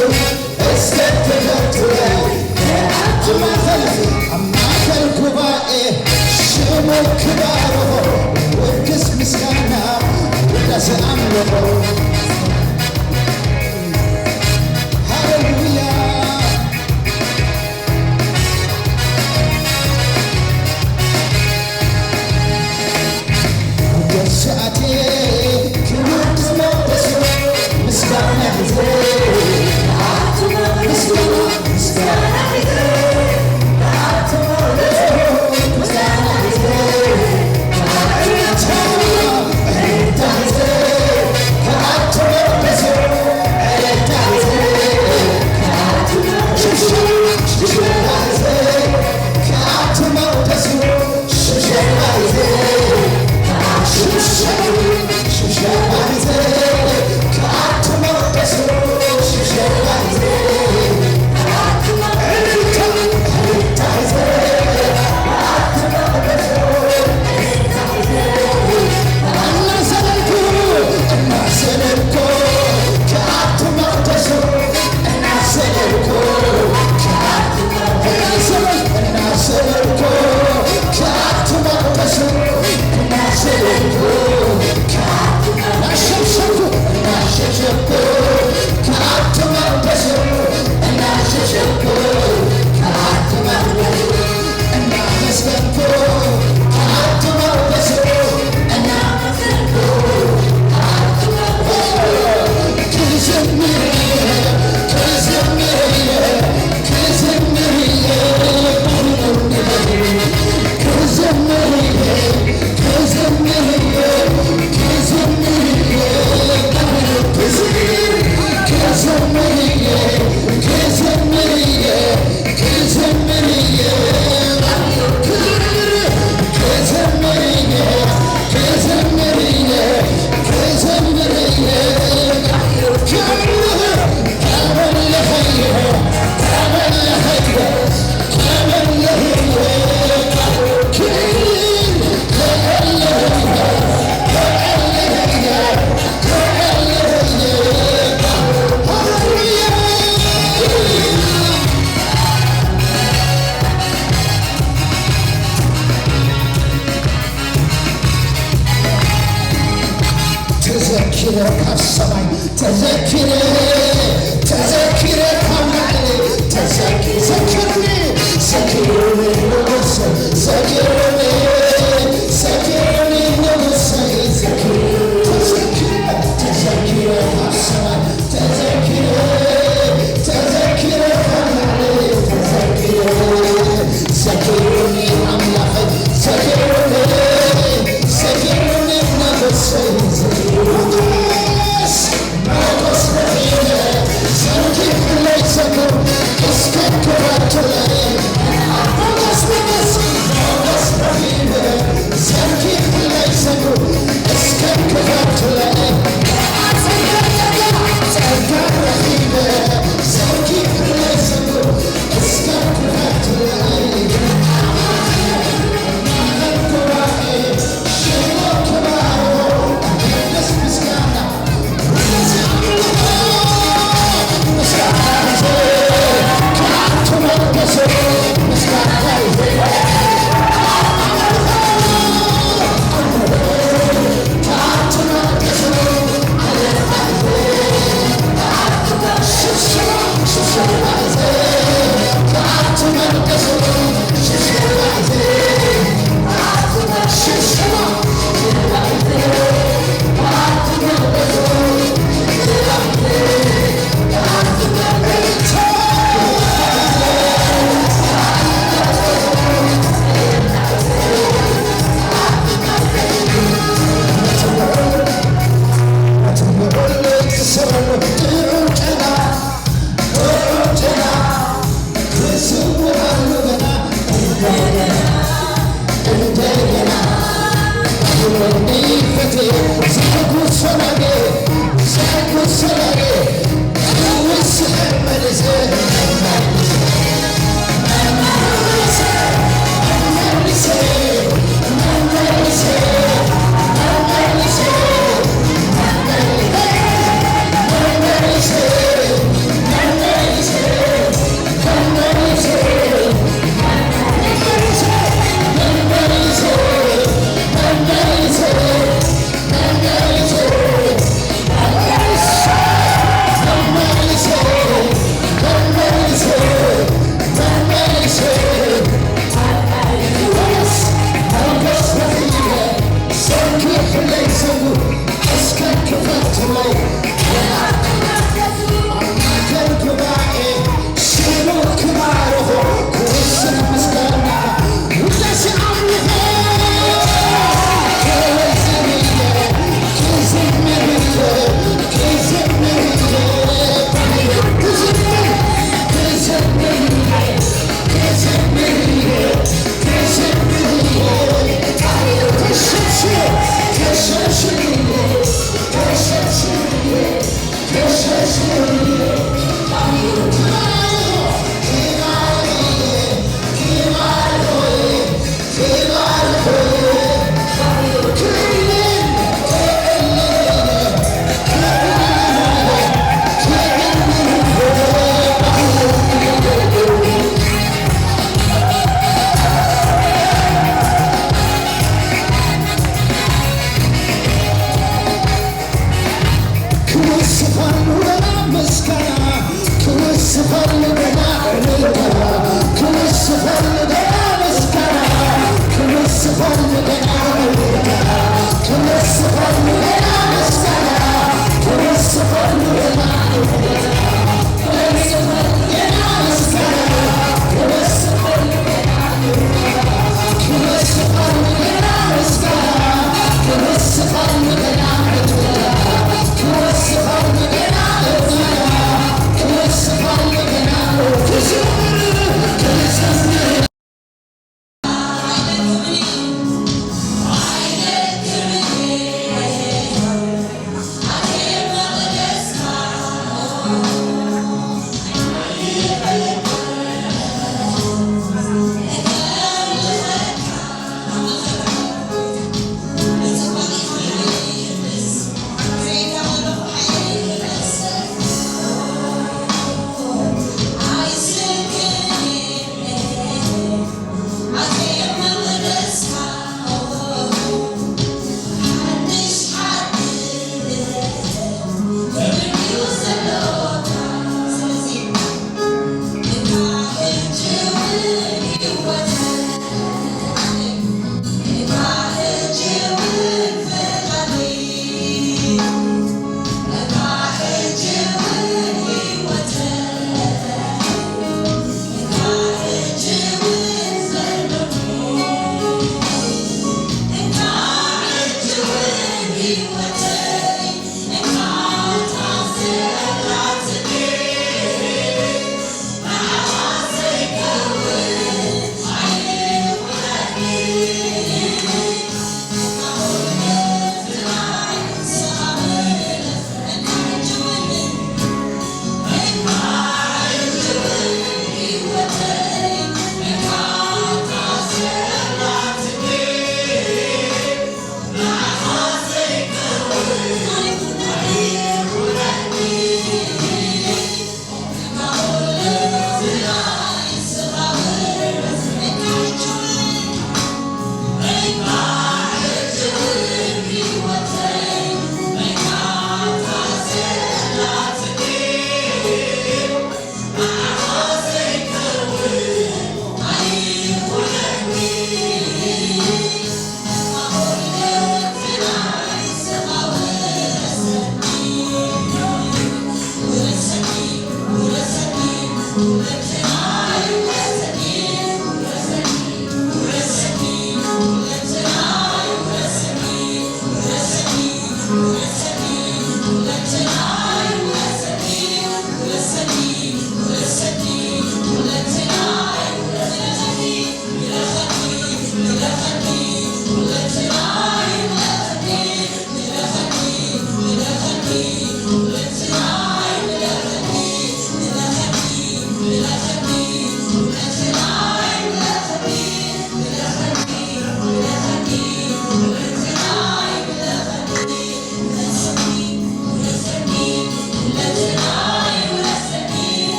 እስከ ተፈጥረ ኣብ ማእከል፣ ኣብ ማእከል ጉባኤ ሽሙ ክባርኾ፣ ወድስ ምስጋና፣ ውዳሴ ኣምልኾ። ሃሌሉያ። ውዳሴ ኣትየ ክብር ዝመለሶ ምስጋና ጊዜ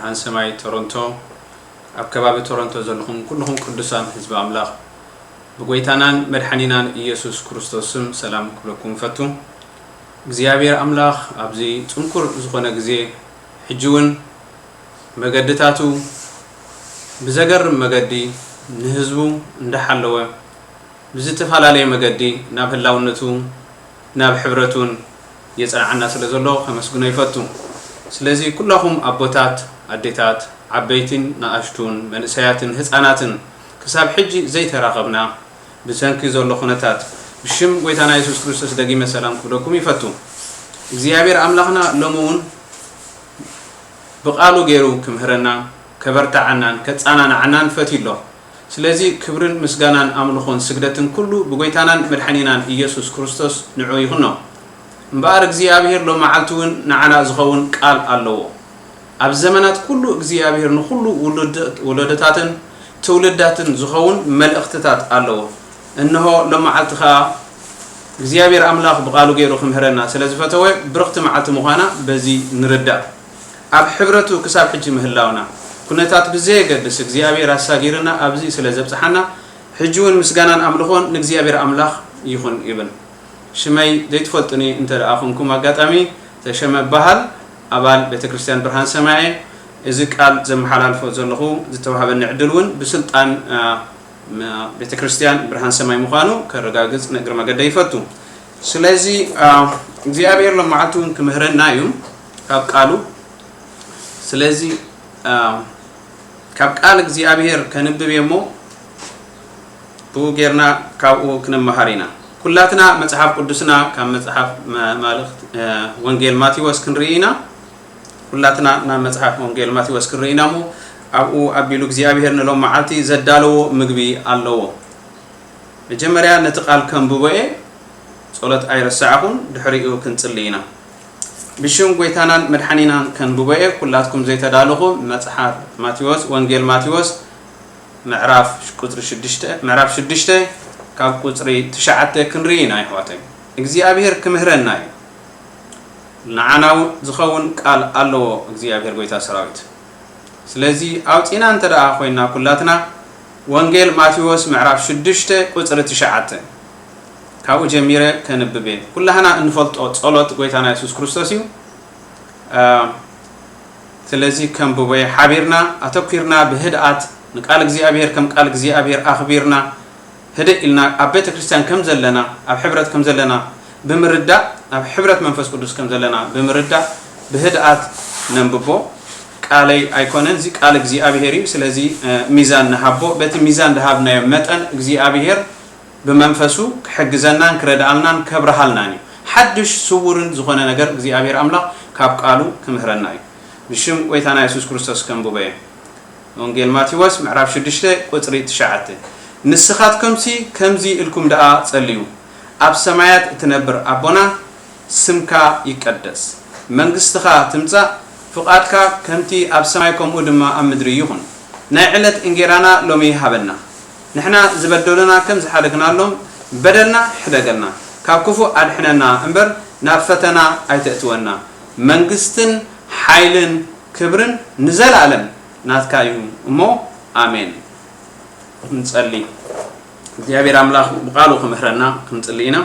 ኣንሰማይ ቶሮንቶ፣ ኣብ ከባቢ ቶሮንቶ ዘለኹም ኩልኹም ቅዱሳን ህዝቢ ኣምላኽ፣ ብጎይታናን መድሓኒናን ኢየሱስ ክርስቶስ ስም ሰላም ክብለኩም እፈቱ። እግዚኣብሔር ኣምላኽ ኣብዚ ጽንኩር ዝኾነ ግዜ፣ ሕጂ እውን መገድታቱ ብዘገርም መገዲ ንህዝቡ እንዳሓለወ፣ ብዝተፈላለየ መገዲ ናብ ህላውነቱ፣ ናብ ሕብረቱን የጽንዓና ስለ ዘሎ ከመስግኖ ይፈቱ። ስለዚ ኩላኹም ኣቦታት፣ ኣዴታት፣ ዓበይትን ንኣሽቱን፣ መንእሰያትን ህጻናትን ክሳብ ሕጂ ዘይተራኸብና ብሰንኪ ዘሎ ኩነታት፣ ብሽም ጎይታና የሱስ ክርስቶስ ደጊመ ሰላም ክብለኩም ይፈቱ። እግዚኣብሔር ኣምላኽና ሎሚ እውን ብቃሉ ገይሩ ክምህረና፣ ከበርትዓናን ከጻናንዓናን ፈትዩ ኣሎ። ስለዚ ክብርን ምስጋናን ኣምልኾን ስግደትን ኩሉ ብጎይታናን መድሓኒናን ኢየሱስ ክርስቶስ ንዑ ይኹኖ። እምበኣር እግዚኣብሔር ሎም መዓልቲ እውን ንዓና ዝኸውን ቃል ኣለዎ። ኣብ ዘመናት ኩሉ እግዚኣብሔር ንኹሉ ውሉድ-፣ ወለዶታትን ትውልዳትን ዝኸውን መልእኽትታት ኣለዎ። እንሆ ሎም መዓልቲ ኸኣ እግዚኣብሔር ኣምላኽ ብቃሉ ገይሩ ክምህረና ስለ ዝፈተወ ብርኽቲ መዓልቲ ምዃና በዚ ንርዳእ። ኣብ ሕብረቱ ክሳብ ሕጂ ምህላውና፣ ኩነታት ብዘየገድስ እግዚኣብሔር ኣሳጊርና ኣብዚ ስለ ዘብጽሓና፣ ሕጂ እውን ምስጋናን ኣምልኾን ንእግዚኣብሔር ኣምላኽ ይኹን ይብል። ሽመይ ዘይትፈልጡኒ እንተ ደኣ ኹንኩም፣ ኣጋጣሚ ተሸመ እበሃል፣ ኣባል ቤተ ክርስቲያን ብርሃን ሰማይ እየ። እዚ ቃል ዘመሓላልፎ ዘለኹ ዝተዋህበኒ ዕድል እውን ብስልጣን፣ አ፣ መ-፣ ቤተ ክርስቲያን ብርሃን ሰማይ ምዃኑ ከረጋግጽ ንእግረ መገደይ ይፈቱ። ስለዚ፣ አ፣ እግዚኣብሔር ሎም መዓልቲ እውን ክምህረና እዩ ካብ ቃሉ። ስለዚ፣ አ፣ ካብ ቃል እግዚኣብሔር ከንብብ እየ እሞ ብኡ ጌርና ካብኡ ክንመሃር ኢና። ኩላትና መጽሓፍ ቅዱስና ካብ መጽሓፍ መ-፣ ማልእኽት-፣ አ፣ ወንጌል ማቴዎስ ክንርኢ ኢና። ኩላትና ናብ መጽሓፍ ወንጌል ማቴዎስ ክንርኢ ኢና እሞ ኣብኡ ኣቢሉ እግዚኣብሔር ንሎም መዓልቲ ዘዳለዎ ምግቢ ኣለዎ። መጀመርያ ነቲ ቃል ከንብቦ እየ፣ ጸሎት ኣይረሳዕኹን፣ ድሕሪኡ ክንጽሊ ኢና። ብሽም ጎይታናን መድሓኒናን ከንብቦ እየ፣ ኩላትኩም ዘይተዳለኹም መጽሓፍ ማቴዎስ፣ ወንጌል ማቴዎስ ምዕራፍ ቁጽሪ ሽዱሽተ፣ ምዕራፍ ሽዱሽተ ካብ ቁጽሪ ትሽዓተ ክንርኢ ኢና ኣሕዋተይ። እግዚኣብሔር ክምህረና እዩ። ንዓና እውን ዝኸውን ቃል ኣለዎ እግዚኣብሔር ጎይታ ሰራዊት። ስለዚ ኣውጺና እንተ ደኣ ኮይና ኩላትና ወንጌል ማቴዎስ ምዕራፍ ሽዱሽተ ቁጽሪ ትሽዓተ ካብኡ ጀሚረ ከንብብ እየ። ኩላህና እንፈልጦ ጸሎት ጎይታና የሱስ ክርስቶስ እዩ። አ፣ ስለዚ ከንብቦ እየ። ሓቢርና ኣተኲርና ብህድኣት ንቃል እግዚኣብሔር ከም ቃል እግዚኣብሔር ኣኽቢርና ህድእ ኢልና ኣብ ቤተ ክርስቲያን ከም ዘለና፣ ኣብ ሕብረት ከም ዘለና ብምርዳእ፣ ኣብ ሕብረት መንፈስ ቅዱስ ከም ዘለና ብምርዳእ ብህድኣት ነንብቦ። ቃለይ ኣይኮነን፣ እዚ ቃል እግዚኣብሔር እዩ። ስለዚ፣ እ፣ ሚዛን ንሃቦ። በቲ ሚዛን ዝሃብናዮ መጠን እግዚኣብሔር ብመንፈሱ ክሕግዘናን ክረድኣልናን ከብርሃልናን እዩ። ሓድሽ ስውርን ዝኾነ ነገር እግዚኣብሔር ኣምላኽ ካብ ቃሉ ክምህረና እዩ። ብሽም ጎይታና የሱስ ክርስቶስ ከንብቦ እየ። ወንጌል ማቴዎስ ምዕራፍ ሽዱሽተ ቁጽሪ ትሽዓተ። ንስኻትኩምሲ ከምዚ ኢልኩም ደኣ ጸልዩ፣ ኣብ ሰማያት እትነብር ኣቦና፣ ስምካ ይቀደስ፣ መንግስትኻ ትምጻእ፣ ፍቓድካ ከምቲ ኣብ ሰማይ ከምኡ ድማ ኣብ ምድሪ ይኹን። ናይ ዕለት እንጌራና ሎሚ ሃበና። ንሕና ዝበደሉና ከም ዝሓደግናሎም በደልና ሕደገልና፣ ካብ ክፉእ ኣድሕነና እምበር ናብ ፈተና ኣይተእትወና። መንግስትን ሓይልን ክብርን ንዘለኣለም ናትካ እዩ እሞ፣ ኣሜን። ንጸሊ። እግዚኣብሔር ኣምላኽ ብቃሉ ክምህረና ክንጽሊ ኢና።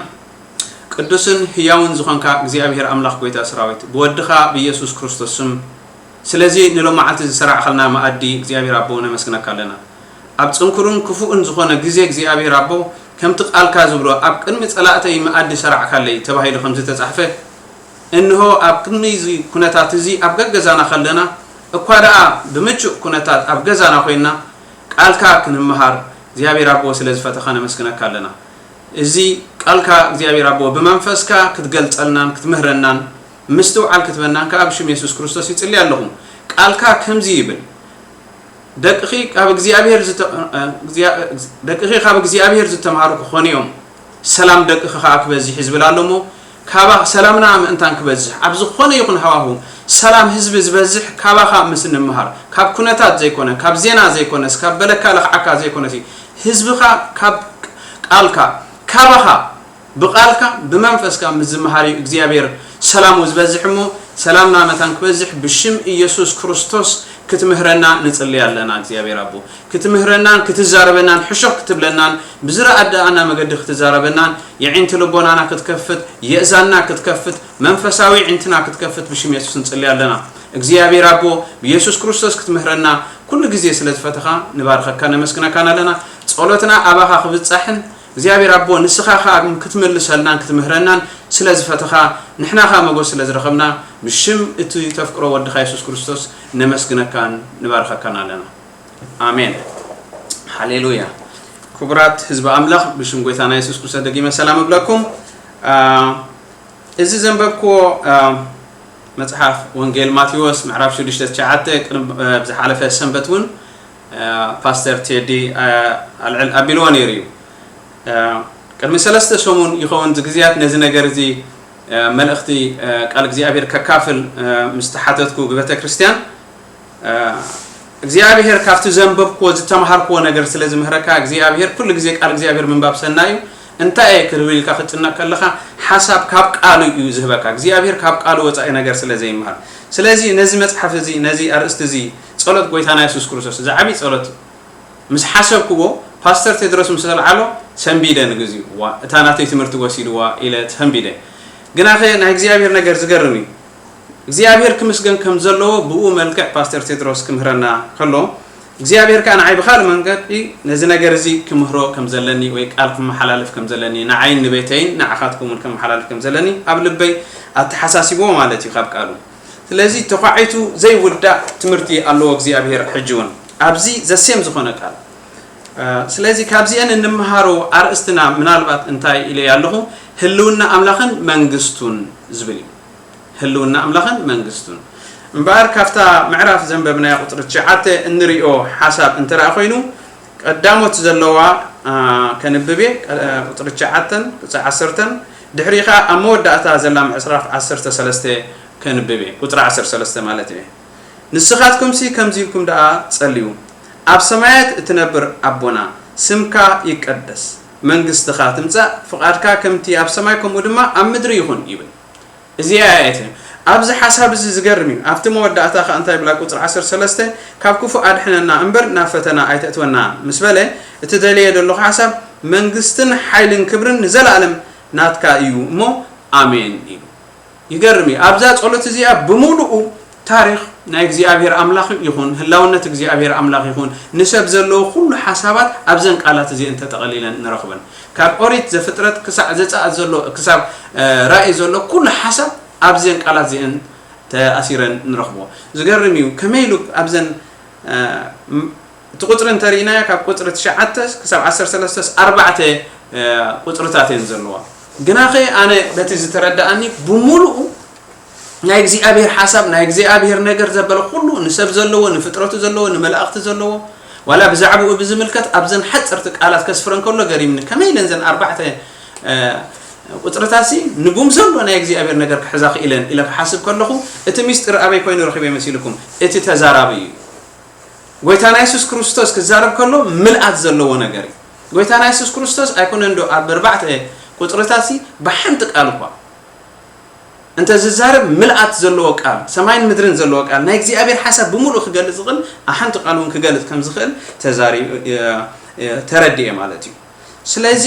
ቅዱስን ህያውን ዝኾንካ እግዚኣብሔር ኣምላኽ ጎይታ ሰራዊት፣ ብወድኻ ብኢየሱስ ክርስቶስ ስም፣ ስለዚ ንሎማዓልቲ ዝሰራዕኻልና መኣዲ እግዚኣብሔር ኣቦ ነመስግነካ ኣለና። ኣብ ጽንኩርን ክፉእን ዝኾነ ግዜ እግዚኣብሔር ኣቦ፣ ከምቲ ቃልካ ዝብሎ፣ ኣብ ቅድሚ ጸላእተይ መኣዲ ሰራዕካለይ ተባሂሉ ከም ዝተጻሕፈ፣ እንሆ ኣብ ቅድሚ እዚ ኩነታት እዚ ኣብ ገገዛና ከለና እኳ ደኣ ብምቹእ ኩነታት ኣብ ገዛና ኮይንና ቃልካ ክንመሃር እግዚኣብሔር ኣቦ ስለ ዝፈተኻ ነመስግነካ ኣለና። እዚ ቃልካ እግዚኣብሔር ኣቦ ብመንፈስካ ክትገልጸልናን ክትምህረናን ምስትውዓል ክትበናን ከኣ ብሽም የሱስ ክርስቶስ ይጽሊ ኣለኹ። ቃልካ ከምዚ ይብል፣ ደቅኺ ካብ እግዚኣብሔር ዝተ-፣ እ፣ እግዚኣብ-፣ ደቅኺ ካብ እግዚኣብሔር ዝተምሃሩ ክኾኑ እዮም፣ ሰላም ደቅኺ ከኣ ክበዝሕ እዩ ዝብል ኣሎ እሞ፣ ካባ-፣ ሰላምና ምእንታን ክበዝሕ፣ ኣብ ዝኾነ ይኹን ሃዋሁ ሰላም ህዝቢ ዝበዝሕ ካባኻ ምስ እንምሃር፣ ካብ ኩነታት ዘይኮነ፣ ካብ ዜና ዘይኮነስ፣ ካብ በለካ ለኽዓካ ዘይኮነሲ፣ ህዝብኻ ካብ ቃልካ፣ ካባኻ ብቃልካ ብመንፈስካ ምስ ዝመሃር እዩ እግዚኣብሔር ሰላሙ ዝበዝሕ እሞ፣ ሰላምና መታን ክበዝሕ ብሽም ኢየሱስ ክርስቶስ ክትምህረና ንጽሊ ኣለና እግዚኣብሔር ኣቦ። ክትምህረናን ክትዛረበናን ሕሾኽ ክትብለናን ብዝረኣዳኣና መገዲ ክትዛረበናን የዒንቲ ልቦናና ክትከፍት የእዛና ክትከፍት መንፈሳዊ ዒንትና ክትከፍት ብሽም የሱስ ንጽሊ ኣለና። እግዚኣብሔር ኣቦ ብየሱስ ክርስቶስ ክትምህረና ኩሉ ግዜ ስለ ዝፈተኻ ንባርኸካ ነመስግነካን ኣለና። ጸሎትና ኣባኻ ክብጻሕን እግዚኣብሔር ኣቦ ንስኻ ኸኣ ክትምልሰልናን ክትምህረናን ስለ ዝፈተኻ ንሕና ኸኣ መጎስ ስለ ዝረኸብና ብሽም እቲ ተፍቅሮ ወድኻ የሱስ ክርስቶስ ነመስግነካን ንባርኸካን ኣለና። ኣሜን። ሃሌሉያ። ክቡራት ህዝቢ ኣምላኽ ብሽም ጎይታና የሱስ ክርስቶስ ደጊመ ሰላም እብለኩም። እዚ ዘንበብክዎ መጽሓፍ ወንጌል ማቴዎስ ምዕራፍ ሽዱሽተ ትሽዓተ ቅድሚ ዝሓለፈ ሰንበት እውን ፓስተር ቴዲ ኣልዕል ኣቢልዎ ነይሩ እዩ። ቅድሚ ሰለስተ ሰሙን ይኸውን ግዜያት ነዚ ነገር እዚ መልእኽቲ ቃል እግዚኣብሔር ከካፍል ምስ ተሓተትኩ ብቤተ ክርስቲያን እግዚኣብሔር ካብቲ ዘንበብክዎ ዝተምሃርክዎ ነገር ስለ ዝምህረካ እግዚኣብሔር ኩሉ ግዜ ቃል እግዚኣብሔር ምንባብ ሰናይ እዩ። እንታይ እየ ክርብል ኢልካ ክትጭነቕ ከለኻ ሓሳብ ካብ ቃሉ እዩ ዝህበካ። እግዚኣብሔር ካብ ቃሉ ወፃኢ ነገር ስለ ዘይምሃር ስለዚ ነዚ መፅሓፍ እዚ ነዚ ኣርእስቲ እዚ ጸሎት ጎይታና የሱስ ክርስቶስ እዚ ዓብዪ ጸሎት እዩ። ምስ ሓሰብክዎ ፓስተር ቴድሮስ ምስ ኣልዓሎ ሰንቢደ ንግዚኡ ዋ እታ ናተይ ትምህርቲ ወሲድዋ ኢለ ሰንቢደ። ግናኸ ናይ እግዚኣብሔር ነገር ዝገርም እዩ። እግዚኣብሔር ክምስገን ከም ዘለዎ ብኡ መልክዕ ፓስተር ቴድሮስ ክምህረና ከሎ እግዚኣብሔር ከዓ ንዓይ ብካልእ መንገዲ ነዚ ነገር እዚ ክምህሮ ከም ዘለኒ ወይ ቃል ክመሓላልፍ ከም ዘለኒ ንዓይን ንቤተይን ንዓኻትኩምን ከመሓላልፍ ከም ዘለኒ ኣብ ልበይ ኣተሓሳሲብዎ ማለት እዩ ካብ ቃሉ። ስለዚ ተኳዒቱ ዘይውዳእ ትምህርቲ ኣለዎ እግዚኣብሔር ሕጂ እውን ኣብዚ ዘሴም ዝኾነ ቃል። ስለዚ ካብዚአን እንምሃሮ ኣርእስትና ምናልባት እንታይ ኢለ ኣለኹ ህልውና ኣምላኽን መንግስቱን ዝብል እዩ። ህልውና ኣምላኽን መንግስቱን እምበኣር ካብታ ምዕራፍ ዘንበብናያ ቁፅሪ ትሽዓተ እንሪኦ ሓሳብ እንተ ደኣ ኮይኑ ቀዳሞት ዘለዋ ከንብብ እየ። ቁፅሪ ትሽዓተን ቁፅሪ ዓሰርተን ድሕሪኡ ከዓ ኣብ መወዳእታ ዘላ ምዕራፍ ዓሰርተ ሰለስተ ከንብብ እየ። ቁፅሪ ዓሰርተ ሰለስተ ማለት እየ። ንስኻትኩምሲ ከምዚ ኢልኩም ደኣ ጸልዩ፣ ኣብ ሰማያት እትነብር ኣቦና፣ ስምካ ይቀደስ፣ መንግስትኻ ትምጻእ፣ ፍቓድካ ከምቲ ኣብ ሰማይ ከምኡ ድማ ኣብ ምድሪ ይኹን ይብል። እዚኣ እያ እቲ ኣብዚ ሓሳብ እዚ ዝገርም እዩ። ኣብቲ መወዳእታ ከኣ እንታይ ይብላ ቁጽሪ ዓሰርተ ሰለስተ ካብ ክፉእ ኣድሕነና እምበር ናብ ፈተና ኣይተእትወና ምስ በለ እቲ ደልየ ዘለኹ ሓሳብ መንግስትን ሓይልን ክብርን ንዘለኣለም ናትካ እዩ እሞ ኣሜን ኢሉ። ይገርም እዩ ኣብዛ ጸሎት እዚኣ ብምሉኡ ታሪኽ ናይ እግዚኣብሔር ኣምላኽ ይኹን ህላውነት እግዚኣብሔር ኣምላኽ ይኹን ንሰብ ዘለዎ ኩሉ ሓሳባት ኣብዘን ቃላት እዚአን ተጠቐሊለን ንረኽበን ካብ ኦሪት ዘፍጥረት ክሳዕ ዘጻኣት ዘሎ ክሳብ ራእይ ዘሎ ኩሉ ሓሳብ ኣብዘን ቃላት እዚአን ተኣሲረን ንረኽቦ ዝገርም እዩ ከመይ ኢሉ ኣብዘን እቲ ቁፅሪ እንተርኢናዮ ካብ ቁፅሪ ትሽዓተ ክሳብ ዓሰርተ ሰለስተ ኣርባዕተ ቁፅርታት እየን ዘለዋ ግናኸ ኣነ በቲ ዝተረዳኣኒ ብምሉኡ ናይ እግዚኣብሔር ሓሳብ ናይ እግዚኣብሔር ነገር ዘበለ ኩሉ ንሰብ ዘለዎ ንፍጥረቱ ዘለዎ ንመላእኽቲ ዘለዎ ዋላ ብዛዕባኡ ብዝምልከት ኣብዘን ሓፀርቲ ቃላት ከስፍረ እንከሎ ገሪምኒ ከመይ ኢለን ዘን ኣርባዕተ ቁፅርታት ሲ ንቡም ዘሎ ናይ እግዚኣብሔር ነገር ክሕዛ ክኢለን ኢለ ክሓስብ ከለኹ እቲ ሚስጢር ኣበይ ኮይኑ ረኺበ መሲልኩም እቲ ተዛራቢ እዩ ጎይታና የሱስ ክርስቶስ ክዛረብ ከሎ ምልኣት ዘለዎ ነገር እዩ። ጎይታና የሱስ ክርስቶስ ኣይኮነን ዶ ኣብ ኣርባዕተ ቁፅርታት ሲ ብሓንቲ ቃል እኳ እንተ ዝዛረብ ምልኣት ዘለዎ ቃል ሰማይን ምድርን ዘለዎ ቃል ናይ እግዚኣብሔር ሓሳብ ብምሉእ ክገልፅ ዝኽእል ኣሓንቲ ቃል እውን ክገልፅ ከም ዝኽእል ተዛሪ ተረዲኤ ማለት እዩ። ስለዚ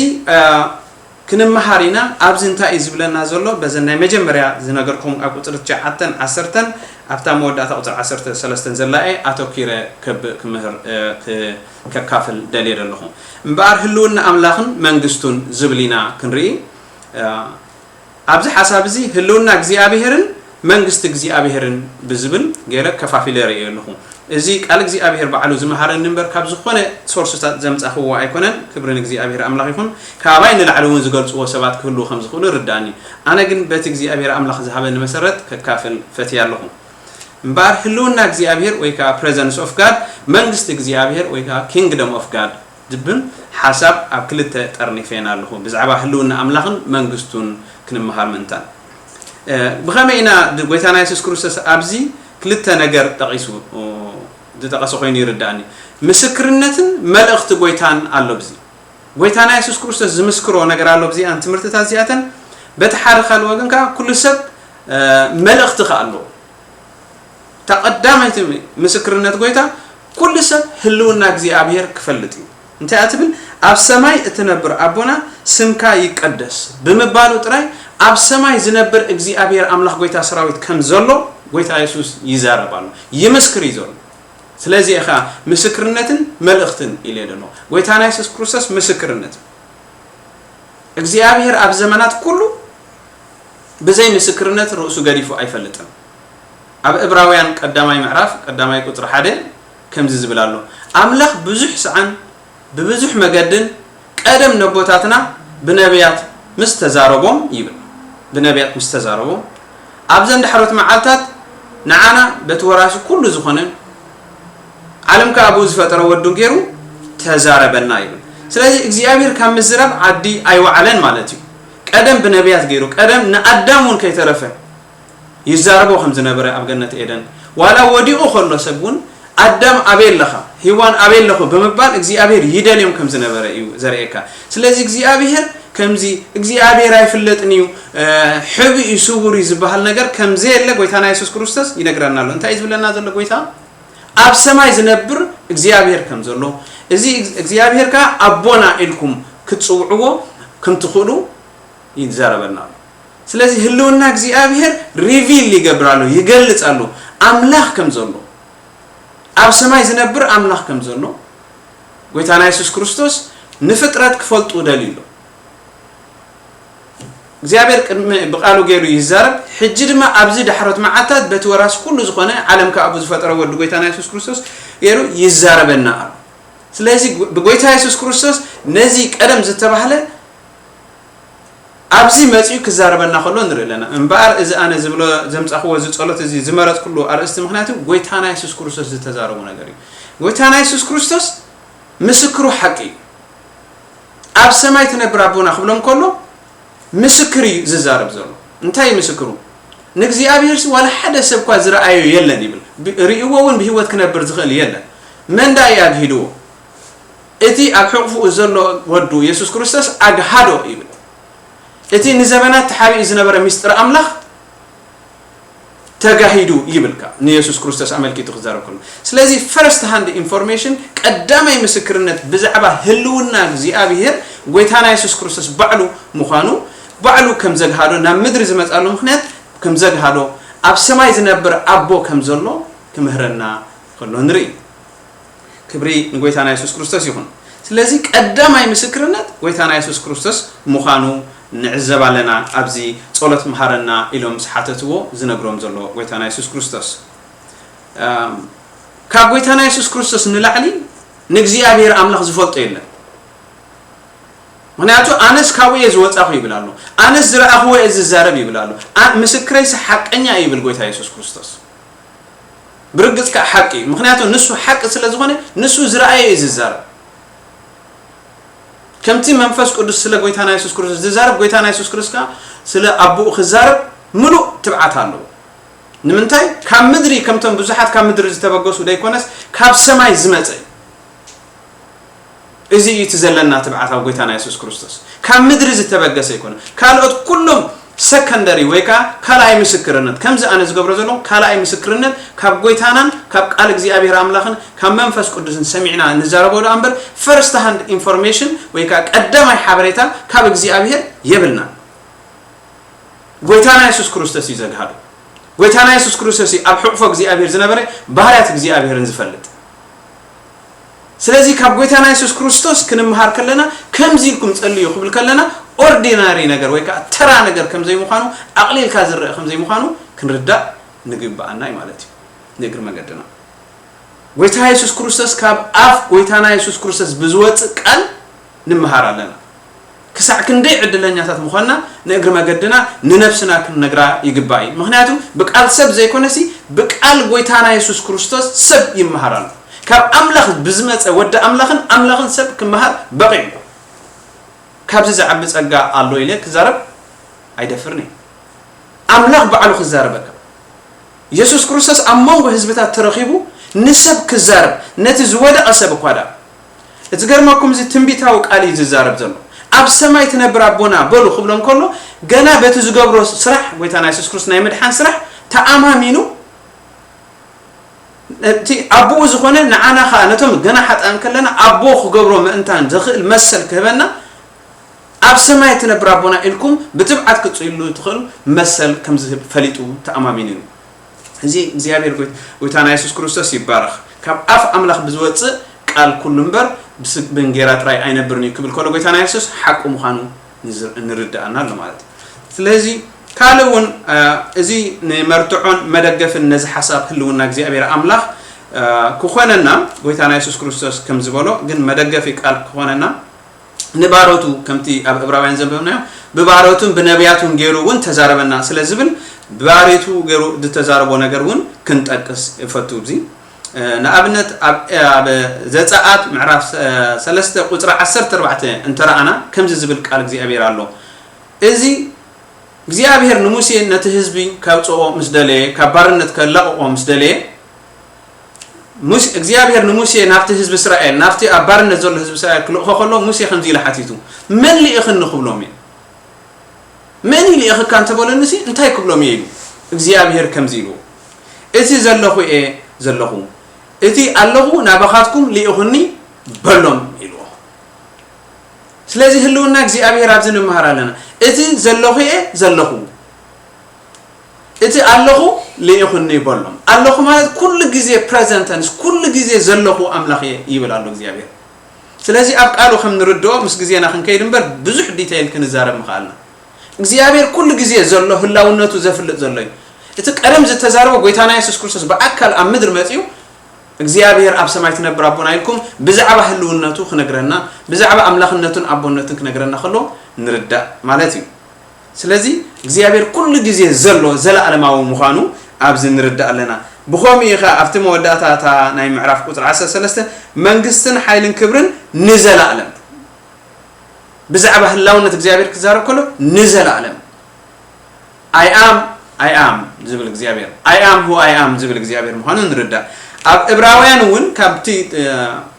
ክንመሃር ኢና ኣብዚ እንታይ እዩ ዝብለና ዘሎ በዘን ናይ መጀመርያ ዝነገርኩም ኣብ ቁፅሪ ትሽዓተን ዓሰርተን ኣብታ መወዳእታ ቁፅሪ ዓሰርተ ሰለስተን ዘላ እየ ኣተኪረ ከብ ክምህር ከካፍል ደልየ ዘለኹ እምበኣር ህልውና ኣምላኽን መንግስቱን ዝብል ኢና ክንርኢ ኣብዚ ሓሳብ እዚ ህልውና እግዚኣብሄርን መንግስቲ እግዚኣብሄርን ብዝብል ገይረ ከፋፊለ ርእየ ኣለኹ። እዚ ቃል እግዚኣብሄር ባዕሉ ዝመሃረኒ እምበር ካብ ዝኾነ ሶርስታት ዘምጻኽዎ ኣይኮነን። ክብሪ ንእግዚኣብሄር ኣምላኽ ይኹን። ካባይ ንላዕሊ እውን ዝገልጽዎ ሰባት ክህልዉ ከም ዝኽእሉ ይርድኣኒ። ኣነ ግን በቲ እግዚኣብሄር ኣምላኽ ዝሃበኒ መሰረት ከካፍል ፈትየ ኣለኹ። እምበኣር ህልውና እግዚኣብሄር ወይ ከዓ presence of God መንግስቲ እግዚኣብሄር ወይ ከዓ kingdom of God ዝብል ሓሳብ ኣብ ክልተ ጠርኒፈ ኢና ኣለኹ። ብዛዕባ ህልውና ኣምላኽን መንግስቱን ክንመሃር ምእንታን። ብኸመይ ኢና ጎይታና የሱስ ክርስቶስ ኣብዚ ክልተ ነገር ጠቒሱ ዝጠቐሰ ኮይኑ ይርዳእኒ። ምስክርነትን መልእኽቲ ጎይታን ኣሎ ብዚ። ጎይታና የሱስ ክርስቶስ ዝምስክሮ ነገር ኣሎ ብዚኣን ትምህርትታት እዚኣተን። በቲ ሓደ ካልእ ወገን ከዓ ኩሉ ሰብ መልእኽቲ ከዓ ኣለዎ። እታ ቀዳማይቲ ምስክርነት ጎይታ፣ ኩሉ ሰብ ህልውና እግዚኣብሔር ክፈልጥ እዩ። እንታይ እያ ትብል? ኣብ ሰማይ እትነብር ኣቦና፣ ስምካ ይቀደስ ብምባሉ ጥራይ፣ ኣብ ሰማይ ዝነብር እግዚኣብሔር ኣምላኽ ጎይታ ሰራዊት ከም ዘሎ ጎይታ የሱስ ይዛረብ ኣሎ፣ ይምስክር እዩ ዘሎ። ስለዚ ኢኻ ምስክርነትን መልእኽትን ኢለ ዘሎ። ጎይታና የሱስ ክርስቶስ ምስክርነት። እግዚኣብሔር ኣብ ዘመናት ኩሉ ብዘይ ምስክርነት ርእሱ ገዲፉ ኣይፈልጥን። ኣብ ዕብራውያን ቀዳማይ ምዕራፍ ቀዳማይ ቁጽሪ ሓደ ከምዚ ዝብል ኣሎ፣ ኣምላኽ ብዙሕ ሰዓን ብብዙሕ መገድን ቀደም ነቦታትና ብነቢያት ምስ ተዛረቦም ይብል። ብነቢያት ምስ ተዛረቦም ኣብዘን ዳሕሮት መዓልታት ንዓና በቲ ወራሲ ኩሉ ዝኾነ ዓለም ከኣ ብኡ ዝፈጠረ ወዱ ገይሩ ተዛረበና ይብል። ስለዚ እግዚኣብሔር ካብ ምዝራብ ዓዲ ኣይወዓለን ማለት እዩ። ቀደም ብነቢያት ገይሩ፣ ቀደም ንኣዳም እውን ከይተረፈ ይዛረቦ ከም ዝነበረ ኣብ ገነት ኤደን፣ ዋላ ወዲቑ ከሎ ሰብ እውን ኣዳም ኣበይ ኣለኻ፣ ሂዋን ኣበይ ኣለኹ ብምባል እግዚኣብሔር ይደልዮም ከም ዝነበረ እዩ ዘርእየካ። ስለዚ እግዚኣብሔር ከምዚ እግዚኣብሔር ኣይፍለጥን እዩ፣ እ፣ ሕብእ እዩ፣ ስውር እዩ ዝበሃል ነገር ከም ዘየለ ጎይታና የሱስ ክርስቶስ ይነግረና ኣሎ። እንታይ እዩ ዝብለና ዘሎ ጎይታ? ኣብ ሰማይ ዝነብር እግዚኣብሔር ከም ዘሎ፣ እዚ እግዚኣብሔር ከኣ ኣቦና ኢልኩም ክትጽውዕዎ ከም ትኽእሉ ይዛረበና ኣሎ። ስለዚ ህልውና እግዚኣብሔር ሪቪል ይገብር ኣሎ፣ ይገልጽ ኣሎ፣ ኣምላኽ ከም ዘሎ፣ ኣብ ሰማይ ዝነብር ኣምላኽ ከም ዘሎ ጎይታና የሱስ ክርስቶስ ንፍጥረት ክፈልጡ ደልዩ ኣሎ። እግዚኣብሔር ቅድሚ ብቃሉ ገይሩ ይዛረብ፣ ሕጂ ድማ ኣብዚ ዳሕሮት መዓልታት በቲ ወራሲ ኩሉ ዝኾነ ዓለም ከኣ ብዝፈጠረ ወዲ ጎይታና የሱስ ክርስቶስ ገይሩ ይዛረበና ኣሎ። ስለዚ ብጎይታ የሱስ ክርስቶስ ነዚ ቀደም ዝተባህለ ኣብዚ መጺኡ ክዛረበና ከሎ ንርኢ ኣለና። እምበኣር እዚ ኣነ ዝብሎ ዘምጻኽዎ እዚ ጸሎት እዚ ዝመረጽኩሉ ኣርእስቲ ምኽንያቱ ጎይታና የሱስ ክርስቶስ ዝተዛረቦ ነገር እዩ። ጎይታና የሱስ ክርስቶስ ምስክሩ ሓቂ እዩ። ኣብ ሰማይ ትነብር ኣቦና ክብሎም ከሎ ምስክር እዩ ዝዛረብ ዘሎ። እንታይ እዩ ምስክሩ? ንእግዚኣብሔርሲ ዋላ ሓደ ሰብ እኳ ዝረኣዮ የለን ይብል። ብ-፣ ርእይዎ እውን ብህይወት ክነብር ዝኽእል የለን። መን ደኣ እዩ ኣግሂድዎ? እቲ ኣብ ሕቑፍኡ ዘሎ ወዱ የሱስ ክርስቶስ ኣግሃዶ ይብል። እቲ ንዘመናት ተሓቢኡ ዝነበረ ምስጢር ኣምላኽ ተጋሂዱ ይብልካ። ንየሱስ ክርስቶስ ኣመልኪቱ ክዛረብ ከሎ። ስለዚ ፈርስት ሃንድ ኢንፎርሜሽን፣ ቀዳማይ ምስክርነት ብዛዕባ ህልውና እግዚኣብሔር ጎይታና የሱስ ክርስቶስ ባዕሉ ምዃኑ፣ ባዕሉ ከም ዘግሃዶ፣ ናብ ምድሪ ዝመጻሉ ምኽንያት ከም ዘግሃዶ፣ ኣብ ሰማይ ዝነብር ኣቦ ከም ዘሎ ክምህረና ከሎ ንርኢ። ክብሪ ንጎይታና የሱስ ክርስቶስ ይኹን። ስለዚ ቀዳማይ ምስክርነት ጎይታና የሱስ ክርስቶስ ምዃኑ ንዕዘብ ኣለና። ኣብዚ ጸሎት መሃረና ኢሎም ምስ ሓተትዎ ዝነግሮም ዘሎ ጎይታና የሱስ ክርስቶስ። እም፣ ካብ ጎይታና የሱስ ክርስቶስ ንላዕሊ ንእግዚኣብሔር ኣምላኽ ዝፈልጦ የለን። ምኽንያቱ ኣነስ ካብኡ እየ ዝወጻኹ ይብል ኣሎ። ኣነስ ዝረኣኽዎ እየ ዝዛረብ ይብል ኣሎ። ኣ-፣ ምስክረይስ ሓቀኛ እዩ ይብል ጎይታ የሱስ ክርስቶስ። ብርግጽ ከኣ ሓቂ እዩ። ምኽንያቱ ንሱ ሓቂ ስለ ዝኾነ ንሱ ዝረኣየ እዩ ዝዛረብ። ከምቲ መንፈስ ቅዱስ ስለ ጎይታና የሱስ ክርስቶስ ዝዛረብ፣ ጎይታና የሱስ ክርስቶስ ከኣ ስለ ኣቦኡ ክዛረብ ምሉእ ትብዓት ኣለዎ። ንምንታይ? ካብ ምድሪ ከምቶም ብዙሓት ካብ ምድሪ ዝተበገሱ ደይኮነስ ካብ ሰማይ ዝመጸ እዩ። እዚ እዩ እቲ ዘለና ትብዓት ኣብ ጎይታና የሱስ ክርስቶስ። ካብ ምድሪ ዝተበገሰ ኣይኮነን። ካልኦት ኩሎም ሰከንደሪ ወይ ከኣ ካልኣይ ምስክርነት፣ ከምዚ ኣነ ዝገብሮ ዘለኹ ካልኣይ ምስክርነት ካብ ጎይታናን ካብ ቃል እግዚኣብሔር ኣምላኽን ካብ መንፈስ ቅዱስን ሰሚዕና ንዛረቦ ደኣ እምበር፣ ፈርስት ሃንድ ኢንፎርሜሽን ወይ ከኣ ቀዳማይ ሓበሬታ ካብ እግዚኣብሔር የብልናን። ጎይታና የሱስ ክርስቶስ እዩ ዘግሃዶ። ጎይታና የሱስ ክርስቶስ እዩ ኣብ ሕቑፎ እግዚኣብሔር ዝነበረ ባህርያት እግዚኣብሔርን ዝፈልጥ። ስለዚ ካብ ጎይታና የሱስ ክርስቶስ ክንምሃር ከለና፣ ከምዚ ኢልኩም ጸልዩ ክብል ከለና፣ ኦርዲናሪ ነገር ወይ ከኣ ተራ ነገር ከም ዘይምዃኑ፣ ኣቕሊልካ ዝረአ ከም ዘይምዃኑ ክንርዳእ ንግብኣና እዩ ማለት እዩ፣ ንእግሪ መገድና። ጎይታ የሱስ ክርስቶስ ካብ ኣፍ ጎይታና የሱስ ክርስቶስ ብዝወጽእ ቃል ንምሃር ኣለና። ክሳዕ ክንደይ ዕድለኛታት ምዃንና ንእግሪ መገድና ንነፍስና ክንነግራ ይግባእ እዩ። ምኽንያቱ ብቃል ሰብ ዘይኮነሲ ብቃል ጎይታና የሱስ ክርስቶስ ሰብ ይምሃር ኣሎ። ካብ ኣምላኽ ብዝመጸ ወዲ ኣምላኽን ኣምላኽን ሰብ ክምሃር በቒዑ። ካብዚ ዝዓቢ ጸጋ ኣሎ ኢለ ክዛረብ ኣይደፍርን እየ። ኣምላኽ ባዕሉ ክዛረበካ። የሱስ ክርስቶስ ኣብ መንጎ ህዝብታት ተረኺቡ ንሰብ ክዛረብ፣ ነቲ ዝወደቐ ሰብ እኳ ደኣ። እቲ ገርመኩም እዚ ትንቢታዊ ቃል እዩ ዝዛረብ ዘሎ። ኣብ ሰማይ ትነብር ኣቦና በሉ ክብሎም ከሎ፣ ገና በቲ ዝገብሮ ስራሕ፣ ጎይታና የሱስ ክርስቶስ ናይ ምድሓን ስራሕ ተኣማሚኑ እቲ ኣቦኡ ዝኾነ ንዓና ኸኣ ነቶም ገና ሓጥኣን ከለና ኣቦ ክገብሮ ምእንታን ዘኽእል መሰል ክህበና፣ ኣብ ሰማይ ትነብር ኣቦና ኢልኩም ብትብዓት ክትጽልዩ ትኽእል መሰል ከም ዝህብ ፈሊጡ ተኣማሚኑ እዩ። እዚ እግዚኣብሔር ጎይ-፣ ጎይታና የሱስ ክርስቶስ ይባረኽ። ካብ ኣፍ ኣምላኽ ብዝወጽእ ቃል ኩሉ እምበር ብስ-፣ ብእንጌራ ጥራይ ኣይነብርን እዩ ክብል ከሎ ጎይታና የሱስ ሓቁ ምዃኑ ንዝ-፣ ንርድኣና ኣሎ ማለት እዩ። ስለዚ ካልእ እውን፣ እ፣ እዚ ንመርትዖን መደገፍን ነዚ ሓሳብ ህልውና እግዚኣብሔር ኣምላኽ፣ እ፣ ክኾነና ጎይታና የሱስ ክርስቶስ ከም ዝበሎ ግን መደገፊ ቃል ክኾነና ንባሮቱ ከምቲ ኣብ ዕብራውያን ዘንበብናዮ ብባሮቱን ብነቢያቱን ገይሩ እውን ተዛረበና ስለ ዝብል ብባሬቱ ገይሩ ዝተዛረቦ ነገር እውን ክንጠቅስ እፈቱ። እዚ፣ እ፣ ንኣብነት ኣብ፣ ኣብ ዘጸኣት ምዕራፍ ሰ-፣ ሰለስተ ቁጽሪ ዓሰርተ ኣርባዕተ እንተረኣና ከምዚ ዝብል ቃል እግዚኣብሔር ኣሎ። እዚ እግዚኣብሔር ንሙሴ ነቲ ህዝቢ ከውጽኦ ምስ ደለየ፣ ካብ ባርነት ከለቕቆ ምስ ደለየ፣ ሙስ-፣ እግዚኣብሔር ንሙሴ ናብቲ ህዝቢ እስራኤል፣ ናብቲ ኣብ ባርነት ዘሎ ህዝቢ እስራኤል ክልእኾ ከሎ ሙሴ ከምዚ ኢሉ ሓቲቱ፣ "መን ልኢኽኒ?" ክብሎም እየ። "መን እዩ ልኢኽካ?" እንተበለኒሲ እንታይ ክብሎም እየ ኢሉ እግዚኣብሔር ከምዚ ኢልዎ፣ "እቲ ዘለኹ እየ ዘለኹ፣ እቲ ኣለኹ ናባኻትኩም ልኢኹኒ በሎም" ኢልዎ። ስለዚ ህልውና እግዚኣብሔር ኣብዚ ንምሃር ኣለና። "እቲ ዘለኹ እየ ዘለኹ፣ እቲ ኣለኹ ልኢኹኒ" በሎም። ኣለኹ ማለት ኩሉ ግዜ ፕረዘንት ተንስ፣ ኩሉ ግዜ ዘለኹ ኣምላኽ እየ ይብል ኣሎ እግዚኣብሔር። ስለዚ ኣብ ቃሉ ከም ንርድኦ ምስ ግዜና ክንከይድ እምበር ብዙሕ ዲቴይል ክንዛረብ ምኽኣልና። እግዚኣብሔር ኩሉ ግዜ ዘሎ ህላውነቱ ዘፍልጥ ዘሎ እዩ። እቲ ቀደም ዝተዛረቦ ጎይታና የሱስ ክርስቶስ ብኣካል ኣብ ምድሪ መጺኡ እግዚኣብሔር ኣብ ሰማይ ትነብር ኣቦና ኢልኩም ብዛዕባ ህልውነቱ ክነግረና፣ ብዛዕባ ኣምላኽነቱን ኣቦነቱን ክነግረና ከሎ ንርዳእ ማለት እዩ። ስለዚ እግዚኣብሔር ኩሉ ግዜ ዘሎ ዘለኣለማዊ ምዃኑ ኣብዚ ንርዳእ ኣለና። ብኸምኡ እዩ ኸኣ ኣብቲ መወዳእታ እታ ናይ ምዕራፍ ቁጽሪ ዓሰርተ ሰለስተ "መንግስትን ሓይልን ክብርን ንዘለኣለም" ብዛዕባ ህላውነት እግዚኣብሔር ክዛረብ ከሎ ንዘለኣለም "I am I am" ዝብል እግዚኣብሔር፣ "I am who I am" ዝብል እግዚኣብሔር ምዃኑ ንርዳእ። ኣብ ዕብራውያን እውን ካብቲ፣ እ፣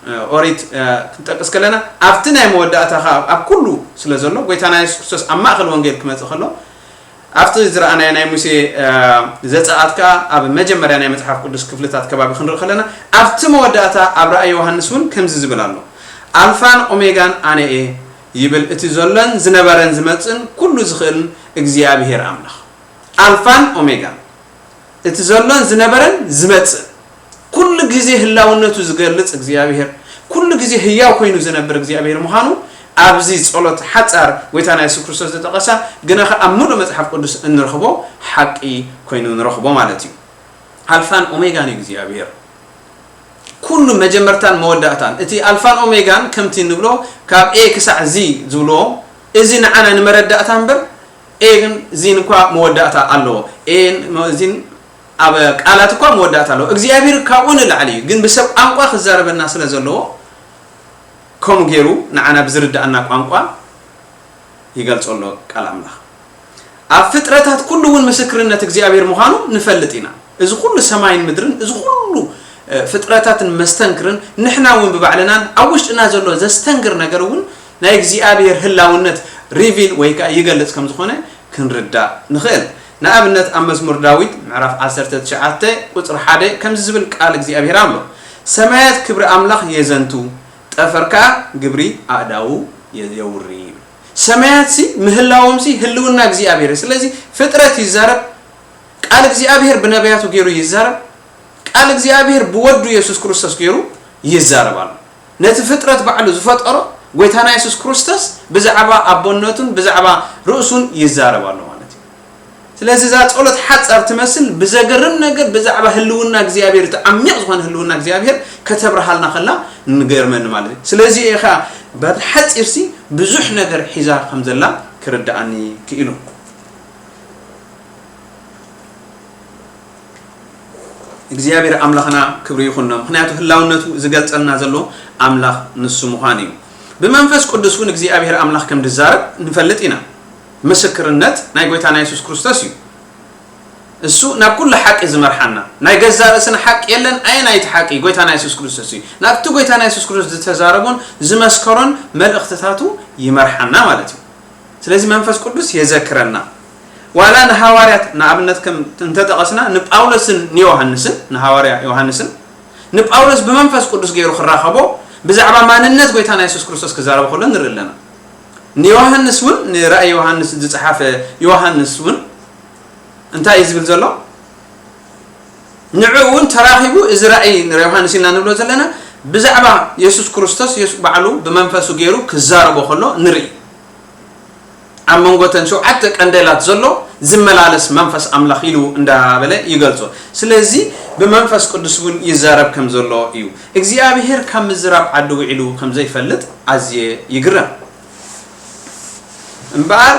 እ፣ ኦሪት፣ እ፣ ክንጠቅስ ከለና ኣብቲ ናይ መወዳእታ ኸኣ ኣብ ኩሉ ስለ ዘሎ ጎይታና የሱስ ክርስቶስ ኣብ ማእከል ወንጌል ክመጽእ ከሎ ኣብቲ ዝረኣናዮ ናይ ሙሴ፣ እ፣ ዘጸኣት ከኣ ኣብ መጀመርያ ናይ መጽሓፍ ቅዱስ ክፍልታት ከባቢ ክንርኢ ከለና ኣብቲ መወዳእታ ኣብ ራእይ ዮሃንስ እውን ከምዚ ዝብል ኣሎ፣ "ኣልፋን ኦሜጋን ኣነ እየ" ይብል፣ እቲ ዘሎን ዝነበረን ዝመጽእን ኩሉ ዝኽእልን እግዚኣብሔር ኣምላኽ። ኣልፋን ኦሜጋን፣ እቲ ዘሎን ዝነበረን ዝመጽእን፣ ኩሉ ግዜ ህላውነቱ ዝገልጽ እግዚኣብሔር፣ ኩሉ ግዜ ህያው ኮይኑ ዝነብር እግዚኣብሔር ምዃኑ ኣብዚ ጸሎት ሓጻር ጎይታና የሱስ ክርስቶስ ዝጠቐሳ፣ ግና ኸኣ ኣብ ምሉእ መጽሓፍ ቅዱስ እንረኽቦ ሓቂ ኮይኑ ንረኽቦ ማለት እዩ። ኣልፋን ኦሜጋን እዩ እግዚኣብሔር። ኩሉ መጀመርታን መወዳእታን። እቲ ኣልፋን ኦሜጋን ከምቲ እንብሎ ካብ ኤ ክሳዕ ዚ ዝብልዎ፣ እዚ ንዓና ንመረዳእታ እምበር፣ ኤን ዚን እኳ መወዳእታ ኣለዎ። ኤን ዚን ኣብ ቃላት እኳ መወዳእታ ኣለዎ። እግዚኣብሔር ካብኡ ንላዕሊ እዩ። ግን ብሰብ ቋንቋ ክዛረበና ስለ ዘለዎ፣ ከምኡ ገይሩ ንዓና ብዝርድኣና ቋንቋ ይገልጾ ኣሎ ቃል ኣምላኽ። ኣብ ፍጥረታት ኩሉ እውን ምስክርነት እግዚኣብሔር ምዃኑ ንፈልጥ ኢና። እዚ ኩሉ ሰማይን ምድርን፣ እዚ ኩሉ፣ እ፣ ፍጥረታትን መስተንክርን፣ ንሕና እውን ብባዕልናን ኣብ ውሽጥና ዘሎ ዘስተንክር ነገር እውን ናይ እግዚኣብሔር ህላውነት ሪቪል ወይ ከኣ ይገልጽ ከም ዝኾነ ክንርዳእ ንኽእል። ንኣብነት ኣብ መዝሙር ዳዊት ምዕራፍ ዓሰርተ ትሽዓተ ቁጽሪ ሓደ ከምዚ ዝብል ቃል እግዚኣብሔር ኣሎ፣ "ሰማያት ክብሪ ኣምላኽ የዘንቱ፣ ጠፈር ከኣ ግብሪ ኣእዳዉ የ-፣ የውሪ" ይብል። ሰማያትሲ ምህላዎምሲ ህልውና እግዚኣብሔር እዩ። ስለዚ ፍጥረት ይዛረብ፣ ቃል እግዚኣብሔር ብነቢያቱ ገይሩ ይዛረብ፣ ቃል እግዚኣብሔር ብወዱ የሱስ ክርስቶስ ገይሩ ይዛረብ ኣሎ። ነቲ ፍጥረት ባዕሉ ዝፈጠሮ ጎይታና የሱስ ክርስቶስ ብዛዕባ ኣቦነቱን ብዛዕባ ርእሱን ይዛረብ ኣሎ ማለት እዩ። ስለዚ እዛ ጸሎት ሓጻር ትመስል፣ ብዘገርም ነገር ብዛዕባ ህልውና እግዚኣብሔር፣ እቲ ዓሚቕ ዝኾነ ህልውና እግዚኣብሔር ከተብርሃልና ከላ ንገርመኒ ማለት እዩ። ስለዚ እየ ኸኣ በቲ ሓጺርሲ ብዙሕ ነገር ሒዛ ከም ዘላ ክርድኣኒ ክኢሉ። እግዚኣብሔር ኣምላኽና ክብሪ ይኹኖ፣ ምኽንያቱ ህላውነቱ ዝገልጸልና ዘሎ ኣምላኽ ንሱ ምዃኑ እዩ። ብመንፈስ ቅዱስ እውን እግዚኣብሔር ኣምላኽ ከም ዝዛረብ ንፈልጥ ኢና። ምስክርነት ናይ ጎይታና የሱስ ክርስቶስ እዩ። እሱ ናብ ኩሉ ሓቂ ዝመርሓና። ናይ ገዛ ርእስና ሓቂ የለን፣ ኣየናይቲ ሓቂ? ጎይታና የሱስ ክርስቶስ እዩ። ናብቲ ጎይታና የሱስ ክርስቶስ ዝተዛረቦን ዝመስከሮን መልእኽትታቱ ይመርሓና ማለት እዩ። ስለዚ መንፈስ ቅዱስ የዘክረና። ዋላ ንሃዋርያት ንኣብነት ከም እንተጠቐስና ንጳውሎስን ንዮሃንስን፣ ንሃዋርያ ዮሃንስን ንጳውሎስ ብመንፈስ ቅዱስ ገይሩ ክራኸቦ፣ ብዛዕባ ማንነት ጎይታና የሱስ ክርስቶስ ክዛረቦ ከሎ ንርኢ ኣለና። ንዮሃንስ እውን፣ ንራእይ ዮሃንስ ዝጸሓፈ ዮሃንስ እውን እንታይ እዩ ዝብል ዘሎ? ንዕኡ እውን ተራኺቡ፣ እዚ ራእይ ንዮሃንስ ኢልና ንብሎ ዘለና፣ ብዛዕባ የሱስ ክርስቶስ የሱ-፣ ባዕሉ ብመንፈሱ ገይሩ ክዛረቦ ከሎ ንርኢ። ኣብ መንጎተን ሸውዓተ ቀንዴላት ዘሎ ዝመላለስ መንፈስ ኣምላኽ ኢሉ እንዳበለ ይገልጾ። ስለዚ ብመንፈስ ቅዱስ እውን ይዛረብ ከም ዘሎ እዩ። እግዚኣብሔር ካብ ምዝራብ ዓዲ ውዒሉ ከም ዘይፈልጥ ኣዝየ ይግረም። እምበኣር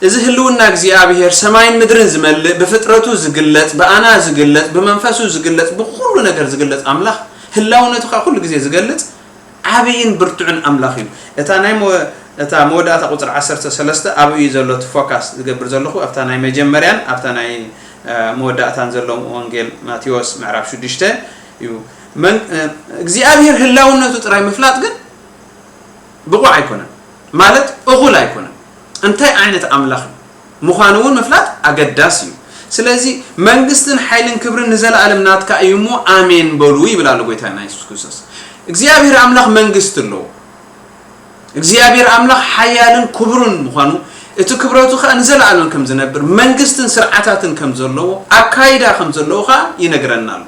እዚ ህልውና እግዚኣብሔር ሰማይን ምድርን ዝመልእ፣ ብፍጥረቱ ዝግለጽ፣ ብኣና ዝግለጽ፣ ብመንፈሱ ዝግለጽ፣ ብኹሉ ነገር ዝግለጽ ኣምላኽ፣ ህላውነቱ ከኣ ኩሉ ግዜ ዝገልጽ ዓብይን ብርቱዕን ኣምላኽ እዩ። እታ ናይ መወ-፣ እታ መወዳእታ ቁጽሪ ዓሰርተ ሰለስተ ኣብኡ እዩ ዘሎ እቲ ፎካስ ዝገብር ዘለኹ፣ ኣብታ ናይ መጀመርያን ኣብታ ናይ፣ እ፣ መወዳእታን ዘሎ ወንጌል ማቴዎስ ምዕራፍ ሽዱሽተ እዩ። መን-፣ እ፣ እግዚኣብሔር ህላውነቱ ጥራይ ምፍላጥ ግን ብቑዕ ኣይኮነን፣ ማለት እኹል ኣይኮነን። እንታይ ዓይነት ኣምላኽ እዩ ምዃኑ እውን ምፍላጥ ኣገዳሲ እዩ። ስለዚ መንግስትን ሓይልን ክብርን ንዘለኣለም ናትካ እዩ እሞ ኣሜን በሉ ይብል ኣሎ ጎይታና የሱስ ክርስቶስ። እግዚኣብሔር ኣምላኽ መንግስቲ ኣለዎ። እግዚኣብሔር ኣምላኽ ሓያልን ክቡርን ምዃኑ፣ እቲ ክብረቱ ከኣ ንዘለኣለም ከም ዝነብር፣ መንግስትን ስርዓታትን ከም ዘለዎ፣ ኣካይዳ ከም ዘለዎ ከኣ ይነግረና ኣሎ።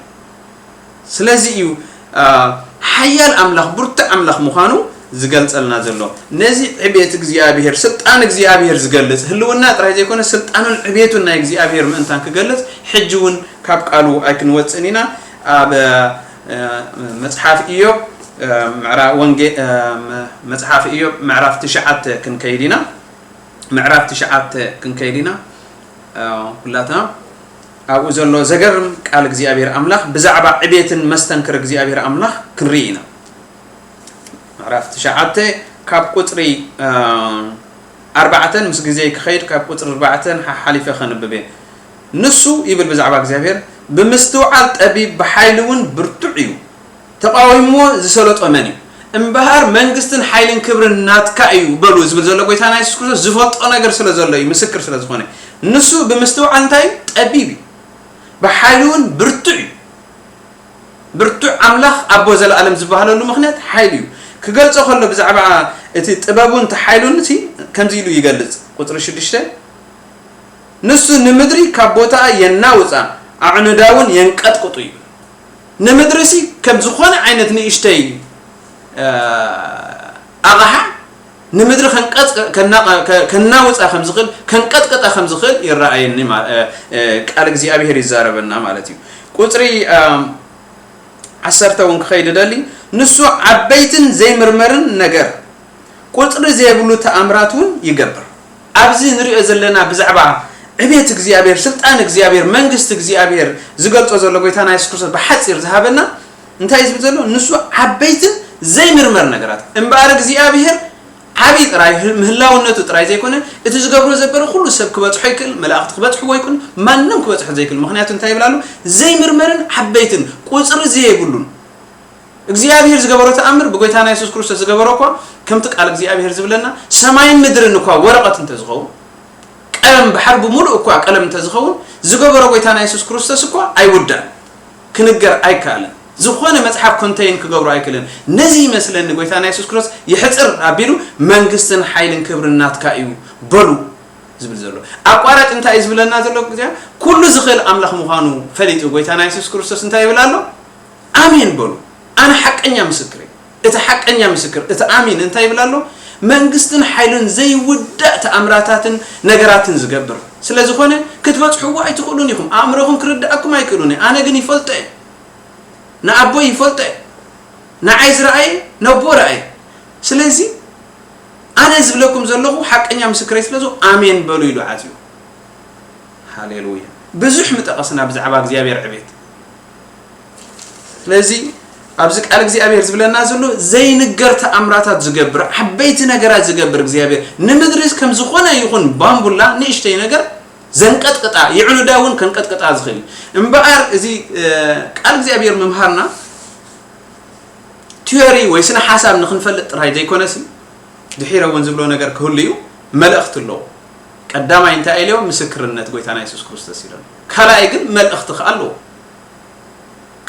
ስለዚ እዩ፣ አ፣ ሓያል ኣምላኽ፣ ብርቱዕ ኣምላኽ ምዃኑ ዝገልጸልና ዘሎ። ነዚ ዕቤት እግዚኣብሔር፣ ስልጣን እግዚኣብሔር ዝገልጽ፣ ህልውና ጥራይ ዘይኮነ፣ ስልጣኑን ዕቤቱን ናይ እግዚኣብሔር ምእንታን ክገልጽ፣ ሕጂ እውን ካብ ቃሉ ኣይክንወጽእን ኢና። ኣብ፣ እ፣ መጽሓፍ ኢዮብ፣ እ፣ ምዕራ-፣ ወንጌ-፣ እ፣ መ-፣ መጽሓፍ ኢዮብ ምዕራፍ ትሽዓተ ክንከይድ ኢና። ምዕራፍ ትሽዓተ ክንከይድ ኢና። እ፣ ኩላትና ኣብኡ ዘሎ ዘገርም ቃል እግዚኣብሔር ኣምላኽ ብዛዕባ ዕቤትን መስተንክር እግዚኣብሔር ኣምላኽ ክንርኢ ኢና። ምዕራፍ ትሽዓተ ካብ ቁጽሪ፣ እ፣ ኣርባዕተን ምስ ግዜ ክኸይድ ካብ ቁጽሪ ኣርባዕተን ሓሓሊፈ ከንብብ እየ። ንሱ ይብል ብዛዕባ እግዚኣብሔር፣ ብምስትውዓል ጠቢብ፣ ብሓይሊ እውን ብርቱዕ እዩ። ተቓዊምዎ ዝሰለጦ መን እዩ? እምበሃር መንግስትን ሓይልን ክብርን ናትካ እዩ በሉ ዝብል ዘሎ ጎይታና የሱስ ክርስቶስ ዝፈልጦ ነገር ስለ ዘሎ እዩ፣ ምስክር ስለ ዝኾነ። ንሱ ብምስትውዓል እንታይ እዩ? ጠቢብ እዩ። ብሓይሊ እውን ብርቱዕ እዩ። ብርቱዕ ኣምላኽ ኣቦ ዘለኣለም ዝበሃለሉ ምኽንያት ሓይሊ እዩ። ክገልጾ ከሎ ብዛዕባ እቲ ጥበቡን እቲ ሓይሉን እቲ ከምዚ ኢሉ ይገልጽ። ቁጽሪ ሽዱሽተ፣ ንሱ ንምድሪ ካብ ቦታኣ የናውጻ፣ ኣዕኑዳ እውን የንቀጥቅጡ እዩ። ንምድሪ ሲ ከም ዝኾነ ዓይነት ንእሽተይ፣ እ፣ ኣቕሓ ንምድሪ ከንቀጽ-፣ ከናቐ-፣ ከ-፣ ከናውጻ ከም ዝኽእል፣ ከንቀጥቅጣ ከም ዝኽእል ይረኣየኒ ማ-፣ እ፣ እ፣ ቃል እግዚኣብሔር ይዛረበና ማለት እዩ። ቁጽሪ፣ እ፣ ዓሰርተ እውን ክኸይድ እደሊ፣ ንሱ ዓበይትን ዘይምርመርን ነገር፣ ቁጽሪ ዘይብሉ ተኣምራት እውን ይገብር። ኣብዚ ንሪኦ ዘለና ብዛዕባ ዕቤት እግዚኣብሔር፣ ስልጣን እግዚኣብሔር፣ መንግስቲ እግዚኣብሔር ዝገልጾ ዘሎ ጎይታና የሱስ ክርስቶስ ብሓጺር ዝሃበና እንታይ እዩ ዝብል ዘሎ? ንሱ ዓበይትን ዘይምርመር ነገራት። እምበኣር እግዚኣብሔር ዓብዪ ጥራይ፣ ምህላውነቱ ጥራይ ዘይኮነ፣ እቲ ዝገብሮ ዘበለ ኩሉ ሰብ ክበጽሖ ይክእል፣ መላእኽቲ ክበጽሕዎ ይክእል፣ ማንም ክበጽሖ ዘይክእል። ምኽንያቱ እንታይ ይብል ኣሎ? ዘይምርመርን ዓበይትን ቁጽሪ ዘይብሉን። እግዚኣብሔር ዝገበሮ ተኣምር፣ ብጎይታና የሱስ ክርስቶስ ዝገበሮ እኳ፣ ከምቲ ቃል እግዚኣብሔር ዝብለና፣ ሰማይን ምድርን እኳ ወረቐት እንተዝኸውን፣ ቀለም ባሕሪ ብምሉእ እኳ ቀለም እንተዝኸውን፣ ዝገበሮ ጎይታና የሱስ ክርስቶስ እኳ ኣይውዳእን፣ ክንገር ኣይከኣልን። ዝኾነ መጽሓፍ ኮንተይን ክገብሮ ኣይክእልን። ነዚ ይመስለኒ ጎይታና የሱስ ክርስቶስ ይሕጽር ኣቢሉ፣ መንግስትን ሓይልን ክብርን ናትካ እዩ በሉ ዝብል ዘሎ። ኣቋራጭ እንታይ እዩ ዝብለና ዘሎ? ግዜ ኩሉ ዝኽእል ኣምላኽ ምዃኑ ፈሊጡ ጎይታና የሱስ ክርስቶስ እንታይ ይብል ኣሎ? ኣሜን በሉ። ኣነ ሓቀኛ ምስክር እየ። እቲ ሓቀኛ ምስክር፣ እቲ ኣሚን እንታይ ይብል ኣሎ? መንግስትን ሓይልን ዘይውዳእ ተኣምራታትን ነገራትን ዝገብር ስለ ዝኾነ፣ ክትበጽሕዎ ኣይትኽእሉን ኢኹም። ኣእምሮኹም ክርድኣኩም ኣይክእሉን እዩ። ኣነ ግን ይፈልጦ እየ። ንኣቦይ ይፈልጦ እየ። ንዓይ ዝረኣየ ነቦ ረኣየ። ስለዚ ኣነ ዝብለኩም ዘለኹ ሓቀኛ ምስክረይ ስለ ዝኾ-፣ ኣሜን በሉ ኢሉ ዓጽዩ። ሃሌሉያ። ብዙሕ ምጠቐስና ብዛዕባ እግዚኣብሔር ዕቤት። ስለዚ ኣብዚ ቃል እግዚኣብሔር ዝብለና ዘሎ ዘይንገር ተኣምራታት ዝገብር፣ ዓበይቲ ነገራት ዝገብር እግዚኣብሔር ንምድሪ ከም ዝኾነ ይኹን ባምቡላ ንእሽተይ ነገር ዘንቀጥቅጣ፣ ይዕኑዳ እውን ከንቀጥቅጣ ዝኽእል እዩ። እምበኣር እዚ፣ እ፣ ቃል እግዚኣብሔር ምምሃርና ቲዮሪ ወይ ስነ ሓሳብ ንኽንፈልጥ ጥራይ ዘይኮነሲ፣ ድሒረ እውን ዝብሎ ነገር ክህሉ እዩ፣ መልእኽቲ ኣለዎ። ቀዳማይ እንታይ ኢልዎ? ምስክርነት ጎይታና የሱስ ክርስቶስ ኢሎም። ካልኣይ ግን መልእኽቲ ከኣ ኣለዎ።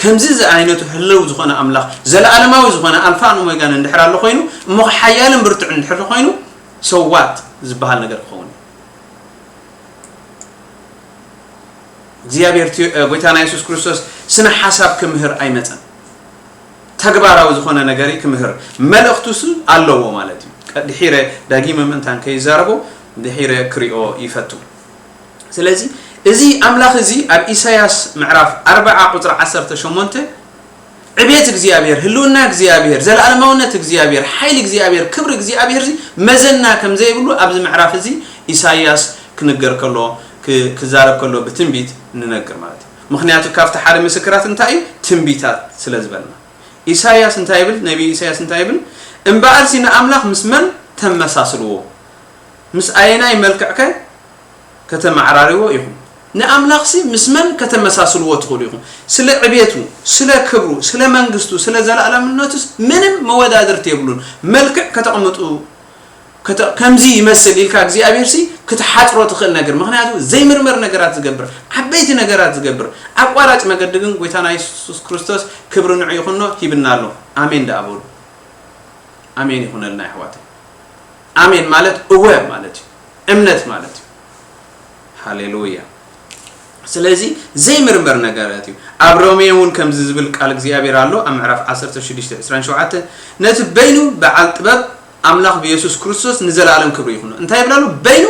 ከምዚ ዝዓይነቱ ህልው ዝኾነ ኣምላኽ፣ ዘለኣለማዊ ዝኾነ ኣልፋን ኦሜጋን እንድሕር ኣሎ ኮይኑ፣ እሞ ሓያልን ብርቱዕን እንድሕር ኮይኑ፣ so what ዝበሃል ነገር ክኸውን እዩ። እግዚኣብሔር ትዮ-፣ እ፣ ጎይታና የሱስ ክርስቶስ ስነ ሓሳብ ክምህር ኣይመጸን። ተግባራዊ ዝኾነ ነገር እዩ ክምህር። መልእኽቱስ ኣለዎ ማለት እዩ። ቀ-፣ ድሒረ ዳጊመ ምእንታን ከይዛረቦ ድሒረ ክሪኦ ይፈቱ። ስለዚ እዚ ኣምላኽ እዚ ኣብ ኢሳያስ ምዕራፍ ኣርብዓ ቁጽሪ ዓሰርተ ሸሞንተ ዕቤት እግዚኣብሔር፣ ህልውና እግዚኣብሔር፣ ዘለኣለማውነት እግዚኣብሔር፣ ሓይሊ እግዚኣብሔር፣ ክብሪ እግዚኣብሔር እዚ መዘና ከም ዘይብሉ ኣብዚ ምዕራፍ እዚ ኢሳያስ ክንገር ከሎ፣ ክ-፣ ክዛረብ ከሎ ብትንቢት ንነግር ማለት እዩ። ምኽንያቱ ካብቲ ሓደ ምስክራት እንታይ እዩ? ትንቢታት ስለ ዝበልና። ኢሳያስ እንታይ ይብል? ነቢይ ኢሳያስ እንታይ ይብል? እምበኣርሲ ንኣምላኽ ምስ መን ተመሳስልዎ? ምስ ኣየናይ መልክዕከ ከተመዓራርይዎ ኢኹም? ንኣምላኽሲ ምስ መን ከተመሳስልዎ ትኽእሉ ኢኹም? ስለ ዕቤቱ፣ ስለ ክብሩ፣ ስለ መንግስቱ፣ ስለ ዘለኣለምነቱስ ምንም መወዳድርቲ የብሉን። መልክዕ ከተቕምጡ፣ ከተ-፣ ከምዚ ይመስል ኢልካ እግዚኣብሔርሲ ክትሓጽሮ ትኽእል ነገር። ምኽንያቱ ዘይምርመር ነገራት ዝገብር፣ ዓበይቲ ነገራት ዝገብር፣ ኣቋራጭ መገዲ ግን ጎይታና የሱስ ክርስቶስ ክብሪ ንዑ ይኹኖ ሂብና ኣሎ። ኣሜን ደኣ በሉ። ኣሜን ይኹነልና ኣሕዋተይ። ኣሜን ማለት እወ ማለት እዩ። እምነት ማለት እዩ። ሃሌሉያ። ስለዚ ዘይምርመር ነገራት እዩ። ኣብ ሮሜ እውን ከምዚ ዝብል ቃል እግዚኣብሔር ኣሎ፣ ኣብ ምዕራፍ ዓሰርተ ሽዱሽተ ዕስራን ሸውዓተን፣ ነቲ በይኑ በዓል ጥበብ ኣምላኽ ብየሱስ ክርስቶስ ንዘለኣለም ክብሪ ይኹኖ። እንታይ ይብል ኣሎ? በይኑ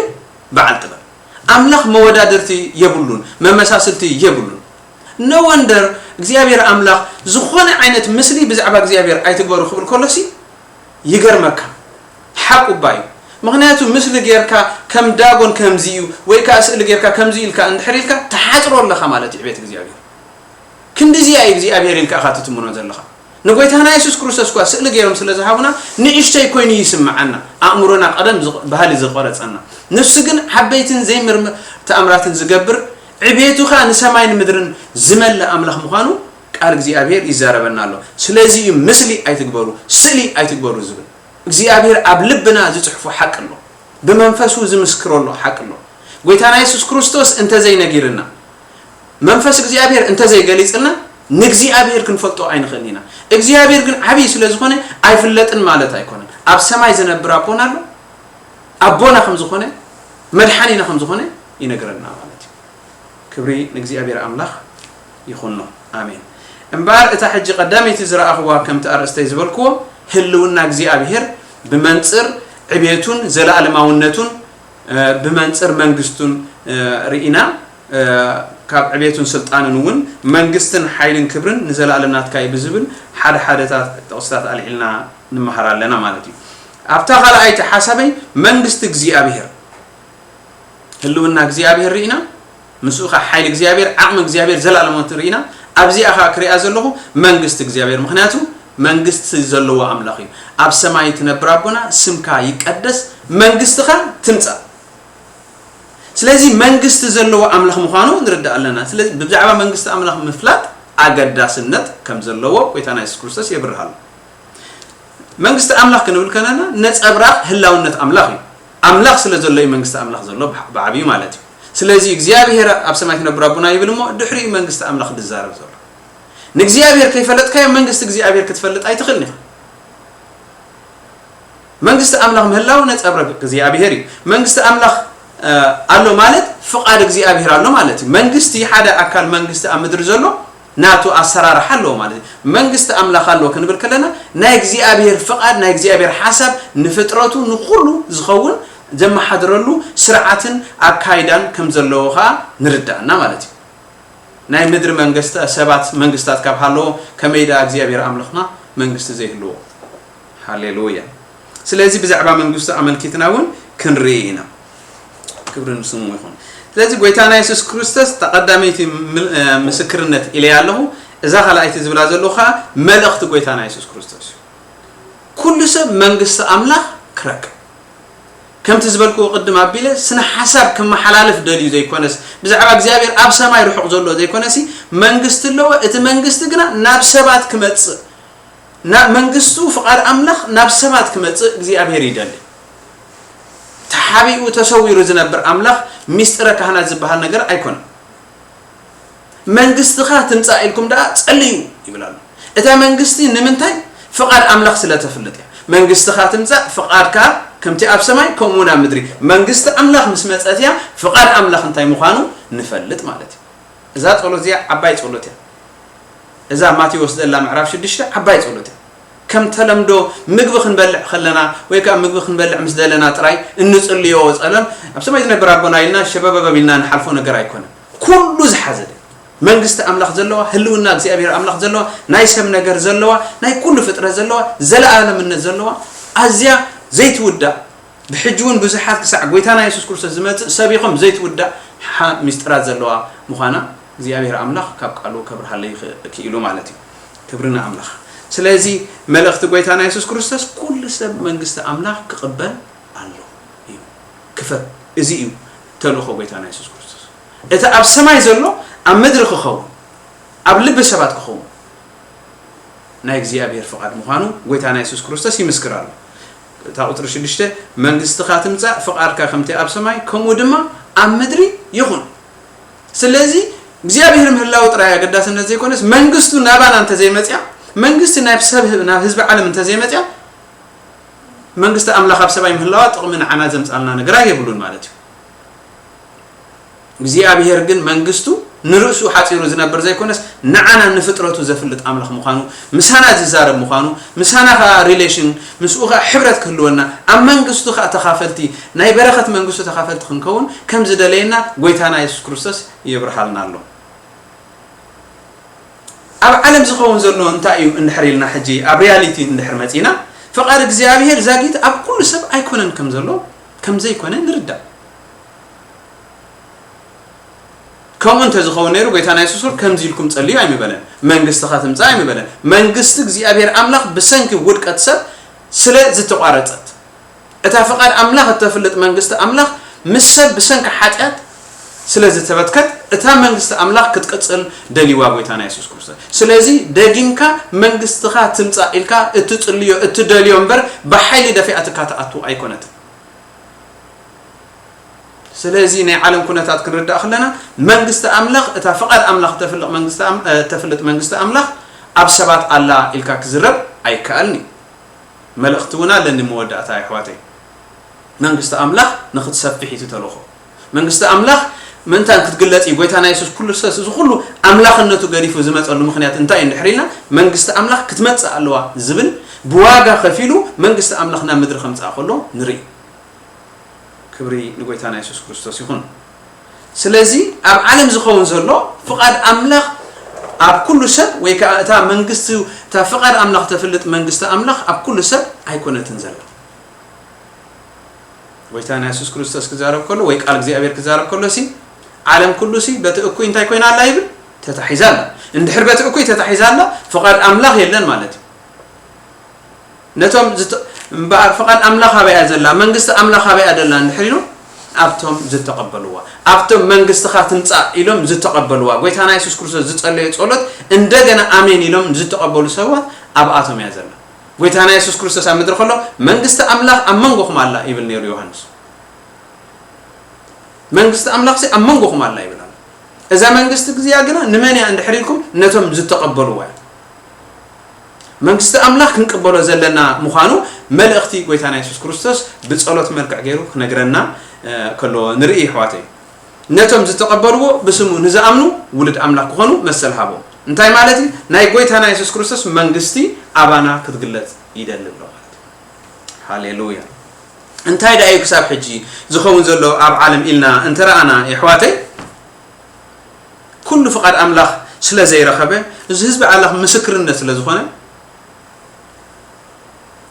በዓል ጥበብ። ኣምላኽ መወዳድርቲ የብሉን፣ መመሳስልቲ የብሉን። No wonder እግዚኣብሔር ኣምላኽ ዝኾነ ዓይነት ምስሊ ብዛዕባ እግዚኣብሔር ኣይትግበሩ ክብል ከሎሲ ይገርመካ። ሓቁ እባ እዩ። ምኽንያቱ ምስሊ ጌርካ ከም ዳጎን ከምዚ እዩ ወይ ከዓ ስእሊ ጌርካ ከምዚ ኢልካ እንድሕር ኢልካ ትሓጽሮ ኣለኻ ማለት እዩ ዕቤት እግዚኣብሔር። ክንድዚኣ እዩ እግዚኣብሔር ኢልካ ኢኻ ትትምኖ ዘለኻ። ንጎይታና የሱስ ክርስቶስ እኳ ስእሊ ገይሮም ስለ ዝሃቡና ንእሽተይ ኮይኑ ይስምዓና። ኣእምሮና ቀደም ዝቕ-፣ ባህሊ ዝቆረጸና። ንሱ ግን ዓበይትን ዘይምርም ተኣምራትን ዝገብር ዕቤቱ ኸኣ ንሰማይን ምድርን ዝመልእ ኣምላኽ ምዃኑ ቃል እግዚኣብሔር ይዛረበና ኣሎ። ስለዚ እዩ ምስሊ ኣይትግበሩ፣ ስእሊ ኣይትግበሩ ዝብል። እግዚኣብሔር ኣብ ልብና ዝጽሕፎ ሓቂ ኣሎ። ብመንፈሱ ዝምስክሮ ኣሎ ሓቂ ኣሎ። ጎይታና የሱስ ክርስቶስ እንተዘይነጊርና፣ መንፈስ እግዚኣብሔር እንተዘይገሊጽልና፣ ንእግዚኣብሔር ክንፈልጦ ኣይንኽእልን ኢና። እግዚኣብሔር ግን ዓብዪ ስለ ዝኾነ ኣይፍለጥን ማለት ኣይኮነን። ኣብ ሰማይ ዝነብር ኣቦና ኣሎ። ኣቦና ከም ዝኾነ፣ መድሓኒና ከም ዝኾነ ይነግረና ማለት እዩ። ክብሪ ንእግዚኣብሔር ኣምላኽ ይኹኖ። ኣሜን። እምበኣር እታ ሕጂ ቀዳመይቲ ዝረኣኽዋ ከምቲ ኣርእስተይ ዝበልክዎ ህልውና እግዚኣብሔር ብመንጽር ዕቤቱን ዘለኣለማውነቱን፣ እ፣ ብመንጽር መንግስቱን፣ እ፣ ርኢና፣ እ፣ ካብ ዕቤቱን ስልጣንን እውን መንግስትን ሓይልን ክብርን ንዘለኣለም ናትካ እዩ ብዝብል ሓደ ሓደታት ጥቕስታት ኣልዒልና ንመሃር ኣለና ማለት እዩ። ኣብታ ካልኣይቲ ሓሳበይ መንግስቲ እግዚኣብሔር ህልውና እግዚኣብሔር ርኢና፣ ምስኡ ኸዓ ሓይሊ እግዚኣብሔር፣ ዓቕሚ እግዚኣብሔር፣ ዘለኣለማውነት ርኢና። ኣብዚኣ ኸዓ ክሪኣ ዘለኹ መንግስቲ እግዚኣብሔር፣ ምኽንያቱ መንግስቲ ዘለዎ ኣምላኽ እዩ። ኣብ ሰማይ ትነብር ኣቦና፣ ስምካ ይቀደስ፣ መንግስትኻ ትምጻእ። ስለዚ መንግስቲ ዘለዎ ኣምላኽ ምዃኑ ንርዳእ ኣለና። ስለዚ ብዛዕባ መንግስቲ ኣምላኽ ምፍላጥ ኣገዳስነት ከም ዘለዎ ጎይታና የሱስ ክርስቶስ የብርህ ኣሎ። መንግስቲ ኣምላኽ ክንብል ከለና ነጸብራቕ ህላውነት ኣምላኽ እዩ። ኣምላኽ ስለ ዘሎ እዩ መንግስቲ ኣምላኽ ዘሎ ብዓ-፣ ብዓብዩ ማለት እዩ። ስለዚ እግዚኣብሔር ኣብ ሰማይ ትነብር ኣቦና ይብል እሞ ድሕሪኡ መንግስቲ ኣምላኽ ዝዛረብ ዘሎ። ንእግዚኣብሔር ከይፈለጥካዮ መንግስቲ እግዚኣብሔር ክትፈልጥ ኣይትኽእልን ኢኻ። መንግስቲ ኣምላኽ ምህላው ነጸብራቕ እግዚኣብሔር እዩ። መንግስቲ ኣምላኽ፣ እ፣ ኣሎ ማለት ፍቓድ እግዚኣብሔር ኣሎ ማለት እዩ። መንግስቲ ሓደ ኣካል መንግስቲ ኣብ ምድሪ ዘሎ ናቱ ኣሰራርሓ ኣለዎ ማለት እዩ። መንግስቲ ኣምላኽ ኣለዎ ክንብል ከለና ናይ እግዚኣብሔር ፍቓድ፣ ናይ እግዚኣብሔር ሓሳብ ንፍጥረቱ ንኹሉ ዝኸውን ዘመሓድረሉ ስርዓትን ኣካይዳን ከም ዘለዎ ኸዓ ንርዳእና ማለት እዩ። ናይ ምድሪ መንግስቲ ሰባት መንግስታት ካብ ሃለዎ ከመይ ደኣ እግዚኣብሔር ኣምላኽና መንግስቲ ዘይህልዎ? ሃሌሉያ። ስለዚ ብዛዕባ መንግስቱ ኣመልኪትና እውን ክንርኢ ኢና። ክብሪ ንስሙ ይኹን። ስለዚ ጎይታና የሱስ ክርስቶስ እታ ቀዳመይቲ ም-፣ እ፣ ምስክርነት ኢለያ ኣለኹ። እዛ ካልኣይቲ ዝብላ ዘለኹ ኸዓ መልእኽቲ ጎይታና የሱስ ክርስቶስ እዩ። ኩሉ ሰብ መንግስቲ ኣምላኽ ክረክብ። ከምቲ ዝበልክዎ ቅድም ኣቢለ ስነ ሓሳብ ክመሓላልፍ ደልዩ ዘይኮነስ፣ ብዛዕባ እግዚኣብሔር ኣብ ሰማይ ርሑቕ ዘሎ ዘይኮነሲ መንግስቲ ኣለዎ። እቲ መንግስቲ ግና ናብ ሰባት ክመጽእ፣ ናብ መንግስቱ ፍቓድ ኣምላኽ ናብ ሰባት ክመጽእ እግዚኣብሔር ይደሊ። ተሓቢኡ ተሰዊሩ ዝነብር ኣምላኽ ሚስጥረ ካህናት ዝበሃል ነገር ኣይኮነን። መንግስትኻ ትምጻእ ኢልኩም ደኣ ጸልዩ ይብል ኣሎ። እታ መንግስቲ ንምንታይ? ፍቓድ ኣምላኽ ስለ ተፍልጥ እያ። መንግስትኻ ትምጻእ፣ ፍቓድካ ከምቲ ኣብ ሰማይ ከምኡ እውን ኣብ ምድሪ። መንግስቲ ኣምላኽ ምስ መጸት እያ፣ ፍቓድ ኣምላኽ እንታይ ምዃኑ ንፈልጥ ማለት እዩ። እዛ ጸሎት እዚኣ ዓባይ ጸሎት እያ። እዛ ማቴዎስ ዘላ ምዕራፍ ሽዱሽተ ዓባይ ጸሎት እያ። ከም ተለምዶ ምግቢ ክንበልዕ ከለና ወይ ከዓ ምግቢ ክንበልዕ ምስ ደለና ጥራይ እንጽልዮ ጸሎት፣ ኣብ ሰማይ ዝነብር ኣቦና ኢልና ሸበበበብ ኢልና ንሓልፎ ነገር ኣይኮነን። ኩሉ ዝሓዘ መንግስቲ ኣምላኽ ዘለዋ፣ ህልውና እግዚኣብሔር ኣምላኽ ዘለዋ፣ ናይ ሰብ ነገር ዘለዋ፣ ናይ ኩሉ ፍጥረት ዘለዋ፣ ዘለኣለምነት ዘለዋ፣ ኣዝያ ዘይትውዳእ፣ ብሕጂ እውን ብዙሓት ክሳዕ ጎይታና የሱስ ክርስቶስ ዝመጽእ ሰቢኾም ዘይትውዳእ ሓ-፣ ምስጢራት ዘለዋ ምዃና እግዚኣብሔር ኣምላኽ ካብ ቃሉ ከብርሃለይ ይኽእል፣ ክኢሉ ማለት እዩ። ክብሪ ንኣምላኽ። ስለዚ መልእኽቲ ጎይታና የሱስ ክርስቶስ ኩሉ ሰብ መንግስቲ ኣምላኽ ክቕበል ኣሎ እዩ። ክፈት፣ እዚ እዩ ተልእኾ ጎይታና የሱስ ክርስቶስ። እቲ ኣብ ሰማይ ዘሎ ኣብ ምድሪ ክኸውን፣ ኣብ ልቢ ሰባት ክኸውን ናይ እግዚኣብሔር ፍቓድ ምዃኑ ጎይታና የሱስ ክርስቶስ ይምስክር ኣሎ። እታ ቁጽሪ ሽዱሽተ፣ "መንግስትኻ ትምጻእ፣ ፍቓድካ ከምቲ ኣብ ሰማይ፣ ከምኡ ድማ ኣብ ምድሪ ይኹን።" ስለዚ እግዚኣብሔር ምህላው ጥራይ ኣገዳስነት ዘይኮነስ፣ መንግስቱ ናባና እንተዘይመጽያ፣ መንግስቲ ናብ ሰብ፣ ናብ ህዝቢ ዓለም እንተዘይመጽያ፣ መንግስቲ ኣምላኽ ኣብ ሰማይ ምህላዋ ጥቕሚ ንዓና ዘምጻልና ነገር ኣይብሉን ማለት እዩ። እግዚኣብሔር ግን መንግስቱ ንርእሱ ሓጺሩ ዝነብር ዘይኮነስ፣ ንዓና ንፍጥረቱ ዘፍልጥ ኣምላኽ ምዃኑ፣ ምሳና ዝዛረብ ምዃኑ፣ ምሳና ኸኣ ሪሌሽን፣ ምስኡ ኸኣ ሕብረት ክህልወና፣ ኣብ መንግስቱ ኸኣ ተኻፈልቲ፣ ናይ በረኸት መንግስቱ ተኻፈልቲ ክንከውን ከም ዝደለየና ጎይታና የሱስ ክርስቶስ የብርሃልና ኣሎ። ኣብ ዓለም ዝኸውን ዘሎ እንታይ እዩ እንድሕር ኢልና፣ ሕጂ ኣብ ሪያሊቲ እንድሕር መጺና፣ ፍቓድ እግዚኣብሔር ዛጊት ኣብ ኩሉ ሰብ ኣይኮነን ከም ዘሎ፣ ከም ዘይኮነ ንርዳእ። ከምኡ እንተዝኸውን ነይሩ፣ ጎይታና የሱስ እውን ከምዚ ኢልኩም ጸልዩ ኣይምበለን፣ መንግስትኻ ትምጻእ ኣይምበለን። መንግስቲ እግዚኣብሔር ኣምላኽ ብሰንኪ ውድቀት ሰብ ስለ ዝተቋረጸት፣ እታ ፍቓድ ኣምላኽ እተፍልጥ መንግስቲ ኣምላኽ ምስ ሰብ ብሰንኪ ሓጢኣት ስለ ዝተበትከት፣ እታ መንግስቲ ኣምላኽ ክትቅጽል ደልይዋ ጎይታና የሱስ ክርስቶስ። ስለዚ ደጊምካ መንግስትኻ ትምጻእ ኢልካ እትጽልዮ፣ እትደልዮ እምበር፣ ብሓይሊ ደፊኣትካ ትኣቱ ኣይኮነትን። ስለዚ ናይ ዓለም ኩነታት ክንርዳእ ከለና፣ መንግስቲ ኣምላኽ፣ እታ ፍቓድ ኣምላኽ እተፍልጥ መንግስቲ ኣም-፣ እ፣ እተፍልጥ መንግስቲ ኣምላኽ ኣብ ሰባት ኣላ ኢልካ ክዝረብ ኣይከኣልን እዩ። መልእኽቲ እውን ኣለኒ መወዳእታ፣ ኣሕዋተይ። መንግስቲ ኣምላኽ ንኽትሰፍሕ እዩ እቲ ተልእኾ። መንግስቲ ኣምላኽ ምእንታን ክትግለጽ እዩ። ጎይታና የሱስ ኩሉ ሰስ-፣ እዚ ኩሉ ኣምላኽነቱ ገዲፉ ዝመጸሉ ምኽንያት እንታይ እዩ እንድሕር ኢልና፣ መንግስቲ ኣምላኽ ክትመጽእ ኣለዋ ዝብል ብዋጋ ከፊሉ መንግስቲ ኣምላኽ ናብ ምድሪ ከምጽኣ ከሎ ንርኢ። ክብሪ ንጎይታና የሱስ ክርስቶስ ይኹን። ስለዚ ኣብ ዓለም ዝኸውን ዘሎ ፍቓድ ኣምላኽ ኣብ ኩሉ ሰብ፣ ወይ ከኣ እታ መንግስቲ፣ እታ ፍቓድ ኣምላኽ ተፍልጥ መንግስቲ ኣምላኽ ኣብ ኩሉ ሰብ ኣይኮነትን ዘላ። ጎይታና የሱስ ክርስቶስ ክዛረብ ከሎ ወይ ቃል እግዚኣብሔር ክዛረብ ከሎ ሲ፣ ዓለም ኩሉ ሲ በቲ እኩይ እንታይ ኮይና ኣላ ይብል? ተታሒዛ ኣላ። እንድሕር በቲ እኩይ ተታሒዛ ኣላ፣ ፍቓድ ኣምላኽ የለን ማለት እዩ። ነቶም ዝተ-፣ እምበኣር ፍቓድ ኣምላኽ ኣበይ እያ ዘላ? መንግስቲ ኣምላኽ ኣበይ እያ ዘላ? እንድሕር ኢሉ ኣብቶም ዝተቐበልዋ፣ ኣብቶም መንግስትኻ ትምጻእ ኢሎም ዝተቐበልዋ፣ ጎይታና የሱስ ክርስቶስ ዝጸለዮ ጸሎት እንደገና ኣሜን ኢሎም ዝተቐበሉ ሰባት ኣብኣቶም እያ ዘላ። ጎይታና የሱስ ክርስቶስ ኣብ ምድሪ ከሎ፣ "መንግስቲ ኣምላኽ ኣብ መንጎኹም ኣላ" ይብል ነይሩ ዮሃንስ። "መንግስቲ ኣምላኽሲ ኣብ መንጎኹም ኣላ" ይብል ኣሎ። እዛ መንግስቲ እዚኣ ግና ንመን እያ እንድሕር ኢልኩም፣ ነቶም ዝተቐበልዋ እያ። መንግስቲ ኣምላኽ ክንቅበሎ ዘለና ምዃኑ መልእኽቲ ጎይታና የሱስ ክርስቶስ ብጸሎት መልክዕ ገይሩ ክነግረና፣ እ፣ ከሎ ንርኢ፣ ኣሕዋተይ። "ነቶም ዝተቐበልዎ ብስሙ ንዝኣምኑ ውሉድ ኣምላኽ ክኾኑ መሰል ሃቦም።" እንታይ ማለት እዩ? ናይ ጎይታና የሱስ ክርስቶስ መንግስቲ ኣባና ክትግለጽ ይደሊ ኣሎ ማለት እዩ። ሃሌሉያ። እንታይ ደኣ እዩ ክሳብ ሕጂ ዝኸውን ዘሎ ኣብ ዓለም ኢልና እንተ ረኣና፣ የሕዋተይ፣ ኩሉ ፍቓድ ኣምላኽ ስለ ዘይረኸበ፣ እዚ ህዝቢ ኣምላኽ ምስክርነት ስለ ዝኾነ፣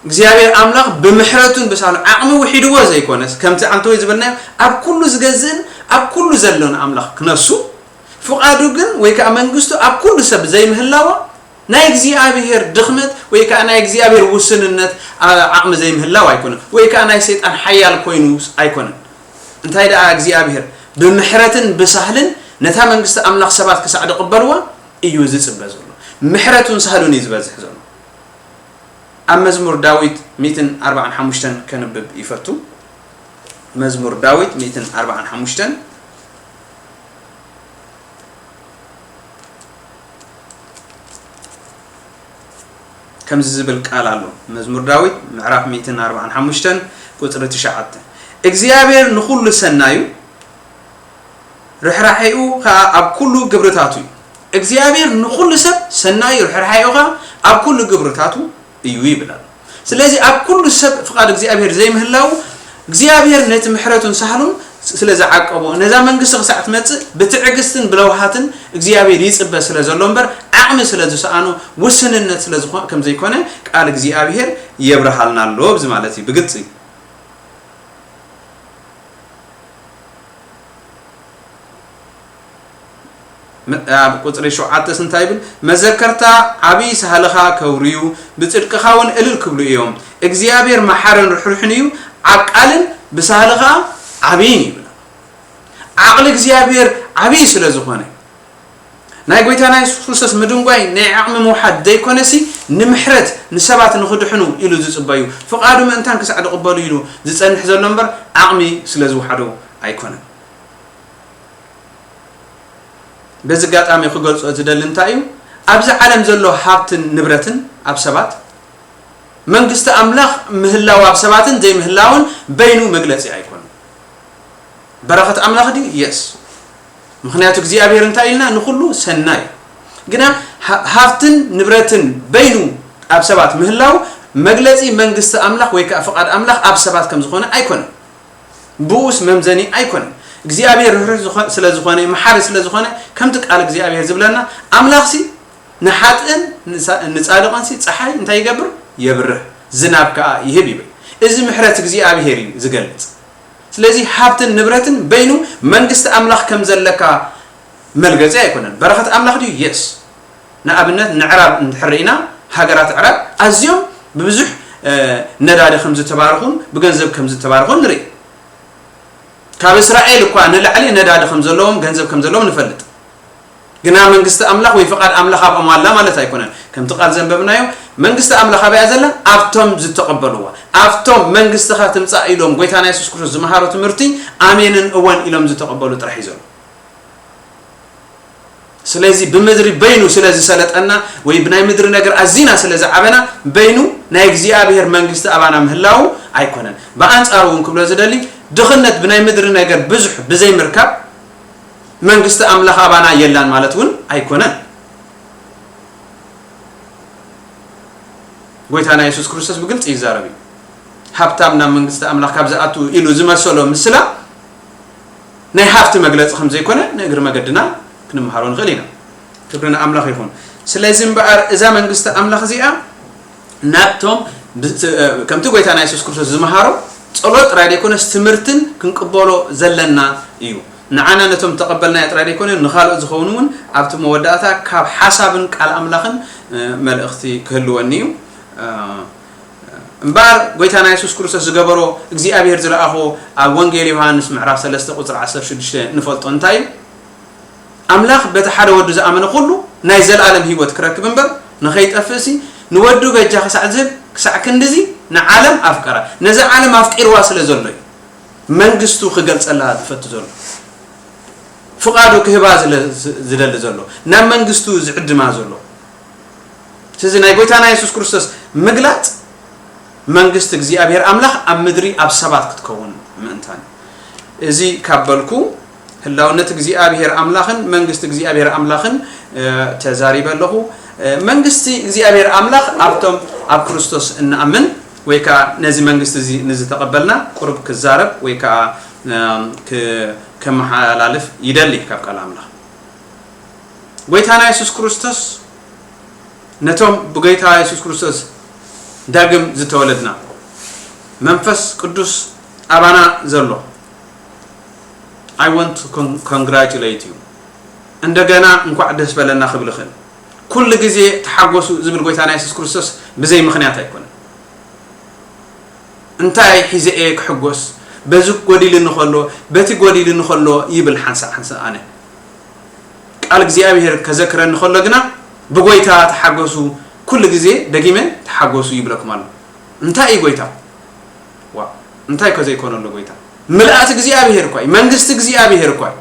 እግዚኣብሔር ኣምላኽ ብምሕረቱን ብሳህሉ ዓቕሚ ውሒድዎ ዘይኮነስ፣ ከምቲ ዓንተወይ ዝበልናዮ፣ ኣብ ኩሉ ዝገዝእን ኣብ ኩሉ ዘሎን ኣምላኽ ክነሱ፣ ፍቓዱ ግን ወይ ከኣ መንግስቱ ኣብ ኩሉ ሰብ ዘይምህላዋ፣ ናይ እግዚኣብሔር ድኽመት ወይ ከኣ ናይ እግዚኣብሔር ውስንነት፣ ኣ-፣ ዓቕሚ ዘይምህላው ኣይኮነን፣ ወይ ከኣ ናይ ሰይጣን ሓያል ኮይኑ ኣይኮነን። እንታይ ደኣ እግዚኣብሔር ብምሕረትን ብሳህልን ነታ መንግስቲ ኣምላኽ ሰባት ክሳዕ ዝቕበልዋ እዩ ዝጽበ ዘሎ። ምሕረቱን ሳህሉን እዩ ዝበዝሕ ዘሎ። ኣብ መዝሙር ዳዊት ሚእትን ኣርባዓን ሓሙሽተን ከንብብ ይፈቱ። መዝሙር ዳዊት ሚእትን ኣርባዓን ሓሙሽተን ከምዚ ዝብል ቃል ኣሎ። መዝሙር ዳዊት ምዕራፍ ሚእትን ኣርባዓን ሓሙሽተን ቁጽሪ ትሽዓተ፣ እግዚኣብሔር ንኹሉ ሰናዩ፣ ርሕራሒኡ ኸኣ ኣብ ኩሉ ግብርታቱ እዩ። እግዚኣብሔር ንኹሉ ሰብ ሰናዩ፣ ርሕራሒኡ ኸኣ ኣብ ኩሉ ግብርታቱ እዩ ይብል ኣሎ። ስለዚ ኣብ ኩሉ ሰብ ፍቓድ እግዚኣብሔር ዘይምህላው፣ እግዚኣብሔር ነቲ ምሕረቱን ሳህሉን ስለ ዝዓቀቦ፣ ነዛ መንግስቲ ክሳዕ ትመጽእ ብትዕግስትን ብለውሃትን እግዚኣብሔር ይጽበ ስለ ዘሎ እምበር፣ ዓቕሚ ስለ ዝሰኣኖ፣ ውስንነት ስለ ዝኾ-፣ ከም ዘይኮነ ቃል እግዚኣብሔር የብርሃልና ኣሎ ኣብዚ ማለት እዩ። ብግልጺ መ-፣ ኣብ ቁጽሪ ሸውዓተስ እንታይ ይብል? "መዘከርታ ዓብዪ ሳህልኻ ከውርዩ፣ ብጽድቅኻ እውን እልል ክብሉ እዮም። እግዚኣብሔር መሓርን ርሕሩሕን እዩ፣ ዓቃልን ብሳህልኻ ዓብይን" ይብል። ዓቕሊ እግዚኣብሔር ዓብዪ ስለ ዝኾነ፣ ናይ ጎይታና የሱስ ክርስቶስ ምድንጓይ ናይ ዓቕሚ ምውሓድ ዘይኮነሲ፣ ንምሕረት ንሰባት ንኽድሕኑ ኢሉ ዝጽበዩ፣ ፍቓዱ ምእንታን ክሳዕ ዝቕበሉ ኢሉ ዝጸንሕ ዘሎ እምበር፣ ዓቕሚ ስለ ዝውሓዶ ኣይኮነን። በዚ ኣጋጣሚ ክገልጾ ዝደሊ እንታይ እዩ? ኣብዚ ዓለም ዘሎ ሃብትን ንብረትን ኣብ ሰባት፣ መንግስቲ ኣምላኽ ምህላው ኣብ ሰባትን ዘይምህላውን በይኑ መግለጺ ኣይኮነን። በረኸት ኣምላኽ ድዩ? የስ። ምኽንያቱ እግዚኣብሔር እንታይ ኢልና? ንኹሉ ሰናይ እዩ። ግና ሃ-፣ ሃብትን ንብረትን በይኑ ኣብ ሰባት ምህላው መግለጺ መንግስቲ ኣምላኽ ወይ ከኣ ፍቓድ ኣምላኽ ኣብ ሰባት ከም ዝኾነ ኣይኮነን። ብኡስ መምዘኒ ኣይኮነን። እግዚኣብሔር ርህሩህ ዝኾ-፣ ስለ ዝኾነ፣ መሓሪ ስለ ዝኾነ፣ ከምቲ ቃል እግዚኣብሔር ዝብለና፣ ኣምላኽሲ ንሓጥእን ንሳ-፣ ንጻድቕንሲ ጸሓይ እንታይ ይገብር? የብርህ፣ ዝናብ ከኣ ይህብ ይብል። እዚ ምሕረት እግዚኣብሔር እዩ ዝገልጽ። ስለዚ ሃብትን ንብረትን በይኑ መንግስቲ ኣምላኽ ከም ዘለካ መልገጺ ኣይኮነን። በረኸት ኣምላኽ ድዩ? የስ። ንኣብነት ንዕራብ እንድሕር ርኢና፣ ሃገራት ዕራብ ኣዝዮም ብብዙሕ፣ እ፣ ነዳዲ ከም ዝተባረኹን ብገንዘብ ከም ዝተባረኹን ንርኢ። ካብ እስራኤል እኳ ንላዕሊ ነዳዲ ከም ዘለዎም፣ ገንዘብ ከም ዘለዎም ንፈልጥ። ግና መንግስቲ ኣምላኽ ወይ ፍቓድ ኣምላኽ ኣብኦም ኣላ ማለት ኣይኮነን። ከምቲ ቃል ዘንበብናዮ፣ መንግስቲ ኣምላኽ ኣበይ እያ ዘላ? ኣብቶም ዝተቐበልዋ። ኣብቶም መንግስትኻ ትምጻእ ኢሎም ጎይታና የሱስ ክርስቶስ ዝመሃሮ ትምህርቲ ኣሜንን እወን ኢሎም ዝተቐበሉ ጥራሕ እዩ ዘሎ። ስለዚ ብምድሪ በይኑ ስለ ዝሰለጠና ወይ ብናይ ምድሪ ነገር ኣዚና ስለ ዝዓበና፣ በይኑ ናይ እግዚኣብሔር መንግስቲ ኣባና ምህላዉ ኣይኮነን። ብኣንጻሩ እውን ክብሎ ዝደሊ፣ ድኽነት ብናይ ምድሪ ነገር ብዙሕ ብዘይምርካብ መንግስቲ ኣምላኽ ኣባና የላን ማለት እውን ኣይኮነን። ጎይታና የሱስ ክርስቶስ ብግልጺ ይዛረብ እዩ። ሃብታም ናብ መንግስቲ ኣምላኽ ካብ ዝኣቱ ኢሉ ዝመሰሎ ምስላ ናይ ሃብቲ መግለጺ ከም ዘይኮነ ንእግሪ መገድና ክንመሃሮ ንኽእል ኢና። ክብሪ ንኣምላኽ ይኹን። ስለዚ እምበኣር እዛ መንግስቲ ኣምላኽ እዚኣ ናብቶም ብ-፣ ከምቲ ጎይታና የሱስ ክርስቶስ ዝመሃሮ ጸሎት ጥራይ ዘይኮነስ ትምህርትን ክንቅበሎ ዘለና እዩ። ንዓና ነቶም ተቐበልናዮ ጥራይ ዘይኮነ ንኻልኦት ዝኸውን እውን ኣብቲ መወዳእታ ካብ ሓሳብን ቃል ኣምላኽን፣ እ፣ መልእኽቲ ክህልወኒ እዩ። እ፣ እምበኣር ጎይታና የሱስ ክርስቶስ ዝገበሮ እግዚኣብሔር ዝለኣኾ ኣብ ወንጌል ዮሃንስ ምዕራፍ ሰለስተ ቁጽሪ ዓሰርተ ሽዱሽተ ንፈልጦ እንታይ እዩ? ኣምላኽ በቲ ሓደ ወዱ ዝኣመነ ኩሉ ናይ ዘለኣለም ህይወት ክረክብ እምበር ንኸይጠፍእሲ ንወዱ በጃ ክሳዕ ዝህብ ክሳዕ ክንድዚ ንዓለም ኣፍቀራ። ነዛ ዓለም ኣፍቂርዋ ስለ ዘሎ እዩ መንግስቱ ክገልጸላ ዝፈቱ ዘሎ። ፍቓዱ ክህባ ዝለ-፣ ዝደሊ ዘሎ። ናብ መንግስቱ ዝዕድማ ዘሎ። ስለዚ ናይ ጎይታና የሱስ ክርስቶስ ምግላጽ መንግስቲ እግዚኣብሔር ኣምላኽ ኣብ ምድሪ ኣብ ሰባት ክትከውን ምእንታን። እዚ ካብ በልኩ ህላውነት እግዚኣብሔር ኣምላኽን መንግስቲ እግዚኣብሔር ኣምላኽን፣ እ፣ ተዛሪበ ኣለኹ። እ፣ መንግስቲ እግዚኣብሔር ኣምላኽ ኣብቶም ኣብ ክርስቶስ እንኣምን ወይ ከኣ ነዚ መንግስቲ እዚ ንዝተቐበልና ቁሩብ ክዛረብ ወይ ከኣ፣ እ፣ ክ-፣ ከመሓላልፍ ይደሊ ካብ ቃል ኣምላኽ። ጎይታና የሱስ ክርስቶስ ነቶም ብጎይታ የሱስ ክርስቶስ ዳግም ዝተወለድና መንፈስ ቅዱስ ኣባና ዘሎ I want to con-, congratulate you። እንደገና እንኳዕ ደስ በለና ክብል እኽእል። ኩሉ ግዜ ተሓጎሱ ዝብል ጎይታና የሱስ ክርስቶስ ብዘይ ምኽንያት ኣይኮነን። እንታይ ሒዘ እየ ክሕጎስ? በዚ ጎዲሉኒ ከሎ፣ በቲ ጎዲሉኒ ከሎ ይብል ሓንሳእ ሓንሳእ ኣነ። ቃል እግዚኣብሔር ከዘክረኒ ከሎ ግና ብጎይታ ተሓገሱ፣ ኩሉ ግዜ ደጊመ ተሓገሱ ይብለኩም ኣሎ። እንታይ እዩ ጎይታ? ዋ፣ እንታይ ከ ዘይኮነ ኣሎ ጎይታ? ምልኣት እግዚኣብሔር እኳ እዩ፣ መንግስቲ እግዚኣብሔር እኳ እዩ።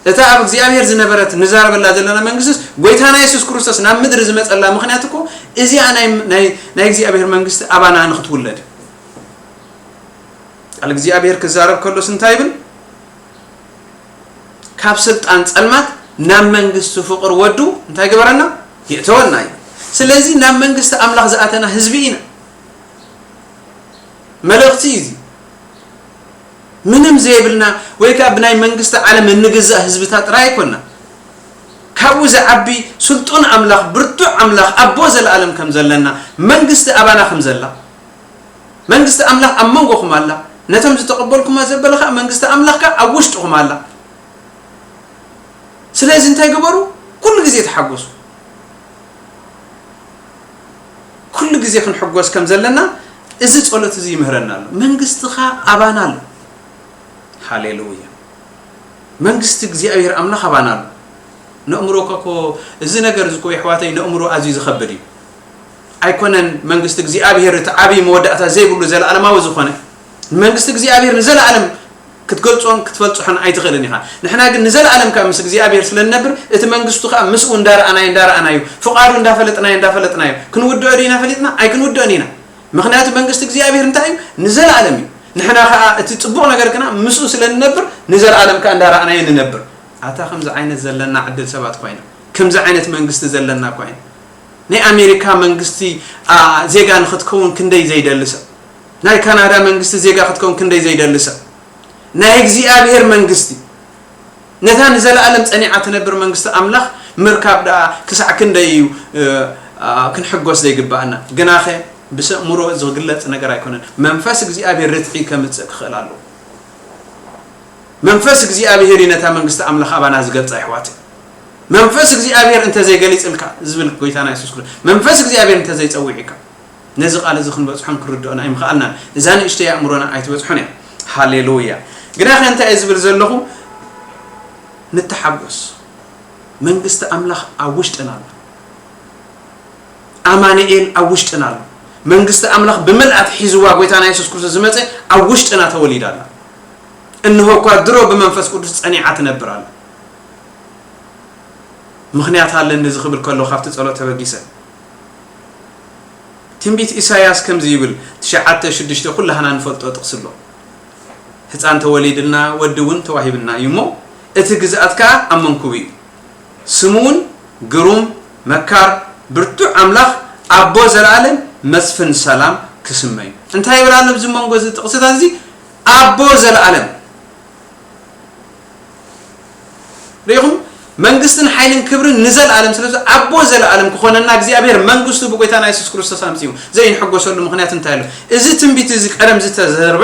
እታ ኣብ እግዚኣብሔር ዝነበረት ንዛረበላ ዘለና መንግስትስ፣ ጎይታና የሱስ ክርስቶስ ናብ ምድሪ ዝመጸላ ምኽንያት እኮ እዚኣ ናይ፣ ናይ፣ ናይ እግዚኣብሔር መንግስቲ ኣባና ንኽትውለድ። ቃል እግዚኣብሔር ክዛረብ ከሎስ እንታይ ይብል? ካብ ስልጣን ጸልማት ናብ መንግስቲ ፍቕር ወዱ እንታይ ገበረና? የእተወና እዩ። ስለዚ ናብ መንግስቲ ኣምላኽ ዝኣተና ህዝቢ ኢና። መልእኽቲ እዩ እዚ። ምንም ዘይብልና ወይ ከኣ ብናይ መንግስቲ ዓለም እንግዛእ ህዝብታት ጥራይ ኣይኮና። ካብኡ ዝዓቢ ስልጡን ኣምላኽ፣ ብርቱዕ ኣምላኽ፣ ኣቦ ዘለኣለም ከም ዘለና፣ መንግስቲ ኣባና ከም ዘላ፣ መንግስቲ ኣምላኽ ኣብ መንጎኹም ኣላ፣ ነቶም ዝተቐበልኩማ ዘበለ ከኣ መንግስቲ ኣምላኽ ከኣ ኣብ ውሽጥኹም ኣላ። ስለዚ እንታይ ግበሩ? ኩሉ ግዜ ተሓጎሱ። ኩሉ ግዜ ክንሕጎስ ከም ዘለና እዚ ጸሎት እዚ ይምህረና ኣሎ። መንግስትኻ ኣባና ኣሎ። ሃሌሉያ። መንግስቲ እግዚኣብሔር ኣምላኽ ኣባና ኣሎ። ነእምሮ እኮ፣ እዚ ነገር እዚ እኮ የሕዋተይ፣ ነእምሮ ኣዝዩ ዝኸብድ እዩ። ኣይኮነን መንግስቲ እግዚኣብሔር እቲ ዓብዪ መወዳእታ ዘይብሉ ዘለዓለማዊ ዝኾነ መንግስቲ እግዚኣብሔር ንዘለዓለም ክትገልጾን ክትፈልጽሖን ኣይትኽእልን ኢኻ። ንሕና ግን ንዘለዓለም ከኣ ምስ እግዚኣብሔር ስለ ንነብር፣ እቲ መንግስቱ ከኣ ምስኡ እንዳረኣናዮ፣ እንዳረኣናዮ፣ ፍቓዱ እንዳፈለጥናዮ፣ እንዳፈለጥናዮ፣ ክንውድኦ ዲና ፈሊጥና? ኣይክንውድኦን ኢና። ምኽንያቱ መንግስቲ እግዚኣብሔር እንታይ እዩ? ንዘለዓለም እዩ። ንሕና ከኣ እቲ ጽቡቕ ነገር ግና ምስኡ ስለ ንነብር፣ ንዘለዓለም ከኣ እንዳረኣናዮ ንነብር። ኣታ ከምዚ ዓይነት ዘለና ዕድል ሰባት ኮይና፣ ከምዚ ዓይነት መንግስቲ ዘለና ኮይና፣ ናይ ኣሜሪካ መንግስቲ፣ ኣ፣ ዜጋ ንኽትከውን ክንደይ ዘይደሊ ሰብ፣ ናይ ካናዳ መንግስቲ ዜጋ ክትከውን ክንደይ ዘይደሊ ሰብ፣ ናይ እግዚኣብሔር መንግስቲ፣ ነታ ንዘለኣለም ጸኒዓ ትነብር መንግስቲ ኣምላኽ ምርካብ ደኣ ክሳዕ ክንደይ እዩ፣ እ፣ ኣ፣ ክንሕጎስ ዘይግባኣና? ግናኸ ብሰእምሮ ዝግለጽ ነገር ኣይኮነን። መንፈስ እግዚኣብሔር ርትዒ ከምጽእ ክኽእል ኣለዎ። መንፈስ እግዚኣብሔር እዩ ነታ መንግስቲ ኣምላኽ ኣባና ዝገልጻ፣ ኣሕዋት። መንፈስ እግዚኣብሔር እንተ ዘይገሊጽልካ፣ ዝብል ጎይታና የሱስ ክርስቶስ፣ መንፈስ እግዚኣብሔር እንተ ዘይጸዊዕካ፣ ነዚ ቃል እዚ ክንበጽሖን ክንርድኦን ኣይምኽኣልናን። እዛ ንእሽተይ ኣእምሮና ኣይትበጽሖን እያ። ሃሌሉያ። ግናኸ እንታይ እየ ዝብል ዘለኹ? ንተሓጎስ። መንግስቲ ኣምላኽ ኣብ ውሽጥና ኣላ። ኣማኑኤል ኣብ ውሽጥና ኣሎ። መንግስቲ ኣምላኽ ብምልኣት ሒዝዋ ጎይታና የሱስ ክርስቶስ ዝመጸ ኣብ ውሽጥና ተወሊዳ ኣላ። እንሆ እኳ ድሮ ብመንፈስ ቅዱስ ጸኒዓ ትነብር ኣላ። ምኽንያት ኣለኒ እዚ ክብል ከሎ ካብቲ ጸሎት ተበጊሰ። ትንቢት ኢሳያስ ከምዚ ይብል፣ ትሽዓተ ሽዱሽተ ኩላህና ንፈልጦ ጥቕሲ ኣሎ። ህፃን ተወሊድልና፣ ወዲ እውን ተዋሂብና እዩ እሞ፣ እቲ ግዝኣት ከኣ ኣብ መንኩቡ እዩ። ስሙ እውን ግሩም፣ መካር፣ ብርቱዕ ኣምላኽ፣ ኣቦ ዘለኣለም፣ መስፍን ሰላም ክስመ እዩ። እንታይ ይብል ኣሎ ኣብዚ መንጎ እዚ ጥቕስታት እዚ? ኣቦ ዘለኣለም። ርኢኹም? መንግስትን ሓይልን ክብርን ንዘለኣለም። ስለዚ ኣቦ ዘለኣለም ክኾነና እግዚኣብሔር መንግስቱ ብጎይታና የሱስ ክርስቶስ ኣምጺኡ። ዘይንሕጎሰሉ ምኽንያት እንታይ ኣሎ? እዚ ትንቢት እዚ ቀደም ዝተዘርበ፣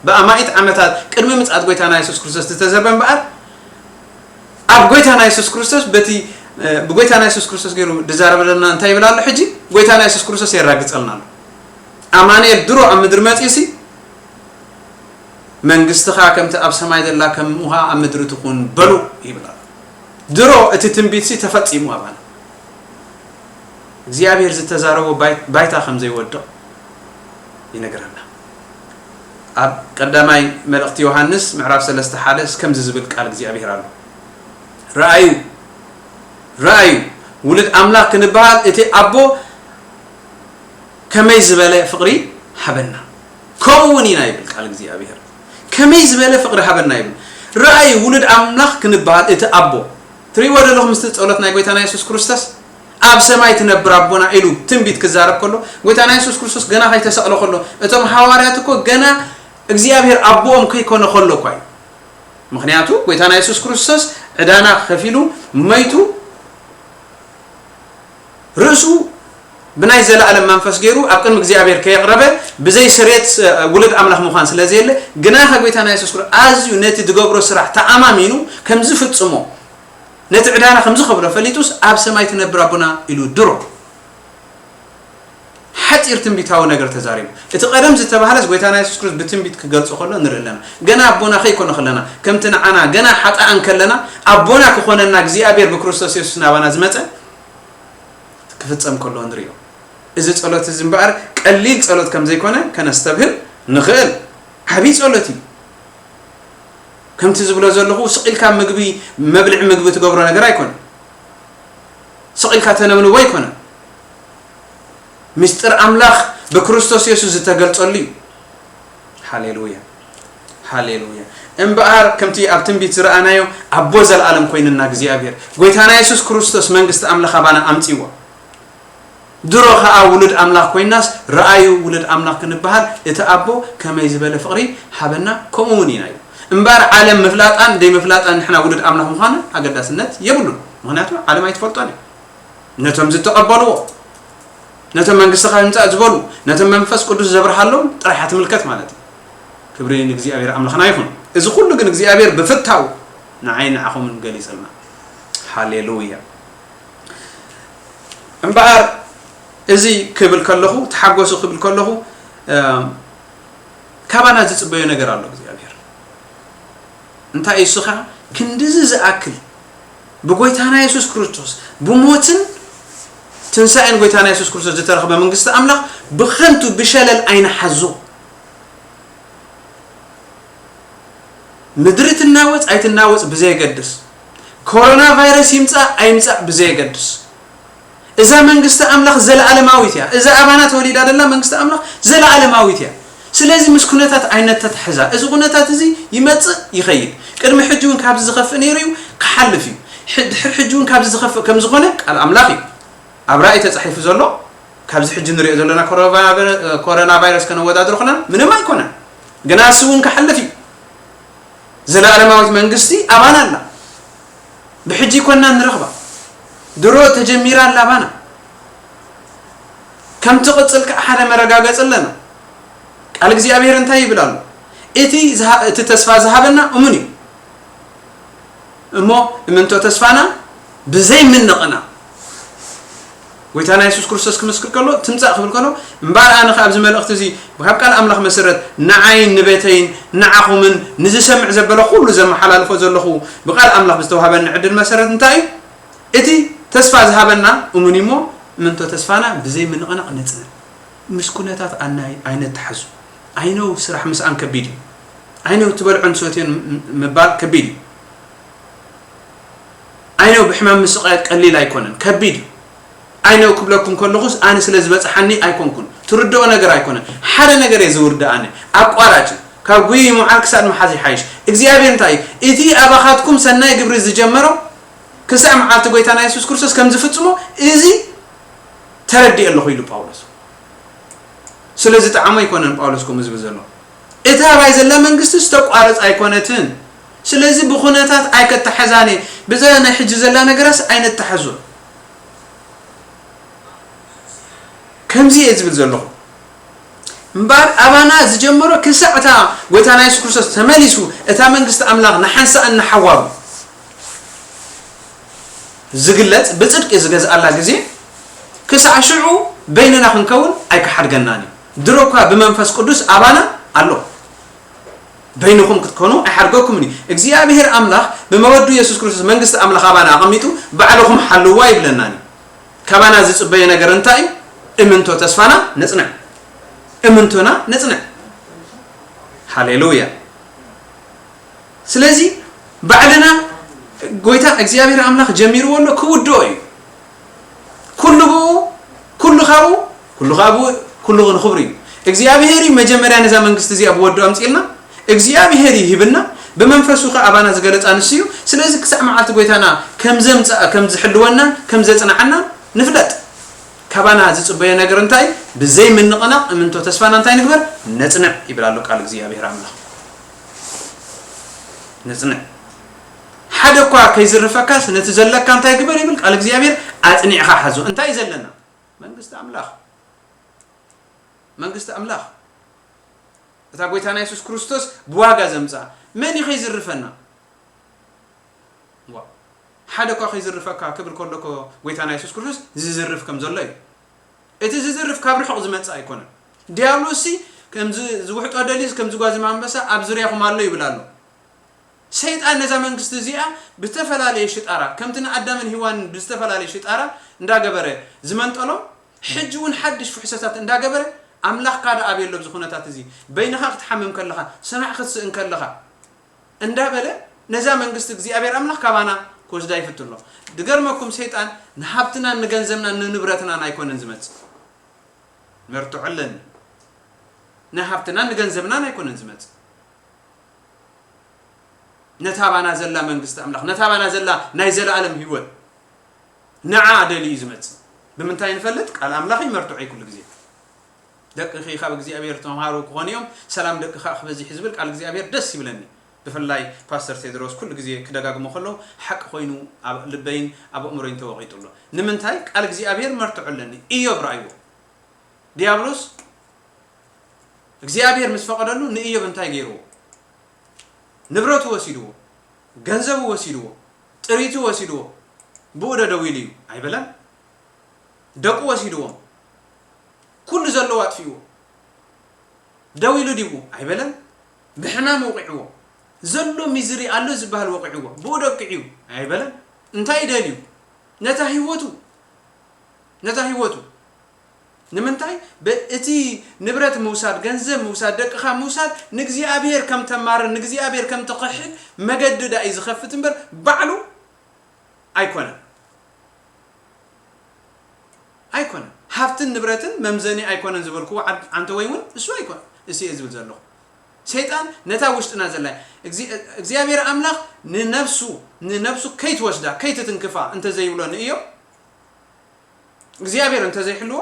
ብኣማኢት ዓመታት ቅድሚ ምጽኣት ጎይታና የሱስ ክርስቶስ ዝተዘርበ እምበኣር፣ ኣብ ጎይታና የሱስ ክርስቶስ በቲ፣ እ፣ ብጎይታና የሱስ ክርስቶስ ገይሩ ዝዛረበለና እንታይ ይብል ኣሎ? ሕጂ ጎይታና የሱስ ክርስቶስ የራግጸልና ኣሎ። ኣማኑኤል ድሮ ኣብ ምድሪ መጺኡሲ፣ መንግስትኻ ከምቲ ኣብ ሰማይ ዘላ ከምኡ ኸኣ ኣብ ምድሪ ትኹን በሉ ይብል ኣሎ። ድሮ እቲ ትንቢትሲ ተፈጺሙ ኣባና። እግዚኣብሔር ዝተዛረቦ ባይ-፣ ባይታ ከም ዘይወድቕ ይነግረና። ኣብ ቀዳማይ መልእኽቲ ዮሃንስ ምዕራፍ ሰለስተ ሓደ ከምዚ ዝብል ቃል እግዚኣብሔር ኣሎ። ረኣዩ፣ ረኣዩ፣ ውሉድ ኣምላኽ ክንበሃል እቲ ኣቦ ከመይ ዝበለ ፍቕሪ ሃበና። ከምኡ እውን ኢና ይብል ቃል እግዚኣብሔር። ከመይ ዝበለ ፍቕሪ ሃበና ይብል። ረኣዩ፣ ውሉድ ኣምላኽ ክንበሃል እቲ ኣቦ። ትርእይዎ ዘለኹም ምስቲ ጸሎት ናይ ጎይታና የሱስ ክርስቶስ? ኣብ ሰማይ ትነብር ኣቦና ኢሉ ትንቢት ክዛረብ ከሎ፣ ጎይታና የሱስ ክርስቶስ ገና ከይተሰቕለ ከሎ፣ እቶም ሃዋርያት እኮ ገና እግዚኣብሔር ኣቦኦም ከይኮነ ከሎ እኳ እዩ። ምኽንያቱ ጎይታና የሱስ ክርስቶስ ዕዳና ከፊሉ መይቱ፣ ርእሱ ብናይ ዘለኣለም መንፈስ ገይሩ ኣብ ቅድሚ እግዚኣብሔር ከየቕረበ ብዘይ ስርየት፣ እ፣ ውሉድ ኣምላኽ ምዃን ስለ ዘየለ፣ ግናኸ ጎይታና የሱስ ክርስቶስ ኣዝዩ ነቲ ዝገብሮ ስራሕ ተኣማሚኑ ከም ዝፍጽሞ፣ ነቲ ዕዳና ከም ዝኸፍሎ ፈሊጡስ ኣብ ሰማይ ትነብር ኣቦና ኢሉ ድሮ ሓጺር ትንቢታዊ ነገር ተዛሪቡ። እቲ ቀደም ዝተባህለስ ጎይታና የሱስ ክርስቶስ ብትንቢት ክገልጾ ከሎ ንርኢ ኣለና። ገና ኣቦና ከይኮነ ከለና፣ ከምቲ ንዓና ገና ሓጥኣን ከለና፣ ኣቦና ክኾነና እግዚኣብሔር ብክርስቶስ የሱስ ናባና ዝመጸ ክፍጸም ከሎ ንርእዮ። እዚ ጸሎት እዚ እምበኣር ቀሊል ጸሎት ከም ዘይኮነ ከነስተብህል ንኽእል። ዓብዪ ጸሎት እዩ። ከምቲ ዝብሎ ዘለኹ ስቕ ኢልካ ምግቢ፣ መብልዒ ምግቢ ትገብሮ ነገር ኣይኮነን። ስቕ ኢልካ ተነብንቦ ኣይኮነን። ምስጢር ኣምላኽ ብክርስቶስ የሱስ ዝተገልጸሉ እዩ። ሃሌሉያ፣ ሃሌሉያ። እምበኣር ከምቲ ኣብ ትንቢት ዝረኣናዮ፣ ኣቦ ዘለኣለም ኮይንና እግዚኣብሔር፣ ጎይታና የሱስ ክርስቶስ መንግስቲ ኣምላኽ ኣባና ኣምጺዎ። ድሮ ኸኣ ውሉድ ኣምላኽ ኮይናስ፣ ረኣዩ ውሉድ ኣምላኽ ክንበሃል፣ እቲ ኣቦ ከመይ ዝበለ ፍቕሪ ሃበና፣ ከምኡ እውን ኢና እዩ። እምበኣር ዓለም ምፍላጣን ዘይምፍላጣን ንሕና ውሉድ ኣምላኽ ምዃና ኣገዳስነት የብሉን። ምኽንያቱ ዓለም ኣይትፈልጦን እያ። ነቶም ዝተቐበልዎ፣ ነቶም መንግስትኻ ይምጻእ ዝበሉ፣ ነቶም መንፈስ ቅዱስ ዘብርሃሎም ጥራይ እያ ትምልከት ማለት እዩ። ክብሪ ንእግዚኣብሔር ኣምላኽና ይኹን። እዚ ኩሉ ግን እግዚኣብሔር ብፍታው ንዓይ ንዓኹምን ገሊጸልና። ሃሌሉያ። እምበኣር እዚ ክብል ከለኹ፣ ተሓጎሱ ክብል ከለኹ፣ እም፣ ካባና ዝጽበዮ ነገር ኣሎ እግዚኣብሔር። እንታይ እዩ እሱ ኸዓ? ክንድዚ ዝኣክል ብጎይታና የሱስ ክርስቶስ ብሞትን ትንሳኤን ጎይታና የሱስ ክርስቶስ ዝተረኽበ መንግስቲ ኣምላኽ ብኸንቱ ብሸለል ኣይንሓዞ። ምድሪ ትናወጽ ኣይትናወጽ ብዘየገድስ፣ ኮሮና ቫይረስ ይምጻእ ኣይምጻእ ብዘየገድስ፣ እዛ መንግስቲ ኣምላኽ ዘለኣለማዊት እያ። እዛ ኣባና ተወሊዳ ዘላ መንግስቲ ኣምላኽ ዘለኣለማዊት እያ። ስለዚ ምስ ኩነታት ኣይነተትሕዛ። እዚ ኩነታት እዚ ይመጽእ ይኸይድ። ቅድሚ ሕጂ እውን ካብዚ ዝኸፍእ ነይሩ እዩ፣ ክሓልፍ እዩ። ሕ-፣ ድሕሪ ሕጂ እውን ካብዚ ዝኸፍእ ከም ዝኾነ ቃል ኣምላኽ እዩ። ኣብ ራእይ ተጻሒፉ ዘሎ፣ ካብዚ ሕጂ ንሪኦ ዘለና ኮሮና ቫይረ-፣ ኮሮና ቫይረስ ከነወዳድሮ ኾና ምንም ኣይኮነን። ግና እሱ እውን ክሓልፍ እዩ። ዘለኣለማዊት መንግስቲ ኣባና ኣላ። ብሕጂ ይኮና ንረኽባ። ድሮ ተጀሚራ ኣላ ኣባና። ከም ትቕጽል ከዓ ሓደ መረጋገጺ ኣለና። ቃል እግዚኣብሔር እንታይ ይብል ኣሎ? እቲ ዝሃ-፣ እቲ ተስፋ ዝሃበና እሙን እዩ። እሞ እምንቶ ተስፋና ብዘይ ምንቕና ጎይታና የሱስ ክርስቶስ ክምስክር ከሎ፣ ትምጻእ ክብል ከሎ፣ እምበኣር ኣነ ኸኣ ኣብዚ መልእኽቲ እዚ ካብ ቃል ኣምላኽ መሰረት ንዓይን ንቤተይን ንዓኹምን ንዝሰምዕ ዘበለ ኩሉ ዘመሓላልፎ ዘለኹ ብቃል ኣምላኽ ብዝተዋህበኒ ዕድል መሰረት እንታይ እዩ? እቲ ተስፋ ዝሃበና እሙን እዩ እሞ፣ እምንቶ ተስፋና ብዘይ ምንቕናቕ ንጽንዕ። ምስ ኩነታት ኣናይ ኣይነተሓዙ። ኣይነው ስራሕ ምስኣን ከቢድ እዩ። ኣይነው ትበልዖን ትሰትዮን ም-፣ ም-፣ ምባል ከቢድ እዩ። ኣይነው ብሕማም ምስቓይ ቀሊል ኣይኮነን፣ ከቢድ እዩ። ኣይነው ክብለኩም ከለኹስ ኣነ ስለ ዝበጽሓኒ ኣይኮንኩን። ትርድኦ ነገር ኣይኮነን። ሓደ ነገር እየ ዝውርድ ኣነ። ኣቋራጭ እዩ። ካብ ጉይይ ምውዓል ክሳድ ምሓዝ ይሓይሽ። እግዚኣብሔር እንታይ እዩ? እቲ ኣባኻትኩም ሰናይ ግብሪ ዝጀመሮ ክሳዕ መዓልቲ ጎይታና የሱስ ክርስቶስ ከም ዝፍጽሞ እዚ ተረዲኤ ኣለኹ ኢሉ ጳውሎስ። ስለዚ ጠዓሞ ኣይኮነን ጳውሎስ ከምኡ ዝብል ዘሎ። እታ ኣባይ ዘላ መንግስቲ ዝተቋረጸ ኣይኮነትን። ስለዚ ብኹነታት ኣይከተሓዛን እየ። ብዛ ናይ ሕጂ ዘላ ነገራስ ኣይነተሓዞን። ከምዚ እየ ዝብል ዘለኹ። እምበኣር ኣባና ዝጀመሮ ክሳዕ እታ ጎይታና የሱስ ክርስቶስ ተመሊሱ እታ መንግስቲ ኣምላኽ ንሓንሳእን ንሓዋሩ ዝግለጽ ብጽድቂ ዝገዝኣላ ግዜ ክሳዕ ሽዑ በይንና ክንከውን ኣይክሓድገናን እዩ። ድሮ እኳ ብመንፈስ ቅዱስ ኣባና ኣሎ። በይንኹም ክትኮኑ ኣይሓድገኩምን እዩ። እግዚኣብሔር ኣምላኽ ብመወዱ የሱስ ክርስቶስ መንግስቲ ኣምላኽ ኣባና ኣቐሚጡ ባዕልኹም ሓልዋ ይብለናን እዩ። ካባና ዝጽበዮ ነገር እንታይ እዩ? እምንቶ ተስፋና ንጽንዕ። እምንቶና ንጽንዕ። ሃሌሉያ። ስለዚ ባዕልና ጎይታ እግዚኣብሔር ኣምላኽ ጀሚርዎ ኣሎ፣ ክውድኦ እዩ። ኩሉ ብኡ፣ ኩሉ ካብኡ፣ ኩሉ ካብኡ፣ ኩሉ ንኽብሩ እዩ። እግዚኣብሔር እዩ መጀመርያ ነዛ መንግስቲ እዚኣ ብወዱ ኣምጺእልና። እግዚኣብሔር እዩ ሂብና፣ ብመንፈሱ ኸኣ ኣባና ዝገለጻ ንሱ እዩ። ስለዚ ክሳዕ መዓልቲ ጎይታና ከም ዘምጽኣ፣ ከም ዝሕልወና፣ ከም ዘጽንዓና ንፍለጥ። ካባና ዝጽበዮ ነገር እንታይ እዩ? ብዘይ ምንቕናቕ እምንቶ ተስፋና እንታይ ንግበር? ነጽንዕ ይብል ኣሎ ቃል እግዚኣብሔር ኣምላኽ። ነጽንዕ። ሓደ እኳ ከይዝርፈካስ ነቲ ዘለካ እንታይ ግበር ይብል ቃል እግዚኣብሔር? ኣጽኒዕኻ ሓዞ። እንታይ እዩ ዘለና? መንግስቲ ኣምላኽ። መንግስቲ ኣምላኽ። እታ ጎይታና የሱስ ክርስቶስ ብዋጋ ዘምጽኣ። መን እዩ ከይዝርፈና? ዋ። ሓደ እኳ ከይዝርፈካ ክብል ከሎ እኮ ጎይታና የሱስ ክርስቶስ ዝዝርፍ ከም ዘሎ እዩ። እቲ ዝዝርፍ ካብ ርሑቕ ዝመጽእ ኣይኮነን። ዲያብሎስሲ ከምዚ ዝውሕጦ ደልዩስ ከም ዝጓዝም ኣንበሳ ኣብ ዙርያኹም ኣሎ ይብል ኣሎ። ሰይጣን ነዛ መንግስቲ እዚኣ ብዝተፈላለየ ሽጣራ፣ ከምቲ ንኣዳምን ሄዋንን ብዝተፈላለየ ሽጣራ እንዳገበረ ዝመንጠሎም፣ ሕጂ እውን ሓድሽ ፍሕሶታት እንዳገበረ፣ ኣምላኽካ ደኣ ኣበይ ኣሎ ኣብዚ ኩነታት እዚ? በይንኻ ክትሓምም ከለኻ፣ ሰማዕ ክትስእን ከለኻ፣ እንዳበለ ነዛ መንግስቲ እግዚኣብሔር ኣምላኽ ካባና ክወስዳ ይፍትን ኣሎ። ድገርመኩም ሰይጣን ንሃብትናን ንገንዘብናን ንንብረትናን ኣይኮነን ዝመጽእ። መርትዖ ኣለኒ። ንሃብትናን ንገንዘብናን ኣይኮነን ዝመጽእ። ነታ ባና ዘላ መንግስቲ ኣምላኽ፣ ነታ ባና ዘላ ናይ ዘለኣለም ህይወት ንዓ ደልዩ እዩ ዝመጽእ። ብምንታይ ንፈልጥ? ቃል ኣምላኽ እዩ መርትዖ እዩ ኩሉ ግዜ። ደቅኺ ካብ እግዚኣብሔር ተምሃሩ ክኾኑ እዮም፣ ሰላም ደቅኻ ክበዝሕ ዝብል ቃል እግዚኣብሔር ደስ ይብለኒ። ብፍላይ ፓስተር ቴድሮስ ኩሉ ግዜ ክደጋግሞ ከሎ ሓቂ ኮይኑ ኣብ ልበይን ኣብ ኣእምሮይን ተወቒጡ ኣሎ። ንምንታይ? ቃል እግዚኣብሔር መርትዖ ኣለኒ። ኢዮብ ረኣይዎ። ዲያብሎስ እግዚኣብሔር ምስ ፈቐደሉ ንኢዮብ እንታይ ገይርዎ? ንብረቱ ወሲድዎ፣ ገንዘቡ ወሲድዎ፣ ጥሪቱ ወሲድዎ። ብኡ ዶ ደው ኢሉ እዩ? ኣይበለን። ደቁ ወሲድዎም። ኩሉ ዘለዎ ኣጥፊእዎ። ደው ኢሉ ዲቡ? ኣይበለን። ብሕማም ወቂዕዎ። ዘሎ ሚዝሪ ኣሎ ዝበሃል ወቂዕዎ። ብኡ ዶ ኣብቂዑ? ኣይበለን። እንታይ እዩ ደልዩ? ነታ ህይወቱ፣ ነታ ህይወቱ። ንምንታይ? ብ-፣ እቲ ንብረት ምውሳድ፣ ገንዘብ ምውሳድ፣ ደቅኻ ምውሳድ ንእግዚኣብሔር ከም ተማርን ንእግዚኣብሔር ከም ትኽሕድ መገዲ ዳ እዩ ዝኸፍት እምበር ባዕሉ ኣይኮነን። ኣይኮነን። ሃብትን ንብረትን መምዘኒ ኣይኮነን ዝበልክዎ ዓን-፣ ዓንተ ወይ እውን እሱ ኣይኮነን። እሱ እየ ዝብል ዘለኹ። ሰይጣን ነታ ውሽጥና ዘላ እግዚ-፣ እግዚኣብሔር ኣምላኽ ንነፍሱ፣ ንነፍሱ ከይትወስዳ፣ ከይትትንክፋ እንተዘይብሎ ንእዮ እግዚኣብሔር እንተዘይሕልዎ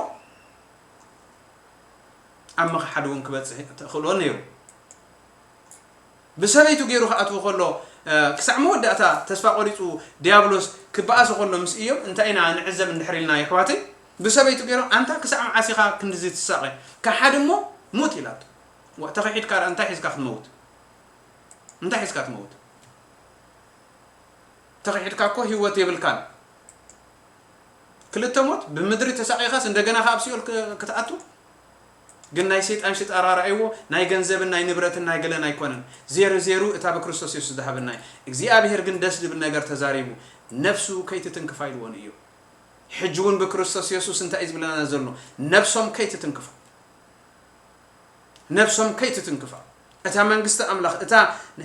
ኣብ ምኽሓድ እውን ክበጽሕ ተኽእሎ ነይሩ። ብሰበይቱ ገይሩ ክኣትዎ ከሎ፣ እ፣ ክሳዕ መወዳእታ ተስፋ ቆሪጹ ዲያብሎስ ክበኣሶ ከሎ ምስ እዮም እንታይ ኢና ንዕዘብ እንድሕር ኢልና የሕዋተይ፣ ብሰበይቱ ገይሩ ኣንታ ክሳዕ መዓስ ኢኻ ክንድዚ ትሳቐ? ክሓድ እሞ ሙት ኢላቶ። ዋ፣ ተኽሒድካ ደኣ እንታይ ሒዝካ ክትመውት? እንታይ ሒዝካ ትመውት? ተኽሒድካ እኮ ህይወት የብልካን። ክልተ ሞት፣ ብምድሪ ተሳቒኻስ እንደገና ከኣ ኣብ ሲኦል ክ-፣ ክትኣቱ? ግን ናይ ሰይጣን ሽጣራ ረኣይዎ፣ ናይ ገንዘብን ናይ ንብረትን ናይ ገለን ኣይኮነን። ዜሮ ዜሮ እታ ብክርስቶስ የሱስ ዝሃበና እዩ። እግዚኣብሔር ግን ደስ ዝብል ነገር ተዛሪቡ፣ ነፍሱ ከይትትንክፋ ኢልዎ ንእዮ። ሕጂ እውን ብክርስቶስ የሱስ እንታይ እዩ ዝብለና ዘሎ? ነፍሶም ከይትትንክፋ። ነፍሶም ከይትትንክፋ። እታ መንግስቲ ኣምላኽ፣ እታ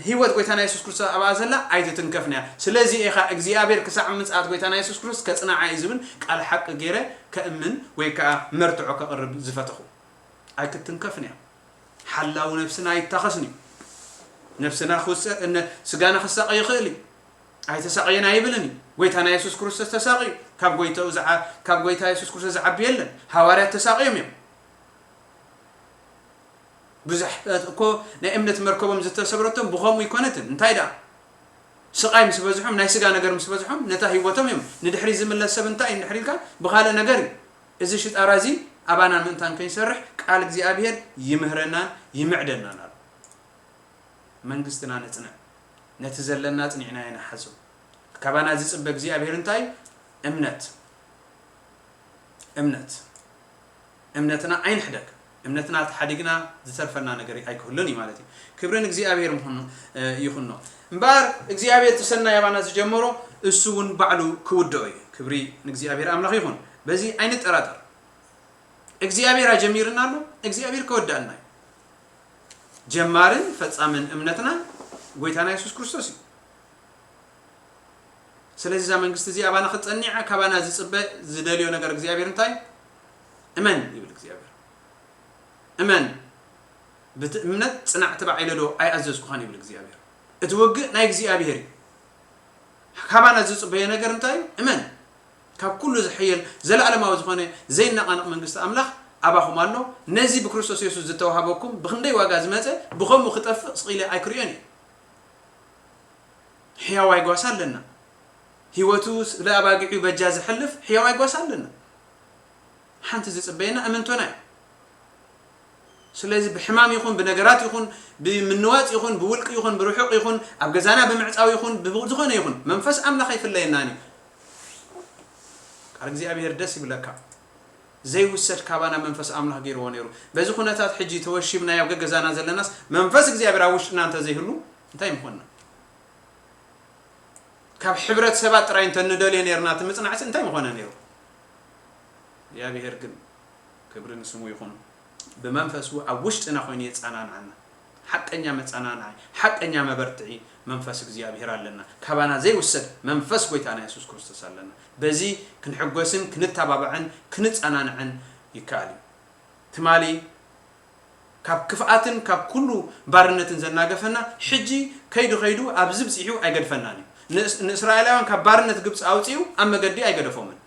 ህይወት ጎይታና የሱስ ክርስቶስ ኣብኣ ዘላ ኣይትትንከፍን እያ። ስለዚ ኢኻ እግዚኣብሔር ክሳዕ ምጽኣት ጎይታና የሱስ ክርስቶስ ከጽንዓ እዩ ዝብል ቃል ሓቂ ገይረ ከእምን ወይ ከኣ መርትዖ ከቕርብ ዝፈተኹ። ኣይክትንከፍን እያ። ሓላው ነፍስና ኣይታኸስን እዩ። ነፍስና ክውሰ-፣ እነ-፣ ስጋና ክሳቐ ይኽእል እዩ። ኣይተሳቐየን ኣይብልን እዩ። ጎይታና የሱስ ክርስቶስ ተሳቒዩ። ካብ ጎይታኡ ዝዓ-፣ ካብ ጎይታ የሱስ ክርስቶስ ዝዓቢ የለን። ሃዋርያት ተሳቒዮም እዮም። ብዙሕ እኮ ናይ እምነት መርከቦም ዝተሰብረቶም ብኸምኡ ኣይኮነትን። እንታይ ደኣ? ስቓይ ምስ በዝሖም፣ ናይ ስጋ ነገር ምስ በዝሖም፣ ነታ ህይወቶም እዮም። ንድሕሪት ዝምለስ ሰብ እንታይ እዩ እንድሕር ኢልካ፣ ብኻልእ ነገር እዩ። እዚ ሽጣራ እዚ ኣባና ምእንታን ከይንሰርሕ፣ ቃል እግዚኣብሔር ይምህረናን ይምዕደናን ኣሎ። መንግስትና ነጽንዕ። ነቲ ዘለና ኣጽኒዕናዮ ንሓዞ። ካባና ዝጽበ እግዚኣብሔር እንታይ እዩ? እምነት። እምነት። እምነትና ኣይንሕደግ። እምነትና ተሓዲግና ዝተርፈና ነገር ኣይክህሉን እዩ ማለት እዩ። ክብሪ ንእግዚኣብሔር ምዃኑ፣ እ፣ ይኹኖ። እምበኣር እግዚኣብሔር እቲ ሰናይ ኣባና ዝጀመሮ እሱ እውን ባዕሉ ክውድኦ እዩ። ክብሪ ንእግዚኣብሔር ኣምላኽ ይኹን። በዚ ኣይንጠራጠር። እግዚኣብሔር ኣጀሚርና ኣሎ፣ እግዚኣብሔር ከወዳእና እዩ። ጀማርን ፈጻምን እምነትና ጎይታና የሱስ ክርስቶስ እዩ። ስለዚ እዛ መንግስቲ እዚኣ ኣባና ክትጸኒዓ ካባና ዝጽበ ዝደልዮ ነገር እግዚኣብሔር እንታይ? እመን ይብል እግዚኣብሔር። እመን። ብቲ እምነት ጽናዕ ትባዕ ኢለ ዶ ኣይኣዘዝኩኻን ይብል እግዚኣብሔር። እቲ ውግእ ናይ እግዚኣብሔር እዩ። ካባና ዝጽበዮ ነገር እንታይ እዩ? እመን። ካብ ኩሉ ዝሕየል ዘለዓለማዊ ዝኾነ ዘይነቓነቕ መንግስቲ ኣምላኽ ኣባኹም ኣሎ። ነዚ ብክርስቶስ የሱስ ዝተዋህበኩም ብኽንደይ ዋጋ ዝመጸ ብኸምኡ ክጠፍእ ስቕ ኢለ ኣይክርእዮን እየ። ሕያዋይ ጓሳ ኣለና። ህይወቱ ስለ ኣባጊዑ በጃ ዘሕልፍ ሕያዋይ ጓሳ ኣለና። ሓንቲ ዝጽበየና እምንቶና እዩ። ስለዚ ብሕማም ይኹን፣ ብነገራት ይኹን፣ ብምንዋጽ ይኹን፣ ብውልቂ ይኹን፣ ብርሑቕ ይኹን፣ ኣብ ገዛና ብምዕጻው ይኹን፣ ብዝኾነ ይኹን፣ መንፈስ ኣምላኽ ኣይፍለየናን እዩ። ቃል እግዚኣብሔር ደስ ይብለካ። ዘይውሰድ ካባና መንፈስ ኣምላኽ ገይርዎ ነይሩ። በዚ ኩነታት ሕጂ ተወሺብናዮ ኣብ ገገዛና ዘለናስ መንፈስ እግዚኣብሔር ኣብ ውሽጥና እንተዘይህሉ እንታይ ምኾንና? ካብ ሕብረት ሰባት ጥራይ እንተ ንደልዮ ነይርና እቲ ምጽናዕሲ እንታይ ምኾነ ነይሩ? እግዚኣብሔር ግን ክብሪ ንስሙ ይኹን። ብመንፈሱ ኣብ ውሽጥና ኮይኑ የጸናንዓና። ሓቀኛ መጸናንዒ፣ ሓቀኛ መበርትዒ መንፈስ እግዚኣብሔር ኣለና። ካባና ዘይውሰድ መንፈስ ጎይታና የሱስ ክርስቶስ ኣለና። በዚ ክንሕጎስን ክንተባባዕን ክንጸናንዕን ይከኣል እዩ። ትማሊ ካብ ክፍኣትን ካብ ኩሉ ባርነትን ዘናገፈና፣ ሕጂ ከይዱ ከይዱ ኣብዚ ብጺሑ ኣይገድፈናን እዩ። ንእስ-፣ ንእስራኤላውያን ካብ ባርነት ግብጺ ኣውጺኡ ኣብ መገዲ ኣይገደፎምን።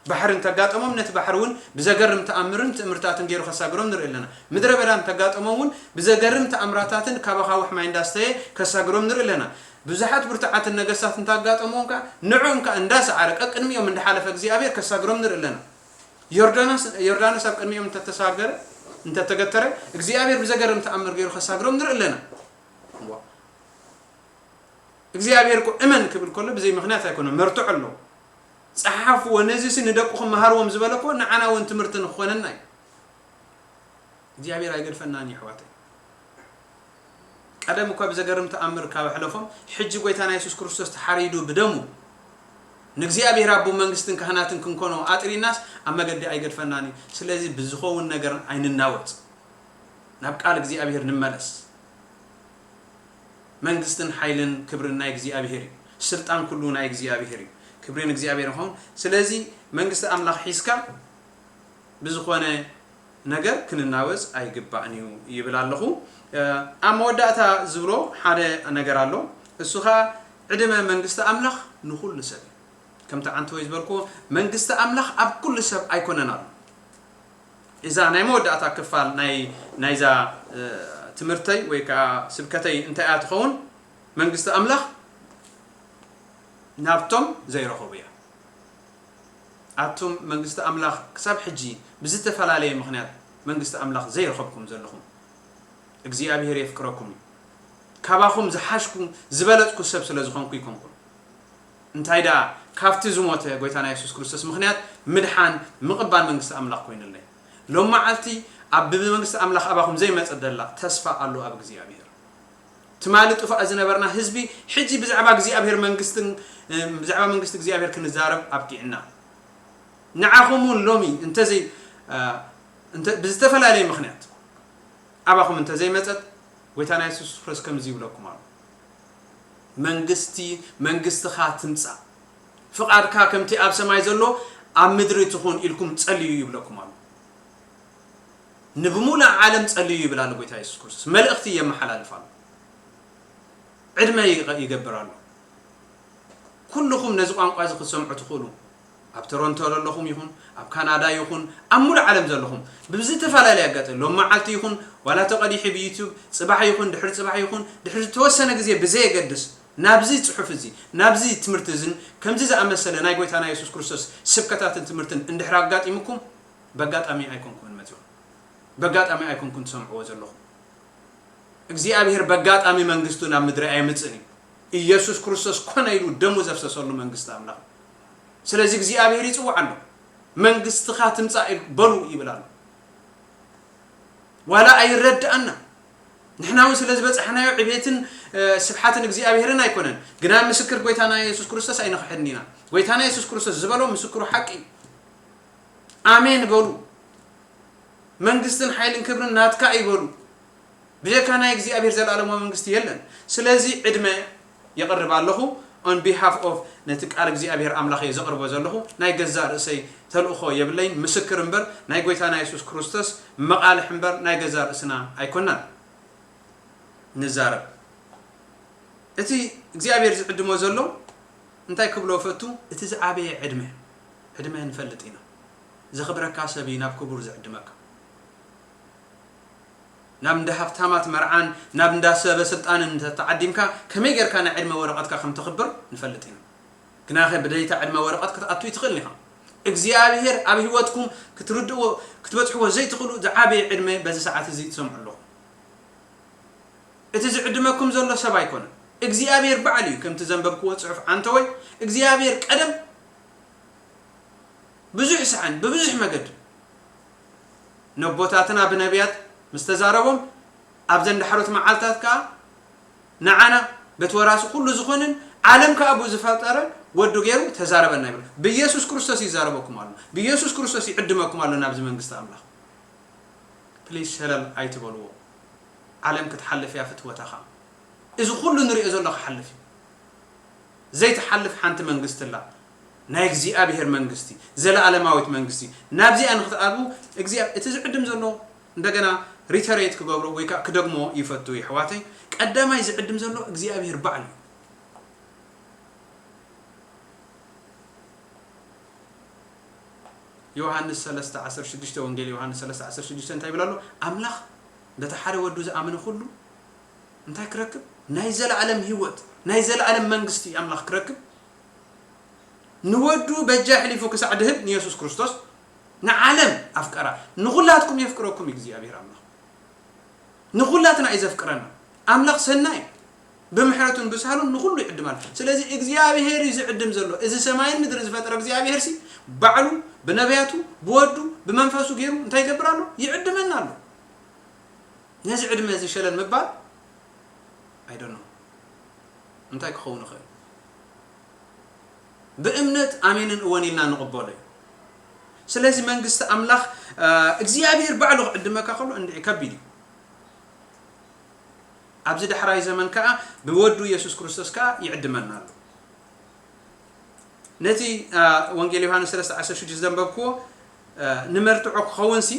ባሕሪ እንተጋጠሞም ነቲ ባሕሪ እውን ብዘገርም ተኣምርን ትእምርታትን ገይሩ ከሳግሮም ንርኢ ኣለና። ምድረ በዳ እንተጋጠሞም እውን ብዘገርም ተኣምራታትን ካብ ኣኻውሕ ማይ እንዳስተየ ከሳግሮም ንርኢ ኣለና። ብዙሓት ብርቱዓትን ነገስታት እንታጋጠምዎም ከኣ ንዕኦም ከኣ እንዳሰዓረ ቀቅድሚኦም እንዳሓለፈ እግዚኣብሔር ከሳግሮም ንርኢ ኣለና። ዮርዳኖስ፣ ዮርዳኖስ ኣብ ቅድሚኦም እንተተሳገረ፣ እንተተገተረ እግዚኣብሔር ብዘገርም ተኣምር ገይሩ ከሳግሮም ንርኢ ኣለና። እዋ። እግዚኣብሔር እኮ እመን ክብል ከሎ ብዘይ ምኽንያት ኣይኮነን፣ መርትዖ ኣለዎ። ጸሓፍዎ፣ ነዚሲ ንደቅኹም መሃርዎም ዝበለ እኮ ንዓና እውን ትምህርቲ ንክኾነና እዩ። እግዚኣብሔር ኣይገድፈናን እዩ ኣሕዋተይ። ቀደም እኳ ብዘገርም ተኣምር ካብ ኣሕለፎም፣ ሕጂ ጎይታና የሱስ ክርስቶስ ተሓሪዱ ብደሙ ንእግዚኣብሔር ኣቦ መንግስትን ካህናትን ክንኮኖ ኣጥሪናስ ኣብ መገዲ ኣይገድፈናን እዩ። ስለዚ ብዝኸውን ነገር ኣይንናወጽ። ናብ ቃል እግዚኣብሔር ንመለስ። መንግስትን ሓይልን ክብርን ናይ እግዚኣብሔር እዩ። ስልጣን ኩሉ ናይ እግዚኣብሔር እዩ። ክብሪ ንእግዚኣብሔር ይኹን። ስለዚ መንግስቲ ኣምላኽ ሒዝካ ብዝኾነ ነገር ክንናወጽ ኣይግባእን እዩ ይብል ኣለኹ። እ፣ ኣብ መወዳእታ ዝብሎ ሓደ ነገር ኣሎ። እሱ ኸኣ ዕድመ መንግስቲ ኣምላኽ ንኹሉ ሰብ እዩ። ከምቲ ዓንተወይ ዝበልክዎ መንግስቲ ኣምላኽ ኣብ ኩሉ ሰብ ኣይኮነን ኣሎ። እዛ ናይ መወዳእታ ክፋል ናይ፣ ናይዛ፣ እ፣ ትምህርተይ ወይ ከኣ ስብከተይ እንታይ እያ ትኸውን? መንግስቲ ኣምላኽ ናብቶም ዘይረኸቡ እያ። ኣቱም መንግስቲ ኣምላኽ ክሳብ ሕጂ ብዝተፈላለየ ምኽንያት መንግስቲ ኣምላኽ ዘይረኸብኩም ዘለኹም፣ እግዚኣብሔር የፍቅረኩም እዩ። ካባኹም ዝሓሽኩ ዝበለጽኩ ሰብ ስለ ዝኾንኩ ይኮንኩን። እንታይ ደኣ ካብቲ ዝሞተ ጎይታና የሱስ ክርስቶስ ምኽንያት ምድሓን ምቕባል መንግስቲ ኣምላኽ ኮይኑለይ። ሎም መዓልቲ ኣብ ብመንግስቲ ኣምላኽ ኣባኹም ዘይመጸ ደላ ተስፋ ኣሎ ኣብ እግዚኣብሔር። ትማሊ ጥፋእ ዝነበርና ህዝቢ ሕጂ ብዛዕባ እግዚኣብሔር መንግስትን፣ እ፣ ብዛዕባ መንግስቲ እግዚኣብሔር ክንዛረብ ኣብቂዕና። ንዓኹም እውን ሎሚ እንተዘይ፣ እ፣ እንተ-፣ ብዝተፈላለየ ምኽንያት ኣባኹም እንተዘይመጸት ጎይታና የሱስ ክርስቶስ ከምዚ ይብለኩም ኣሎ። መንግስቲ፣ መንግስትኻ ትምጻእ። ፍቓድካ ከምቲ ኣብ ሰማይ ዘሎ ኣብ ምድሪ ትኹን ኢልኩም ጸልዩ ይብለኩም ኣሎ። ንብሙሉእ ዓለም ጸልዩ ይብል ኣሎ ጎይታ የሱስ ክርስቶስ። መልእኽቲ የመሓላልፍ ኣሎ። ዕድመ ይገ-፣ ይገብር ኣሎ። ኩልኹም ነዚ ቋንቋ እዚ ክትሰምዑ ትኽእሉ። ኣብ ቶሮንቶ ዘለኹም ይኹን፣ ኣብ ካናዳ ይኹን፣ ኣብ ሙሉእ ዓለም ዘለኹም፣ ብዝተፈላለየ ኣጋጣሚ፣ ሎም መዓልቲ ይኹን፣ ዋላ ተቐዲሑ ብዩቱብ፣ ጽባሕ ይኹን፣ ድሕሪ ጽባሕ ይኹን፣ ድሕሪ ዝተወሰነ ግዜ ብዘየገድስ፣ ናብዚ ጽሑፍ እዚ፣ ናብዚ ትምህርቲ እዝን፣ ከምዚ ዝኣመሰለ ናይ ጎይታና የሱስ ክርስቶስ ስብከታትን ትምህርትን እንድሕር ኣጋጢሙኩም፣ በጋጣሚ ኣይኮንኩምን መጺኹም። በጋጣሚ ኣይኮንኩን ትሰምዕዎ ዘለኹም። እግዚኣብሔር በጋጣሚ መንግስቱ ናብ ምድሪ ኣየምጽእን እዩ። ኢየሱስ ክርስቶስ ኮነ ኢሉ ደሙ ዘፍሰሰሉ መንግስቲ ኣምላኽ። ስለዚ እግዚኣብሔር ይጽውዕ ኣሎ። መንግስትኻ ትምጻእ ኢል-፣ በሉ ይብል ኣሎ። ዋላ ኣይረድኣና። ንሕና እውን ስለ ዝበጻሕናዮ ዕቤትን፣ እ፣ ስብሓትን እግዚኣብሔርን ኣይኮነን። ግና ምስክር ጎይታና የሱስ ክርስቶስ ኣይንኽሕድን ኢና። ጎይታና የሱስ ክርስቶስ ዝበሎ ምስክሩ ሓቂ እዩ። ኣሜን በሉ። መንግስትን ሓይልን ክብርን ናትካ እዩ በሉ። ብጀካ ናይ እግዚኣብሔር ዘለኣለማዊ መንግስቲ የለን። ስለዚ ዕድመ የቕርብ ኣለኹ። On behalf of ነቲ ቃል እግዚኣብሔር ኣምላኽ እየ ዘቕርቦ ዘለኹ። ናይ ገዛእ ርእሰይ ተልእኾ የብለይን። ምስክር እምበር ናይ ጎይታና የሱስ ክርስቶስ መቓልሕ እምበር ናይ ገዛእ ርእስና ኣይኮናን። ንዛረብ። እቲ እግዚኣብሔር ዝዕድሞ ዘሎ እንታይ ክብሎ ፈቱ? እቲ ዝዓበየ ዕድመ፣ ዕድመ ንፈልጥ ኢና። ዘኽብረካ ሰብ እዩ ናብ ክቡር ዝዕድመካ። ናብ እንዳ ሃብታማት መርዓን ናብ እንዳ ሰበ ስልጣንን እንተ ተዓዲምካ፣ ከመይ ጌርካ ናይ ዕድመ ወረቐትካ ከም ተኽብር ንፈልጥ ኢና። ግናኸ ብደይታ ዕድመ ወረቐት ክትኣቱ ይትኽእል ኢኻ። እግዚኣብሔር ኣብ ህይወትኩም ክትርድእዎ፣ ክትበጽሕዎ ዘይትኽእሉ ዝዓበየ ዕድመ በዚ ሰዓት እዚ ትሰምዑ ኣለኹም። እቲ ዝዕድመኩም ዘሎ ሰብ ኣይኮነን። እግዚኣብሔር ባዕሉ እዩ። ከምቲ ዘንበብክዎ ጽሑፍ ዓንተወይ፣ እግዚኣብሔር ቀደም ብዙሕ ሰዓን ብብዙሕ መገዲ ነቦታትና ብነቢያት ምስ ተዛረቦም፣ ኣብዘን ዳሕሮት መዓልታት ከኣ ንዓና በቲ ወራሲ ኩሉ ዝኾንን ዓለም ከኣ ብኡ ዝፈጠረ ወዱ ገይሩ ተዛረበና ይብል። ብኢየሱስ ክርስቶስ ይዛረበኩም ኣሎ። ብኢየሱስ ክርስቶስ ይዕድመኩም ኣሎ ናብዚ መንግስቲ ኣምላኽ። ፕሊዝ ሸለል ኣይትበልዎ። ዓለም ክትሓልፍ እያ ፍትወታኻ። እዚ ኩሉ ንሪኦ ዘሎ ክሓልፍ እዩ። ዘይትሓልፍ ሓንቲ መንግስቲ ኣላ፣ ናይ እግዚኣብሔር መንግስቲ፣ ዘለኣለማዊት መንግስቲ። ናብዚኣ ንክትኣትዉ እግዚኣብ-፣ እቲ ዝዕድም ዘሎ እንደገና ሪተሬት ክገብሮ ወይ ከዓ ክደግሞ ይፈቱ የሕዋተይ። ቀዳማይ ዝዕድም ዘሎ እግዚኣብሔር ባዕሉ እዩ። ዮሃንስ ሰለስተ ዓሰርተ ሽዱሽተ፣ ወንጌል ዮሃንስ ሰለስተ ዓሰርተ ሽዱሽተ እንታይ ይብል ኣሎ? ኣምላኽ በቲ ሓደ ወዱ ዝኣመነ ኩሉ እንታይ ክረክብ? ናይ ዘለኣለም ህይወት፣ ናይ ዘለኣለም መንግስቲ ኣምላኽ ክረክብ፣ ንወዱ በጃ ኣሕሊፉ ክሳዕ ድህብ ንየሱስ ክርስቶስ ንዓለም ኣፍቀራ። ንኹላትኩም የፍቅረኩም እግዚኣብሔር ኣምላኽ። ንኹላትና እዩ ዘፍቅረና። ኣምላኽ ሰናይ፣ ብምሕረቱን ብሳህሉን ንኹሉ ይዕድም ኣሎ። ስለዚ እግዚኣብሔር እዩ ዝዕድም ዘሎ። እዚ ሰማይን ምድርን ዝፈጠረ እግዚኣብሔር ሲ ባዕሉ ብነቢያቱ፣ ብወዱ፣ ብመንፈሱ ገይሩ እንታይ ይገብር ኣሎ? ይዕድመና ኣሎ። ነዚ ዕድመ እዚ ሸለል ምባል፣ I don't know፣ እንታይ ክኸውን ይኽእል? ብእምነት ኣሜንን እወን ኢልና ንቕበሎ እዩ። ስለዚ መንግስቲ ኣምላኽ፣ እ፣ እግዚኣብሔር ባዕሉ ክዕድመካ ከሎ እንድዒ ከቢድ እዩ። ኣብዚ ዳሕራይ ዘመን ከኣ ብወዱ የሱስ ክርስቶስ ከኣ ይዕድመና ኣሎ። ነቲ፣ እ፣ ወንጌል ዮሃንስ ሰለስተ ዓሰርተ ሽዱሽተ ዘንበብክዎ፣ እ፣ ንመርትዖ ክኸውንሲ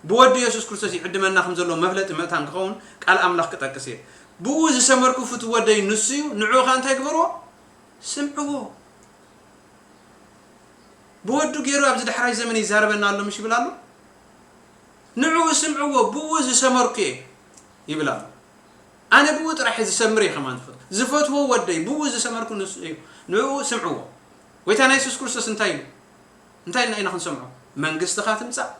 ብወዱ የሱስ ክርስቶስ ይዕድመና ከም ዘሎ መፍለጢ መእታን ክኸውን ቃል ኣምላኽ ክጠቅስ እየ። ብኡ ዝሰመርኩ ፍትው ወደይ ንሱ እዩ፣ ንዕኡ ኸኣ እንታይ ግበርዎ? ስምዕዎ። ብወዱ ገይሩ ኣብዚ ዳሕራይ ዘመን ይዛረበና ኣሎ፣ ምሽ ይብል ኣሎ? ንዕኡ ስምዕዎ፣ ብኡ ዝሰመርኩ እየ ይብል ኣሎ። ኣነ ብኡ ጥራሕ እየ ዝሰምር እየ ከማን ዝፈትዎ። ዝፈትዎ ወደይ፣ ብኡ ዝሰመርኩ ንሱ እዩ። ንዕኡ ስምዕዎ። ጎይታና የሱስ ክርስቶስ እንታይ ኢሉ? እንታይ ኢልና ኢና ክንሰምዖ? መንግስትኻ ትምጻእ።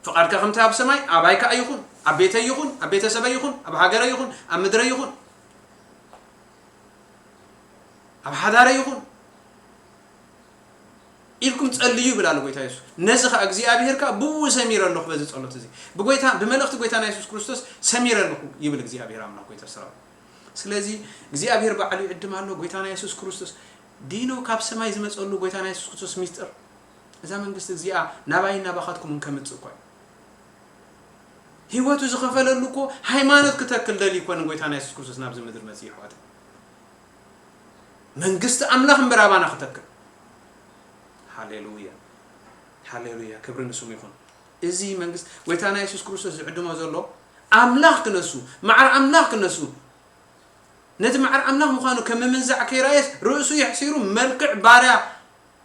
ፍቓድካ ከምቲ ኣብ ሰማይ፣ ኣባይ ከኣ ይኹን። ኣብ ቤተይ ይኹን፣ ኣብ ቤተሰበይ ይኹን፣ ኣብ ሃገረይ ይኹን፣ ኣብ ምድረይ ይኹን፣ ኣብ ሓዳረይ ይኹን ኢልኩም ጸልዩ ይብል ኣሎ ጎይታ የሱስ። ነዚ ኸኣ እግዚኣብሔር ከኣ ብኡ ሰሚረ ኣለኹ በዚ ጸሎት እዚ። ብጎይታ፣ ብመልእኽቲ ጎይታና የሱስ ክርስቶስ ሰሚረ ኣለኹ ይብል እግዚኣብሔር ኣምላኽ ጎይታ ሰራዊት። ስለዚ እግዚኣብሔር ባዕሉ ይዕድም ኣሎ። ጎይታና የሱስ ክርስቶስ ዲኖ ካብ ሰማይ ዝመጸሉ ጎይታና የሱስ ክርስቶስ ሚስጥር። እዛ መንግስቲ እዚኣ ናባይን ናባኻትኩምን ከምጽእ እኳ እዩ። ህይወቱ ዝኸፈለሉ እኮ ሃይማኖት ክተክል ደልዩ እኮ ንጎይታና የሱስ ክርስቶስ ናብዚ ምድሪ መጽኡ፣ ኣሕዋተይ። መንግስቲ ኣምላኽ እምበር ኣባና ክተክል። ሃሌሉያ፣ ሃሌሉያ፣ ክብሪ ንስሙ ይኹን። እዚ መንግስቲ ጎይታና የሱስ ክርስቶስ ዝዕድሞ ዘሎ ኣምላኽ ክነሱ፣ ማዕረ ኣምላኽ ክነሱ፣ ነቲ ማዕረ ኣምላኽ ምዃኑ ከም ምምንዛዕ ከይረኣየስ ርእሱ የሕሲሩ መልክዕ ባርያ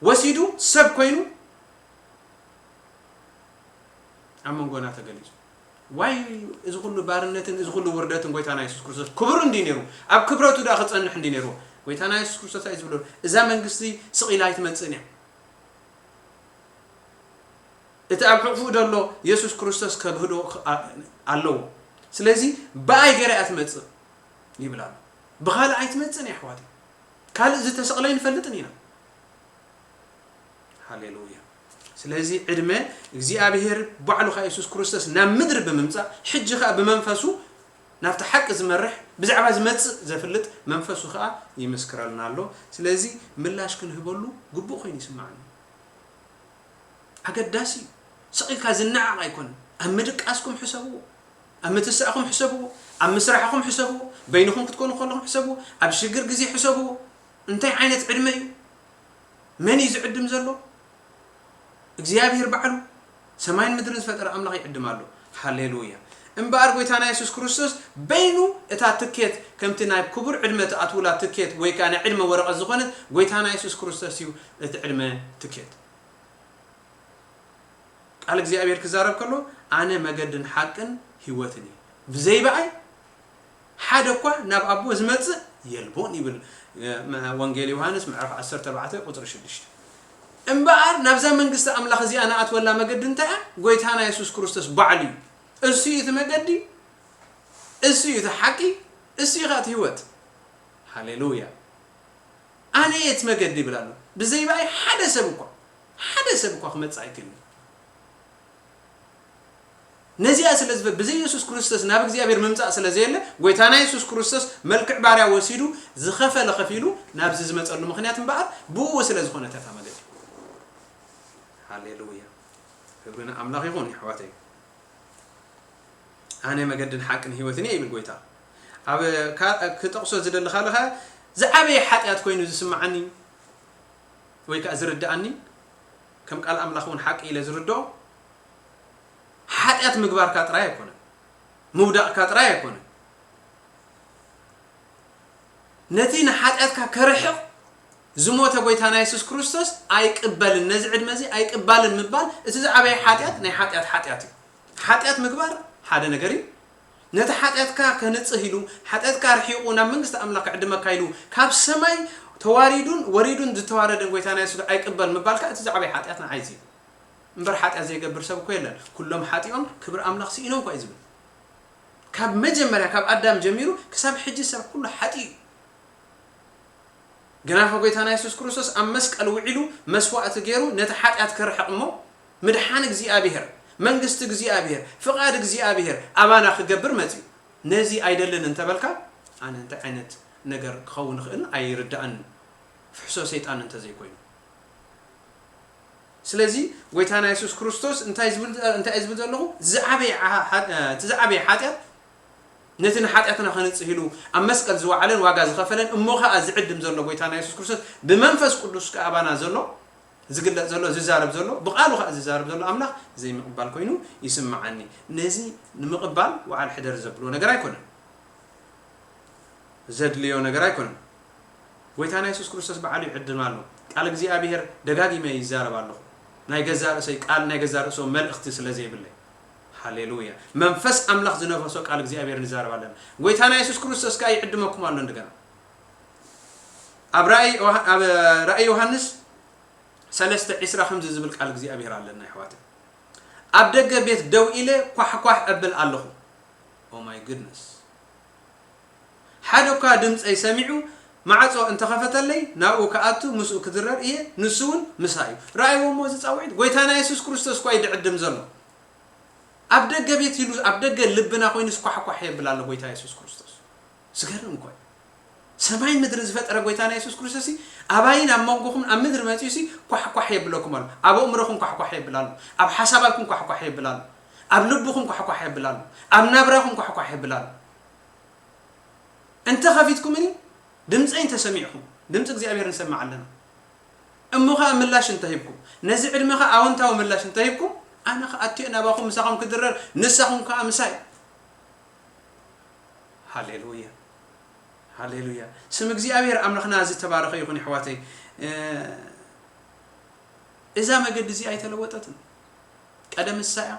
ወሲዱ ሰብ ኮይኑ ኣብ መንጎና ተገሊጹ። ዋይ፣ እዚ ኩሉ ባርነትን እዚ ኩሉ ውርደትን ጎይታና የሱስ ክርስቶስ ክቡር እንድዩ ነይሩ። ኣብ ክብረቱ ደኣ ክጸንሕ እንድዩ ነይሩ። ጎይታና የሱስ ክርስቶስ እንታይ እዩ ዝብሎ? እዛ መንግስቲ ስቕ ኢላ ኣይትመጽእን እያ። እቲ ኣብ ሕቑፉ ዘሎ የሱስ ክርስቶስ ከግህዶ ክ-፣ ኣ-፣ ኣለዎ። ስለዚ ብኣይ ገይራ እያ ትመጽእ ይብል ኣሎ። ብኻልእ ኣይትመጽእን እያ፣ ኣሕዋተይ። ካልእ ዝተሰቕለ ኣይንፈልጥን ኢና። ሃሌሉያ። ስለዚ ዕድመ እግዚኣብሔር ባዕሉ ኸኣ የሱስ ክርስቶስ ናብ ምድሪ ብምምጻእ፣ ሕጂ ኸኣ ብመንፈሱ ናብቲ ሓቂ ዝመርሕ፣ ብዛዕባ ዝመጽእ ዘፍልጥ መንፈሱ ኸኣ ይምስክረልና ኣሎ። ስለዚ ምላሽ ክንህበሉ ግቡእ ኮይኑ ይስምዓኒ። ኣገዳሲ እዩ። ስቕ ኢልካ ዝነዓቕ ኣይኮነን። ኣብ ምድቃስኩም ሕሰብዎ። ኣብ ምትሳእኹም ሕሰብዎ። ኣብ ምስራሕኹም ሕሰብዎ። በይንኹም ክትኮኑ ከለኹም ሕሰብዎ። ኣብ ሽግር ግዜ ሕሰብዎ። እንታይ ዓይነት ዕድመ እዩ? መን እዩ ዝዕድም ዘሎ? እግዚኣብሔር ባዕሉ ሰማይን ምድርን ዝፈጠረ ኣምላኽ ይዕድም ኣሎ። ሃሌሉያ። እምበኣር ጎይታና የሱስ ክርስቶስ በይኑ እታ ትኬት፣ ከምቲ ናይ ክቡር ዕድመ ትኣትውላ ትኬት ወይ ከኣ ናይ ዕድመ ወረቐት ዝኾነት ጎይታና የሱስ ክርስቶስ እዩ እቲ ዕድመ ትኬት። ቃል እግዚኣብሔር ክዛረብ ከሎ፣ "ኣነ መገድን ሓቅን ህይወትን እየ፣ ብዘይ ብኣይ ሓደ እኳ ናብ ኣቦ ዝመጽእ የልቦን" ይብል፣ እ፣ መ-፣ ወንጌል ዮሃንስ ምዕራፍ ዓሰርተ ኣርባዕተ ቁጽሪ ሽዱሽተ። እምበኣር ናብዛ መንግስቲ ኣምላኽ እዚኣ ንኣትወላ መገዲ እንታይ እያ? ጎይታና የሱስ ክርስቶስ ባዕሉ እዩ። እሱ እዩ እቲ መገዲ፣ እሱ እዩ እቲ ሓቂ፣ እሱ እዩ ኸኣ እቲ ህይወት። ሃሌሉያ። "ኣነ እየ እቲ መገዲ" ይብል ኣሎ። ብዘይ ብኣይ ሓደ ሰብ እኳ፣ ሓደ ሰብ እኳ ክመጽእ ኣይክእልን። ነዚኣ ስለ ዝበ-፣ ብዘይ የሱስ ክርስቶስ ናብ እግዚኣብሔር ምምጻእ ስለ ዘየለ፣ ጎይታና የሱስ ክርስቶስ መልክዕ ባርያ ወሲዱ፣ ዝኸፈለ ከፊሉ፣ ናብዚ ዝመጸሉ ምኽንያት እምበኣር፣ ብኡ ስለ ዝኾነት እታ መገዲ። ሃሌሉያ። ክብሪ ንኣምላኽ ይኹን፣ የሕዋተይ። ኣነ መገድን ሓቅን ህይወትን እየ ይብል ጎይታ። ኣብ ካ-፣ ክጠቕሶ ዝደሊ ካለኸ ዝዓበየ ሓጢኣት ኮይኑ ዝስምዓኒ ወይ ከኣ ዝርድኣኒ፣ ከም ቃል ኣምላኽ እውን ሓቂ ኢለ ዝርድኦ፣ ሓጢኣት ምግባርካ ጥራይ ኣይኮነን፣ ምውዳቕካ ጥራይ ኣይኮነን። ነቲ ንሓጢኣትካ ከርሕቕ ዝሞተ ጎይታና የሱስ ክርስቶስ ኣይቅበልን፣ ነዚ ዕድመ እዚ ኣይቅባልን ምባል፣ እቲ ዝዓበየ ሓጢኣት ናይ ሓጢኣት ሓጢኣት እዩ። ሓጢኣት ምግባር ሓደ ነገር እዩ። ነቲ ሓጢኣትካ ከንጽህ ኢሉ፣ ሓጢኣትካ ኣርሒቑ ናብ መንግስቲ ኣምላኽ ክዕድመካ ኢሉ፣ ካብ ሰማይ ተዋሪዱን ወሪዱን ዝተዋረደን ጎይታና የሱስ ኣይቅበል ምባልካ፣ እቲ ዝዓበየ ሓጢኣት ንዓይ እዚ እዩ። እምበር ሓጢኣት ዘይገብር ሰብ እኮ የለን። ኩሎም ሓጢኦም ክብሪ ኣምላኽ ስኢኖም እኳ እዩ ዝብል። ካብ መጀመርያ ካብ ኣዳም ጀሚሩ ክሳብ ሕጂ ሰብ ኩሉ ሓጢኡ እዩ። ግናኸ ጎይታና የሱስ ክርስቶስ ኣብ መስቀል ውዒሉ መስዋእቲ ገይሩ ነቲ ሓጢኣት ከርሕቕ እሞ ምድሓን እግዚኣብሔር፣ መንግስቲ እግዚኣብሔር፣ ፍቓድ እግዚኣብሔር ኣባና ክገብር መጺኡ። ነዚ ኣይደልን እንተበልካ ኣነ እንታይ ዓይነት ነገር ክኸውን ይኽእል ኣይርድኣንን። ፍሕሶ ሰይጣን እንተዘይኮይኑ። ስለዚ ጎይታና የሱስ ክርስቶስ እንታይ ዝብል፣ እንታይ ዝብል ዘለኹ? ዝዓበየ ሓ-፣ ሓ-፣ እቲ ዝዓበየ ሓጢኣት ነቲ ንሓጢኣትና ከንጽህ ኢሉ ኣብ መስቀል ዝወዓለን ዋጋ ዝኸፈለን እሞ ኸኣ ዝዕድም ዘሎ ጎይታና የሱስ ክርስቶስ ብመንፈስ ቅዱስ ከኣ ኣባና ዘሎ ዝግለጽ ዘሎ ዝዛረብ ዘሎ ብቓሉ ኸኣ ዝዛረብ ዘሎ ኣምላኽ ዘይምቕባል ኮይኑ ይስምዓኒ። ነዚ ንምቕባል ወዓል ሕደር ዘብሎ ነገር ኣይኮነን። ዘድልዮ ነገር ኣይኮነን። ጎይታና የሱስ ክርስቶስ ባዕሉ ይዕድም ኣሎ። ቃል እግዚኣብሔር ደጋጊመ ይዛረብ ኣለኹ። ናይ ገዛ ርእሰይ ቃል ናይ ገዛ ርእሶም መልእኽቲ ስለ ዘይብለይ። ሃሌሉያ። መንፈስ ኣምላኽ ዝነፈሶ ቃል እግዚኣብሔር ንዛረብ ኣለና። ጎይታና የሱስ ክርስቶስ ከኣ ይዕድመኩም ኣሎ እንደገና። ኣብ ራእይ ዮሃ-፣ ኣብ ራእይ ዮሃንስ ሰለስተ ዕስራ ከምዚ ዝብል ቃል እግዚኣብሔር ኣለና ይሕዋት። ኣብ ደገ ቤት ደው ኢለ ኳሕኳሕ እብል ኣለኹ። Oh my goodness። ሓደ እኳ ድምፀይ ሰሚዑ ማዕፆ እንተኸፈተለይ ናብኡ ክኣቱ ምስኡ ክድረር እየ፣ ንሱ እውን ምሳይ እዩ። ረኣይዎ እሞ እዚ ፃውዒት ጎይታና የሱስ ክርስቶስ እኳ እዩ ድዕድም ዘሎ። ኣብ ደገ ቤት ኢሉ ኣብ ደገ ልብና ኮይኑስ ኳሕኳሕ የብል ኣሎ ጎይታ የሱስ ክርስቶስ። ዝገርም እኮ እዩ። ሰማይን ምድርን ዝፈጠረ ጎይታና የሱስ ክርስቶስ ሲ ኣባይን ኣብ መንጎኹም ኣብ ምድሪ መፂኡ ሲ ኳሕኳሕ የብለኩም ኣሎ። ኣብ ኣእምሮኹም ኳሕኳሕ የብል ኣሎ። ኣብ ሓሳባትኩም ኳሕኳሕ የብል ኣሎ። ኣብ ልብኹም ኳሕኳሕ የብል ኣሎ። ኣብ ናብራኹም ኳሕኳሕ የብል ኣሎ። እንተ ኸፊትኩምኒ ድምፀይ እንተ ሰሚዕኩም፣ ድምፂ እግዚኣብሔር ንሰምዕ ኣለና። እሞ ኸኣ ምላሽ እንተ ሂብኩም፣ ነዚ ዕድመ ኸኣ ኣወንታዊ ምላሽ እንተ ሂብኩም፣ ኣነ ኸኣ ኣትየ ናባኹም ምሳኹም ክድረር፣ ንሳኹም ከኣ ምሳይ። ሃሌሉያ፣ ሃሌሉያ። ስም እግዚኣብሔር ኣምላኽና ዝተባረኸ ይኹን፣ የሕዋተይ። እ፣ እዛ መገዲ እዚ ኣይተለወጠትን። ቀደም ንሳ እያ።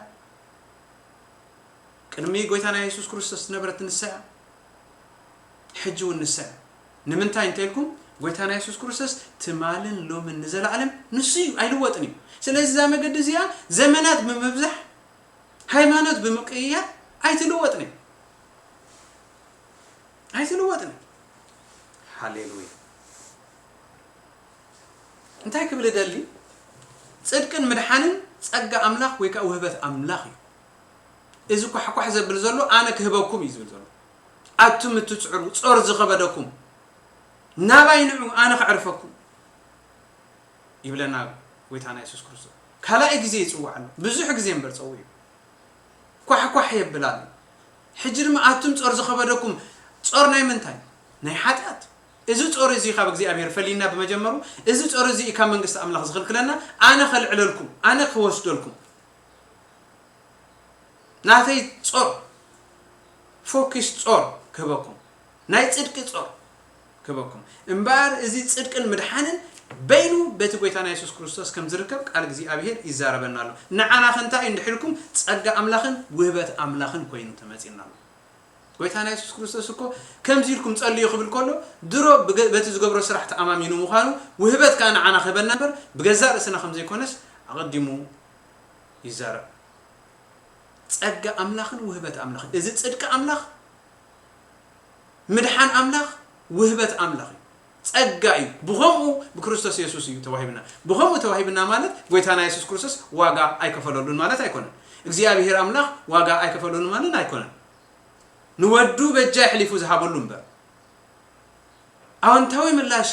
ቅድሚ ጎይታና የሱስ ክርስቶስ ዝነበረት ንሳ እያ። ሕጂ እውን ንሳ እያ። ንምንታይ እንተ ኢልኩም፣ ጎይታና የሱስ ክርስቶስ ትማልን ሎምን ንዘለኣለም ንሱ እዩ፣ ኣይልወጥን እዩ። ስለዚ እዛ መገዲ እዚኣ ዘመናት ብምብዛሕ፣ ሃይማኖት ብምቅይያር ኣይትልወጥን እያ። ኣይትልወጥን እያ። ሃሌሉያ። እንታይ ክብል እደሊ? ጽድቅን ምድሓንን ጸጋ ኣምላኽ ወይ ከኣ ውህበት ኣምላኽ እዩ። እዚ ኳሕኳሕ ዘብል ዘሎ ኣነ ክህበኩም እዩ ዝብል ዘሎ። ኣቱም እትጽዕሩ፣ ጾር ዝኸበደኩም፣ ናባይ ንዑ፣ ኣነ ከዕርፈኩም ይብለና ጎይታና የሱስ ክርስቶስ። ካልኣይ ግዜ ይጽውዕ ኣሎ። ብዙሕ ግዜ እምበር ጸዊዑ። ኳሕኳሕ የብል ኣሎ። ሕጂ ድማ ኣቱም ጾር ዝኸበደኩም፣ ጾር ናይ ምንታይ? ናይ ሓጢኣት። እዚ ጾር እዚ ካብ እግዚኣብሔር ፈሊና ብመጀመሩ፣ እዚ ጾር እዚ እዩ ካብ መንግስቲ ኣምላኽ ዝኽልክለና፣ ኣነ ከልዕለልኩም፣ ኣነ ክወስደልኩም። ናተይ ጾር፣ ፎኪስ ጾር ክህበኩም፣ ናይ ጽድቂ ጾር ክህበኩም። እምበኣር እዚ ጽድቅን ምድሓንን በይኑ በቲ ጎይታና የሱስ ክርስቶስ ከም ዝርከብ ቃል እግዚኣብሔር ይዛረበና ኣሎ። ንዓና ከ እንታይ እዩ እንድሕር ኢልኩም፣ ጸጋ ኣምላኽን ውህበት ኣምላኽን ኮይኑ ተመጺእና ኣሎ። ጎይታና የሱስ ክርስቶስ እኮ ከምዚ ኢልኩም ጸልዩ ክብል ከሎ፣ ድሮ ብገ-፣ በቲ ዝገብሮ ስራሕ ተኣማሚኑ ምዃኑ፣ ውህበት ከኣ ንዓና ክህበና እምበር፣ ብገዛእ ርእስና ከም ዘይኮነስ ኣቐዲሙ ይዛረብ። ጸጋ ኣምላኽን ውህበት ኣምላኽን። እዚ ጽድቂ ኣምላኽ፣ ምድሓን ኣምላኽ፣ ውህበት ኣምላኽ እዩ። ጸጋ እዩ። ብኸምኡ ብክርስቶስ የሱስ እዩ ተዋሂብና። ብኸምኡ ተዋሂብና ማለት ጎይታና የሱስ ክርስቶስ ዋጋ ኣይከፈለሉን ማለት ኣይኮነን። እግዚኣብሔር ኣምላኽ ዋጋ ኣይከፈለሉን ማለት ኣይኮነን። ንወዱ በጃ የሕሊፉ ዝሃበሉ እምበር። ኣወንታዊ ምላሽ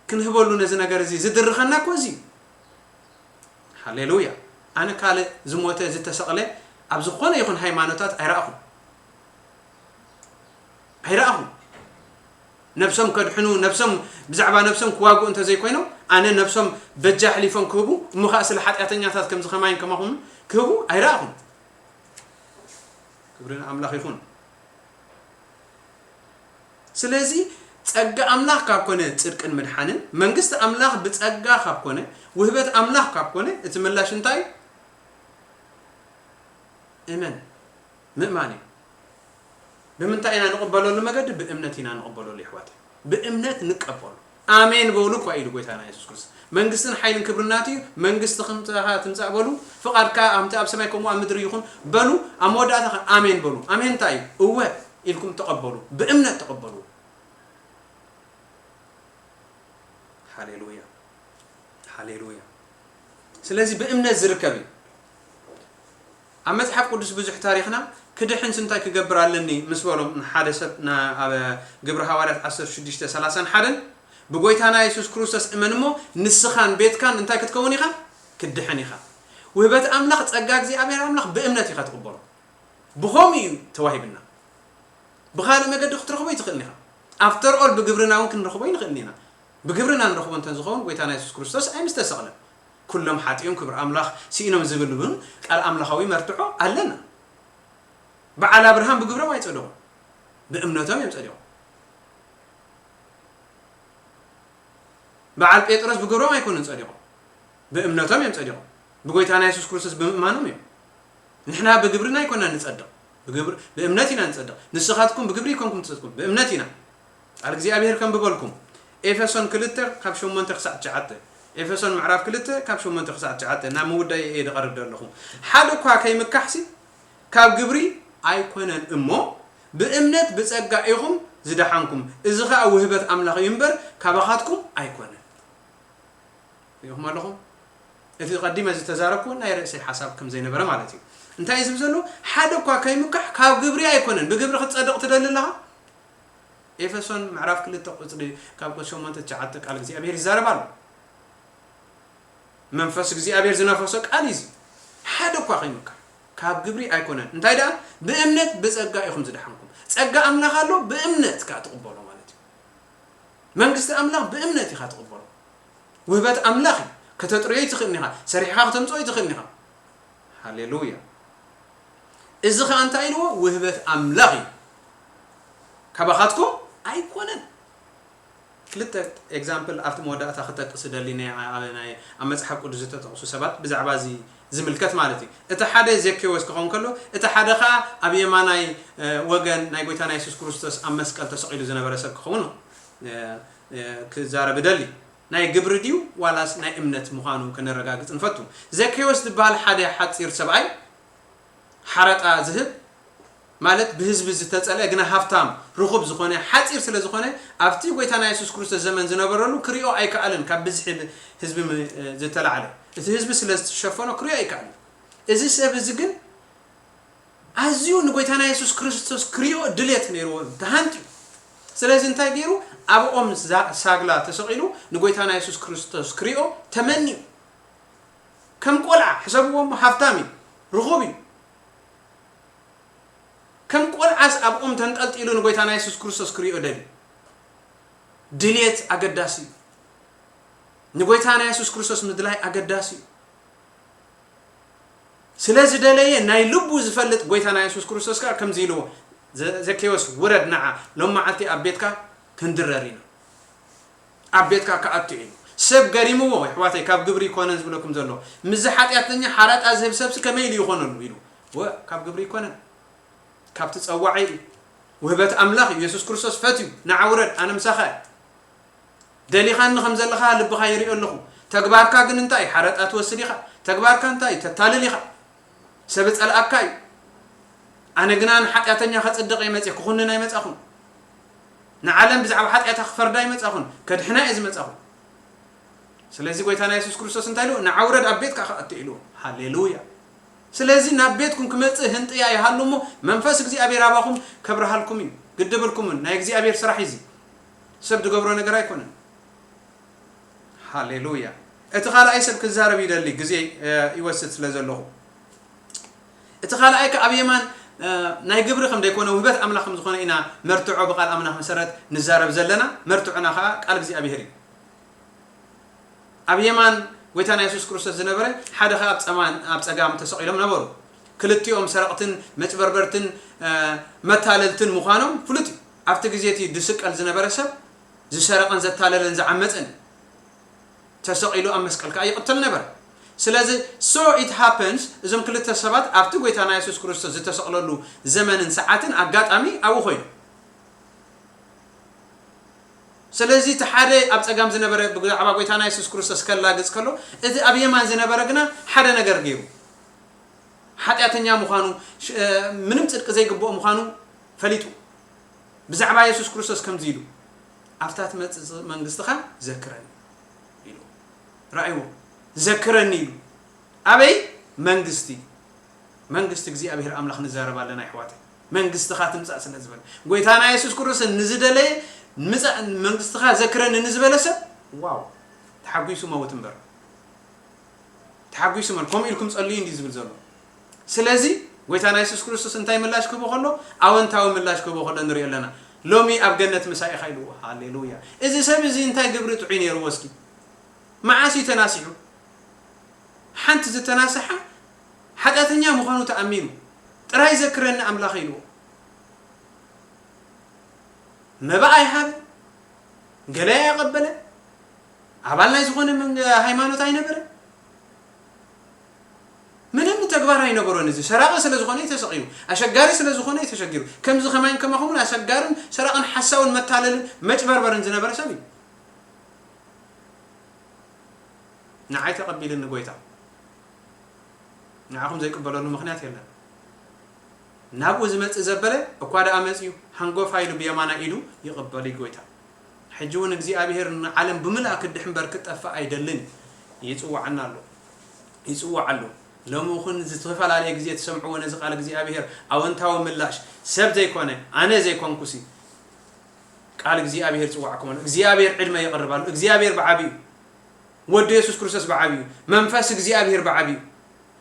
ክንህበሉ ነዚ ነገር እዚ ዝድርኸና እኮ እዚ እዩ። ሃሌሉያ። ኣነ ካልእ ዝሞተ ዝተሰቕለ ኣብ ዝኾነ ይኹን ሃይማኖታት ኣይረኣኹን። ኣይረኣኹን። ነብሶም ከድሕኑ፣ ነብሶም፣ ብዛዕባ ነብሶም ክዋግኡ እንተዘይኮይኖም፣ ኣነ ነብሶም በጃ ኣሕሊፎም ክህቡ፣ እሞ ኸኣ ስለ ሓጢኣተኛታት ከምዚ ኸማይን ከማኹምን ክህቡ ኣይረኣኹን። ክብሪ ንኣምላኽ ይኹን። ስለዚ ጸጋ ኣምላኽ ካብ ኮነ ጽድቅን ምድሓንን፣ መንግስቲ ኣምላኽ ብጸጋ ካብ ኮነ፣ ውህበት ኣምላኽ ካብ ኮነ፣ እቲ ምላሽ እንታይ እዩ? እመን። ምእማን እዩ። ብምንታይ ኢና ንቕበለሉ መገዲ? ብእምነት ኢና ንቕበለሉ፣ ይሕዋት። ብእምነት ንቀበሉ። ኣሜን በሉ እኳ ኢሉ ጎይታና የሱስ ክርስቶስ። መንግስትን ሓይልን ክብርን ናቱ እዩ። መንግስቲ ክምጻኻ ትምጻእ በሉ። ፍቓድካ ከምቲ ኣብ ሰማይ ከምኡ ኣብ ምድሪ ይኹን በሉ። ኣብ መወዳእታ ከ ኣሜን በሉ። ኣሜን እንታይ እዩ? እወ ኢልኩም ተቐበሉ። ብእምነት ተቐበሉ። ሃሌሉያ። ሃሌሉያ። ስለዚ ብእምነት ዝርከብ እዩ። ኣብ መጽሓፍ ቅዱስ ብዙሕ ታሪኽና ክድሕንስ እንታይ ክገብር ኣለኒ ምስ በሎም ንሓደ ሰብ ና-፣ ኣብ ግብሪ ሃዋርያት ዓሰርተ ሽዱሽተ ሰላሳን ሓደን ብጎይታና የሱስ ክርስቶስ እመን እሞ ንስኻን ቤትካን እንታይ ክትከውን ኢኻ? ክትድሕን ኢኻ። ውህበት ኣምላኽ ጸጋ እግዚኣብሔር ኣምላኽ ብእምነት ኢኻ ትቕበሎ። ብኸምኡ እዩ ተዋሂብና። ብኻልእ መገዲ ክትረኽቦ ኣይትኽእልን ኢኻ። ኣፍተር ኦል ብግብርና እውን ክንረኽቦ ኣይንኽእልን ኢና። ብግብርና ንረኽቦ እንተ ዝኸውን ጎይታና የሱስ ክርስቶስ ኣይምስተሰቕለን። ኩሎም ሓጢኦም ክብሪ ኣምላኽ ስኢኖም ዝብል እውን ቃል ኣምላኻዊ መርትዖ ኣለና። በዓል ኣብርሃም ብግብሮም ኣይጸደቑን፣ ብእምነቶም እዮም ጸዲቖም። በዓል ጴጥሮስ ብግብሮም ኣይኮኑን ጸዲቖም፣ ብእምነቶም እዮም ጸዲቖም። ብጎይታና የሱስ ክርስቶስ ብምእማኖም እዮም። ንሕና ብግብርና ኣይኮናን ንጸድቕ፣ ብግብር-፣ ብእምነት ኢና ንጸድቕ። ንስኻትኩም ብግብሪ ኣይኮንኩም ትጸድቁ፣ ብእምነት ኢና። ቃል እግዚኣብሔር ከንብበልኩም። ኤፌሶን ክልተ ካብ ሸሞንተ ክሳዕ ትሽዓተ። ኤፌሶን ምዕራፍ ክልተ ካብ ሸሞንተ ክሳዕ ትሽዓተ። ናብ ምውዳይ እየ ዝቐርብ ዘለኹ። ሓደ እኳ ከይምካሕሲ ካብ ግብሪ ኣይኮነን እሞ፣ ብእምነት ብጸጋ ኢኹም ዝደሓንኩም። እዚ ኸኣ ውህበት ኣምላኽ እዩ እምበር፣ ካባኻትኩም ኣይኮነን። ርኢኹም ኣለኹም? እቲ ቀዲመ ዝተዛረብኩ ናይ ርእሰይ ሓሳብ ከም ዘይነበረ ማለት እዩ። እንታይ እዩ ዝብል ዘሎ? ሓደ እኳ ከይምካሕ ካብ ግብሪ ኣይኮነን። ብግብሪ ክትጸድቕ ትደሊ ኣለኻ? ኤፌሶን ምዕራፍ ክልተ ቁጽሪ ካብ ቁጽሪ ሸሞንተ ትሽዓተ ቃል እግዚኣብሔር ይዛረብ ኣሎ። መንፈስ እግዚኣብሔር ዝነፈሶ ቃል እዩ እዚ። ሓደ እኳ ከይምካሕ ካብ ግብሪ ኣይኮነን። እንታይ ደኣ? ብእምነት ብጸጋ ኢኹም ዝደሓንኩም። ጸጋ ኣምላኽ ኣሎ፣ ብእምነት ከኣ ትቕበሎ ማለት እዩ። መንግስቲ ኣምላኽ ብእምነት ኢኻ ትቕበሎ። ውህበት ኣምላኽ እዩ። ከተጥርዮ ኣይትኽእልን ኢኻ። ሰሪሕኻ ከተምጽኦ ኣይትኽእልን ኢኻ። ሃሌሉያ። እዚ ኸኣ እንታይ ኢልዎ? ውህበት ኣምላኽ እዩ። ካባኻትኩም ኣይኮነን። ክልተ ኤግዛምፕል ኣብቲ መወዳእታ ክጠቅስ እደሊ፣ ናይ፣ ኣብ፣ ናይ፣ ኣብ መጽሓፍ ቅዱስ ዝተጠቕሱ ሰባት ብዛዕባ እዚ ዝምልከት ማለት እዩ። እቲ ሓደ ዘኬዎስ ክኸውን ከሎ፣ እቲ ሓደ ኸኣ ኣብ የማናይ፣ እ፣ ወገን ናይ ጎይታና የሱስ ክርስቶስ ኣብ መስቀል ተሰቒሉ ዝነበረ ሰብ ክኸውን፣ እ፣ እ፣ ክዛረብ እደሊ። ናይ ግብሪ ድዩ ዋላስ ናይ እምነት ምዃኑ ከነረጋግጽ ንፈቱ። ዘኬዎስ ዝበሃል ሓደ ሓጺር ሰብኣይ፣ ሓረጣ ዝህብ፣ ማለት ብህዝቢ ዝተጸልአ ግና ሃብታም ርኹብ ዝኾነ፣ ሓጺር ስለ ዝኾነ፣ ኣብቲ ጎይታና የሱስ ክርስቶስ ዘመን ዝነበረሉ ክሪኦ ኣይከኣለን፣ ካብ ብዝሒ ህዝቢ ም-፣ ዝተላዕለ። እቲ ህዝቢ ስለ ዝተሸፈኖ ክሪኦ ኣይከኣለን። እዚ ሰብ እዚ ግን ኣዝዩ ንጎይታና የሱስ ክርስቶስ ክሪኦ ድሌት ነይርዎ፣ ተሃንጥዩ። ስለዚ እንታይ ገይሩ? ኣብ ኦም ዛ-፣ ሳግላ ተሰቒሉ ንጎይታና የሱስ ክርስቶስ ክሪኦ ተመንዩ። ከም ቆልዓ ሕሰብዎ እሞ፣ ሃብታም እዩ፣ ርኹብ እዩ። ከም ቆልዓስ ኣብ ኦም ተንጠልጢሉ ንጎይታና የሱስ ክርስቶስ ክሪኦ ደልዩ። ድሌት ኣገዳሲ እዩ። ንጎይታና የሱስ ክርስቶስ ምድላይ ኣገዳሲ እዩ። ስለ ዝደለየ ናይ ልቡ ዝፈልጥ ጎይታና የሱስ ክርስቶስ ከኣ ከምዚ ኢልዎ፣ "ዘ-፣ ዘኬዎስ ውረድ ንዓ፣ ሎም መዓልቲ ኣብ ቤትካ ክንድረር ኢና። ኣብ ቤትካ ክኣቱ እዩ" ኢሉ። ሰብ ገሪምዎ፣ ኣሕዋተይ፣ ካብ ግብሪ ይኮነን ዝብለኩም ዘሎ። ምስዚ ሓጢኣተኛ ሓረጣ ዝህብ ሰብሲ ከመይ ኢሉ ይኾነሉ ኢሉ። ወ-፣ ካብ ግብሪ ይኮነን። ካብቲ ጸዋዒ እዩ። ውህበት ኣምላኽ እዩ። የሱስ ክርስቶስ ፈትዩ፣ "ንዓ ውረድ፣ ኣነ ምሳኻ እየ። ደሊኻኒ ከም ዘለኻ ልብኻ ይሪኦ ኣለኹ። ተግባርካ ግን እንታይ እዩ? ሓረጣ ትወስድ ኢኻ። ተግባርካ እንታይ እዩ? ተታልል ኢኻ። ሰብ ጸልኣካ እዩ። ኣነ ግና ንሓጢኣተኛ ከጽድቕ እየ መጽየ፣ ክኹንን ኣይመጻኹን። ንዓለም ብዛዕባ ሓጢኣታ ክፈርዳ ኣይመጻኹን፣ ከድሕና እየ ዝመጻኹ." ስለዚ ጎይታና የሱስ ክርስቶስ እንታይ ኢሉ? "ንዓ ውረድ፣ ኣብ ቤትካ ክኣቱ" ኢሉ። ሃሌሉያ። ስለዚ ናብ ቤትኩም ክመጽእ ህንጥያ ይሃሉ እሞ መንፈስ እግዚኣብሔር ኣባኹም ከብርሃልኩም እዩ። ግድብልኩምን፣ ናይ እግዚኣብሔር ስራሕ እዩ እዚ። ሰብ ዝገብሮ ነገር ኣይኮነን። ሃሌሉያ። እቲ ካልኣይ ሰብ ክዛረብ ይደሊ፣ ግዜ፣ እ፣ ይወስድ ስለ ዘለኹ። እቲ ካልኣይ ከ ኣብ የማን፣ እ፣ ናይ ግብሪ ከም ዘይኮነ ውህበት ኣምላኽ ከም ዝኾነ ኢና መርትዖ ብቃል ኣምላኽ መሰረት ንዛረብ ዘለና። መርትዖና ኸዓ ቃል እግዚኣብሔር እዩ። ኣብ የማን ጎይታና የሱስ ክርስቶስ ዝነበረ፣ ሓደ ኸዓ ኣብ ጸማን፣ ኣብ ጸጋም ተሰቒሎም ነበሩ። ክልቲኦም ሰረቕትን መጭበርበርትን፣ እ፣ መታለልትን ምዃኖም ፍሉጥ እዩ። ኣብቲ ግዜ እቲ ዝስቀል ዝነበረ ሰብ ዝሰረቐን ዘታለለን ዝዓመጸን እዩ። ተሰቒሉ ኣብ መስቀል ከኣ ይቕተል ነበረ። ስለዚ፣ so it happens፣ እዞም ክልተ ሰባት ኣብቲ ጎይታና የሱስ ክርስቶስ ዝተሰቕለሉ ዘመንን ሰዓትን ኣጋጣሚ ኣብኡ ኮይኑ። ስለዚ፣ እቲ ሓደ ኣብ ጸጋም ዝነበረ ብዛዕባ ጎይታና የሱስ ክርስቶስ ከላግጽ ከሎ፣ እቲ ኣብ የማን ዝነበረ ግና ሓደ ነገር ገይሩ። ሓጢኣተኛ ምዃኑ፣ ሽ-፣ እ፣ ምንም ጽድቂ ዘይግብኦ ምዃኑ ፈሊጡ። ብዛዕባ የሱስ ክርስቶስ ከምዚ ኢሉ፣ "ኣብታ ትመጽእ መንግስትኻ ዘክረኒ" ኢሉ። ረኣይዎ፣ "ዘክረኒ" ኢሉ። ኣበይ? መንግስቲ፣ መንግስቲ እግዚኣብሔር ኣምላኽ ንዛረብ ኣለና፣ ኣሕዋተይ። "መንግስትኻ ትምጻእ" ስለ ዝበለ፣ ጎይታና የሱስ ክርስቶስ ንዝደለየ፣ "ምጻእ መንግስትኻ ዘክረኒ" ንዝበለ ሰብ፣ ዋው፣ ተሓጒሱ መውት እምበር። ተሓጒሱ መን? ከምኡ ኢልኩም ጸልዩ እንዲ ዝብል ዘሎ። ስለዚ፣ ጎይታና የሱስ ክርስቶስ እንታይ ምላሽ ክህቦ ከሎ? ኣወንታዊ ምላሽ ክህቦ ከሎ ንሪኦ ኣለና። "ሎሚ ኣብ ገነት ምሳይ ኢኻ" ኢልዎ። ሃሌሉያ። እዚ ሰብ እዚ እንታይ ግብሪ ጥዑይ ነይርዎ እስኪ? መዓስ እዩ ተናሲሑ? ሓንቲ ዝተናስሓ ሓጢኣተኛ ምዃኑ ተኣሚኑ፣ "ጥራይ ዘክረኒ ኣምላኽ" ኢልዎ። መባእ ኣይሃበ፣ ገለ ኣየቐበለ፣ ኣባል ናይ ዝኾነ መንገ-፣ ሃይማኖት ኣይነበረ፣ ምንም ተግባር ኣይነበሮን። እዚ ሰራቒ ስለ ዝኾነ እዩ ተሰቒሉ፣ ኣሸጋሪ ስለ ዝኾነ እዩ ተሸጊሩ። ከምዚ ከማይን ከማኹምን ኣሸጋርን ሰራቕን ሓሳውን መታለልን መጭበርበርን ዝነበረ ሰብ እዩ። ንዓይ ተቐቢልኒ ጎይታ፣ ንዓኹም ዘይቅበለሉ ምኽንያት የለን። ናብኡ ዝመጽእ ዘበለ እኳ ደኣ መጺኡ፣ ሃንጎፋ ኢሉ ብየማናይ ኢዱ ይቕበል እዩ ጎይታ። ሕጂ እውን እግዚኣብሔር ንዓለም ብምልኣ ክድሕ እምበር ክጠፍእ ኣይደልን እዩ። ይጽውዓና ኣሎ። ይጽውዕ ኣሎ። ሎሚ እውን ዝተፈላለየ ግዜ ትሰምዕዎ ነዚ ቃል እግዚኣብሔር ኣወንታዊ ምላሽ፣ ሰብ ዘይኮነ፣ ኣነ ዘይኮንኩሲ፣ ቃል እግዚኣብሔር ይጽውዓኩም ኣሎ። እግዚኣብሔር ዕድመ የቕርብ ኣሎ። እግዚኣብሔር ብዓቢኡ፣ ወዲ የሱስ ክርስቶስ ብዓቢኡ፣ መንፈስ እግዚኣብሔር ብዓቢኡ።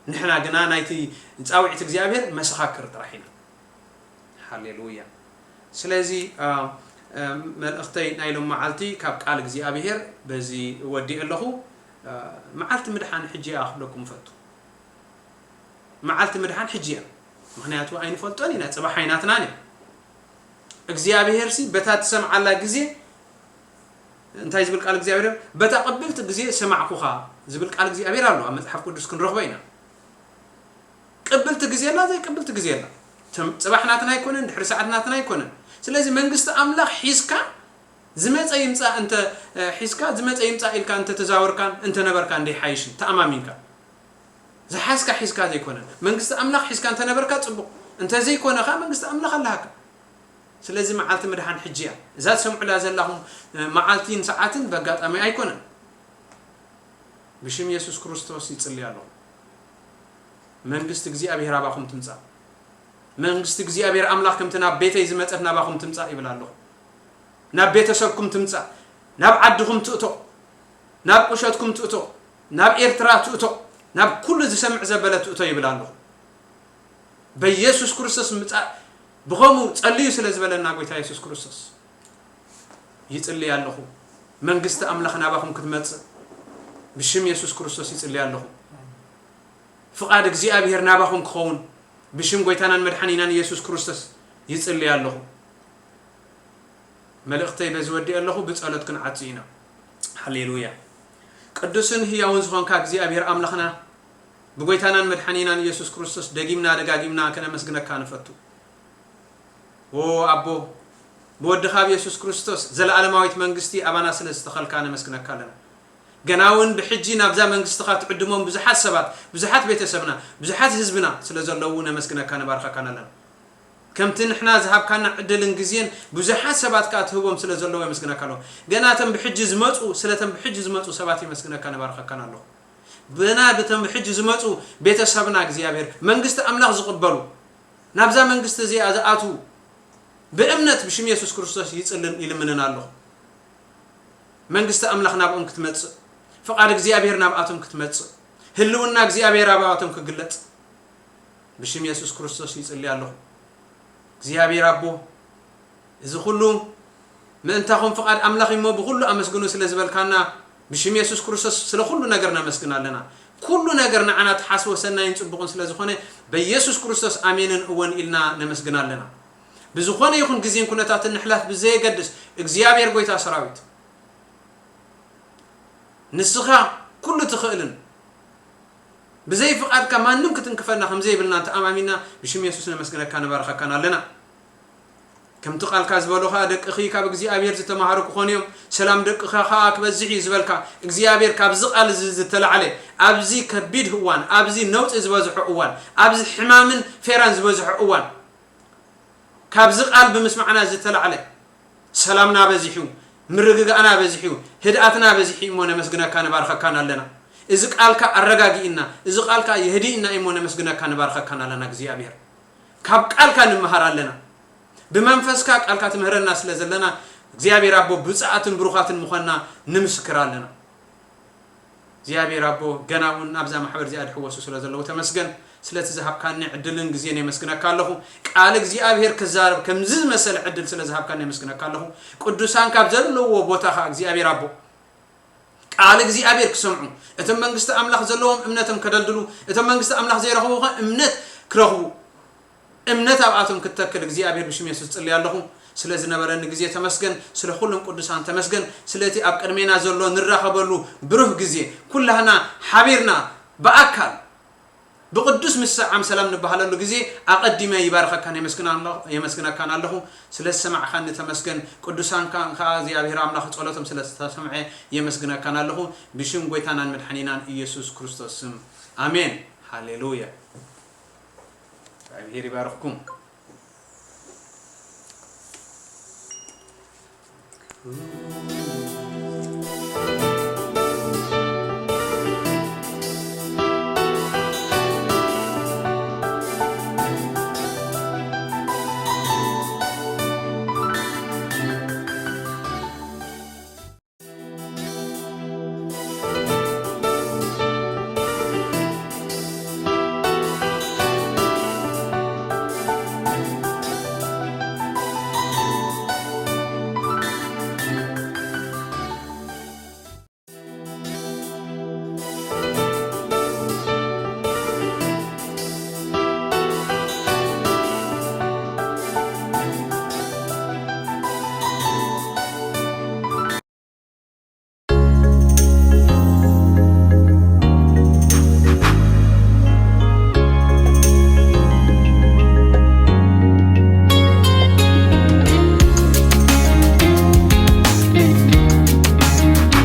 ንሕና ግና ናይቲ ጻውዒት እግዚኣብሔር መሰኻክር ጥራሕ ኢና። ሃሌሉያ። ስለዚ፣ አ፣ አ፣ መልእኽተይ ናይ ሎም መዓልቲ ካብ ቃል እግዚኣብሔር በዚ ወዲእ ኣለኹ። አ፣ መዓልቲ ምድሓን ሕጂ እያ ክብለኩም እፈቱ። መዓልቲ ምድሓን ሕጂ እያ። ምኽንያቱ ኣይንፈልጦን ኢና፣ ጽባሕ ኣይናትናን እያ። እግዚኣብሔርሲ በታ ትሰምዓላ ግዜ እንታይ ዝብል ቃል እግዚኣብሔር? "በታ ቅብልቲ ግዜ ሰማዕኩኻ" ዝብል ቃል እግዚኣብሔር ኣሎ። ኣብ መጽሓፍ ቅዱስ ክንረኽቦ ኢና። ቅብልቲ ግዜ ኣላ፣ ዘይቅብልቲ ግዜ ኣላ። ትም-፣ ጽባሕ ናትና ኣይኮነን፣ ድሕሪ ሰዓት ናትና ኣይኮነን። ስለዚ መንግስቲ ኣምላኽ ሒዝካ ዝመጸ ይምጻእ እንተ፣ እ፣ ሒዝካ ዝመጸ ይምጻእ ኢልካ እንተ ተዛወርካን እንተ ነበርካ እንደ ይሓይሽን ተኣማሚንካ። ዝሓዝካ ሒዝካ ዘይኮነን፣ መንግስቲ ኣምላኽ ሒዝካ እንተ ነበርካ ጽቡቕ፣ እንተ ዘይኮነ ከኣ መንግስቲ ኣምላኽ ኣለሃካ። ስለዚ መዓልቲ ምድሓን ሕጂ እያ። እዛ ትሰምዑላ ዘላኹም፣ እ፣ መዓልትን ሰዓትን በጋጣሚ ኣይኮነን። ብሽም የሱስ ክርስቶስ ይጽሊ ኣለኹ። መንግስቲ እግዚኣብሔር ኣባኹም ትምጻእ። መንግስቲ እግዚኣብሔር ኣምላኽ ከምቲ ናብ ቤተይ ዝመጸት ናባኹም ትምጻእ ይብል ኣለኹ። ናብ ቤተሰብኩም ትምጻእ። ናብ ዓድኹም ትእቶ። ናብ ቁሸትኩም ትእቶ። ናብ ኤርትራ ትእቶ። ናብ ኩሉ ዝሰምዕ ዘበለ ትእቶ ይብል ኣለኹ። በየሱስ ክርስቶስ ምጻእ ብኸምኡ ጸልዩ ስለ ዝበለና ጎይታ የሱስ ክርስቶስ ይጽልይ ኣለኹ። መንግስቲ ኣምላኽ ናባኹም ክትመጽእ ብሽም የሱስ ክርስቶስ ይጽልይ ኣለኹ። ፍቓድ እግዚኣብሔር ናባኹም ክኸውን ብሽም ጎይታናን መድሓኒናን የሱስ ክርስቶስ ይጽልይ ኣለኹ። መልእኽተይ በዚ ወዲእ ኣለኹ። ብጸሎት ክንዓጽ ኢና። ሃሌሉያ። ቅዱስን ህያውን ዝኾንካ እግዚኣብሔር ኣምላኽና፣ ብጎይታናን መድሓኒናን ኢየሱስ ክርስቶስ ደጊምና ደጋጊምና ከነመስግነካ ንፈቱ። ዎ ኣቦ፣ ብወድኻ ብየሱስ ክርስቶስ ዘለኣለማዊት መንግስቲ ኣባና ስለ ዝተኸልካ ነመስግነካ ኣለና። ገና እውን ብሕጂ ናብዛ መንግስትኻ ትዕድሞም ብዙሓት ሰባት፣ ብዙሓት ቤተሰብና፣ ብዙሓት ህዝብና ስለ ዘለዉ ነመስግነካ ነባርኸካን ኣለና። ከምቲ ንሕና ዝሃብካና ዕድልን ግዜን ብዙሓት ሰባት ከኣ ትህቦም ስለ ዘለዉ የመስግነካ ኣለኹ። ገና እቶም ብሕጂ ዝመጹ፣ ስለ እቶም ብሕጂ ዝመጹ ሰባት የመስግነካ ነባርኸካን ኣለኹ። ብና ብቶም ብሕጂ ዝመጹ ቤተሰብና እግዚኣብሔር መንግስቲ ኣምላኽ ዝቕበሉ ናብዛ መንግስቲ እዚኣ ዝኣትዉ ብእምነት ብሽም የሱስ ክርስቶስ ይጽልን ይልምንን ኣለኹ። መንግስቲ ኣምላኽ ናብኦም ክትመጽእ፣ ፍቓድ እግዚኣብሔር ናብኣቶም ክትመጽእ፣ ህልውና እግዚኣብሔር ኣብኣቶም ክግለጽ፣ ብሽም የሱስ ክርስቶስ ይጽሊ ኣለኹ። እግዚኣብሔር ኣቦ፣ እዚ ኩሉ ምእንታኹም ፍቓድ ኣምላኽ እሞ ብኹሉ ኣመስግኑ ስለ ዝበልካና፣ ብሽም የሱስ ክርስቶስ ስለ ኩሉ ነገር ነመስግን ኣለና። ኩሉ ነገር ንዓና ተሓስቦ ሰናይን ጽቡቕን ስለ ዝኾነ፣ በየሱስ ክርስቶስ ኣሜንን እወን ኢልና ነመስግን ኣለና። ብዝኾነ ይኹን ግዜን ኩነታትን ንሕላፍ ብዘየገድስ፣ እግዚኣብሔር ጐይታ ሰራዊት፣ ንስኻ ኩሉ ትኽእልን ብዘይ ፍቓድካ ማንም ክትንክፈና ከም ዘይብልና እንተኣማሚና፣ ብሽም የሱስ ነመስግነካ፣ ንባርኸካን ኣለና። ከምቲ ቃልካ ዝበሎ ኸኣ፣ ደቅኺ ካብ እግዚኣብሔር ዝተማሃሩ ክኾኑ እዮም፣ ሰላም ደቅኻ ኸኣ ክበዝሕ እዩ ዝበልካ፣ እግዚኣብሔር ካብዚ ቃል እዚ ዝተላዕለ፣ ኣብዚ ከቢድ እዋን፣ ኣብዚ ነውጺ ዝበዝሖ እዋን፣ ኣብዚ ሕማምን ፌራን ዝበዝሖ እዋን፣ ካብዚ ቃል ብምስማዕና ዝተላዕለ ሰላምና በዚሑ፣ ምርግጋእና በዚሑ፣ ህድኣትና በዚሑ እሞ ነመስግነካ፣ ንባርኸካን ኣለና። እዚ ቃልካ ኣረጋጊእና፣ እዚ ቃልካ የህድእና እሞ ነመስግነካ፣ ንባርኸካን ኣለና። እግዚኣብሔር፣ ካብ ቃልካ ንምሃር ኣለና። ብመንፈስካ ቃልካ ትምህረና ስለ ዘለና፣ እግዚኣብሔር ኣቦ፣ ብፅኣትን ብሩኻትን ምዃንና ንምስክር ኣለና። እግዚኣብሔር ኣቦ፣ ገና እውን ናብዛ ማሕበር እዚኣ ድሕወሱ ስለ ዘለዉ ተመስገን። ስለቲ ዝሃብካኒ ዕድልን ግዜን የመስግነካ ኣለኹ። ቃል እግዚኣብሔር ክዛረብ ከምዚ ዝመሰለ ዕድል ስለ ዝሃብካኒ የመስግነካ ኣለኹ። ቅዱሳን ካብ ዘለውዎ ቦታ ኸዓ እግዚኣብሔር ኣቦ፣ ቃል እግዚኣብሔር ክሰምዑ፣ እቶም መንግስቲ ኣምላኽ ዘለዎም እምነቶም ከደልድሉ፣ እቶም መንግስቲ ኣምላኽ ዘይረኸቡ ኸ እምነት ክረኽቡ፣ እምነት ኣብኣቶም ክትተክል እግዚኣብሔር ብሽም የሱስ ጽልይ ኣለኹ። ስለ ዝነበረኒ ግዜ ተመስገን፣ ስለ ኩሎም ቅዱሳን ተመስገን፣ ስለቲ ኣብ ቅድሜና ዘሎ ንራኸበሉ ብሩህ ግዜ፣ ኩላህና ሓቢርና ብኣካል ብቅዱስ ምስዓም ሰላም ንበሃለሉ ግዜ ኣቐዲመ ይባርኸካን የመስግና ኣለኹ-፣ የመስግነካን ኣለኹ። ስለ ዝሰማዕኻኒ ተመስገን። ቅዱሳን ከ-፣ ከኣ እግዚኣብሔር ኣምላኽ ጸሎቶም ስለ ዝተሰምዐ የመስግነካን ኣለኹ። ብሽም ጐይታናን መድሓኒናን ኢየሱስ ክርስቶስ ስም፣ ኣሜን። ሃሌሉያ። እግዚኣብሔር ይባርኽኩም።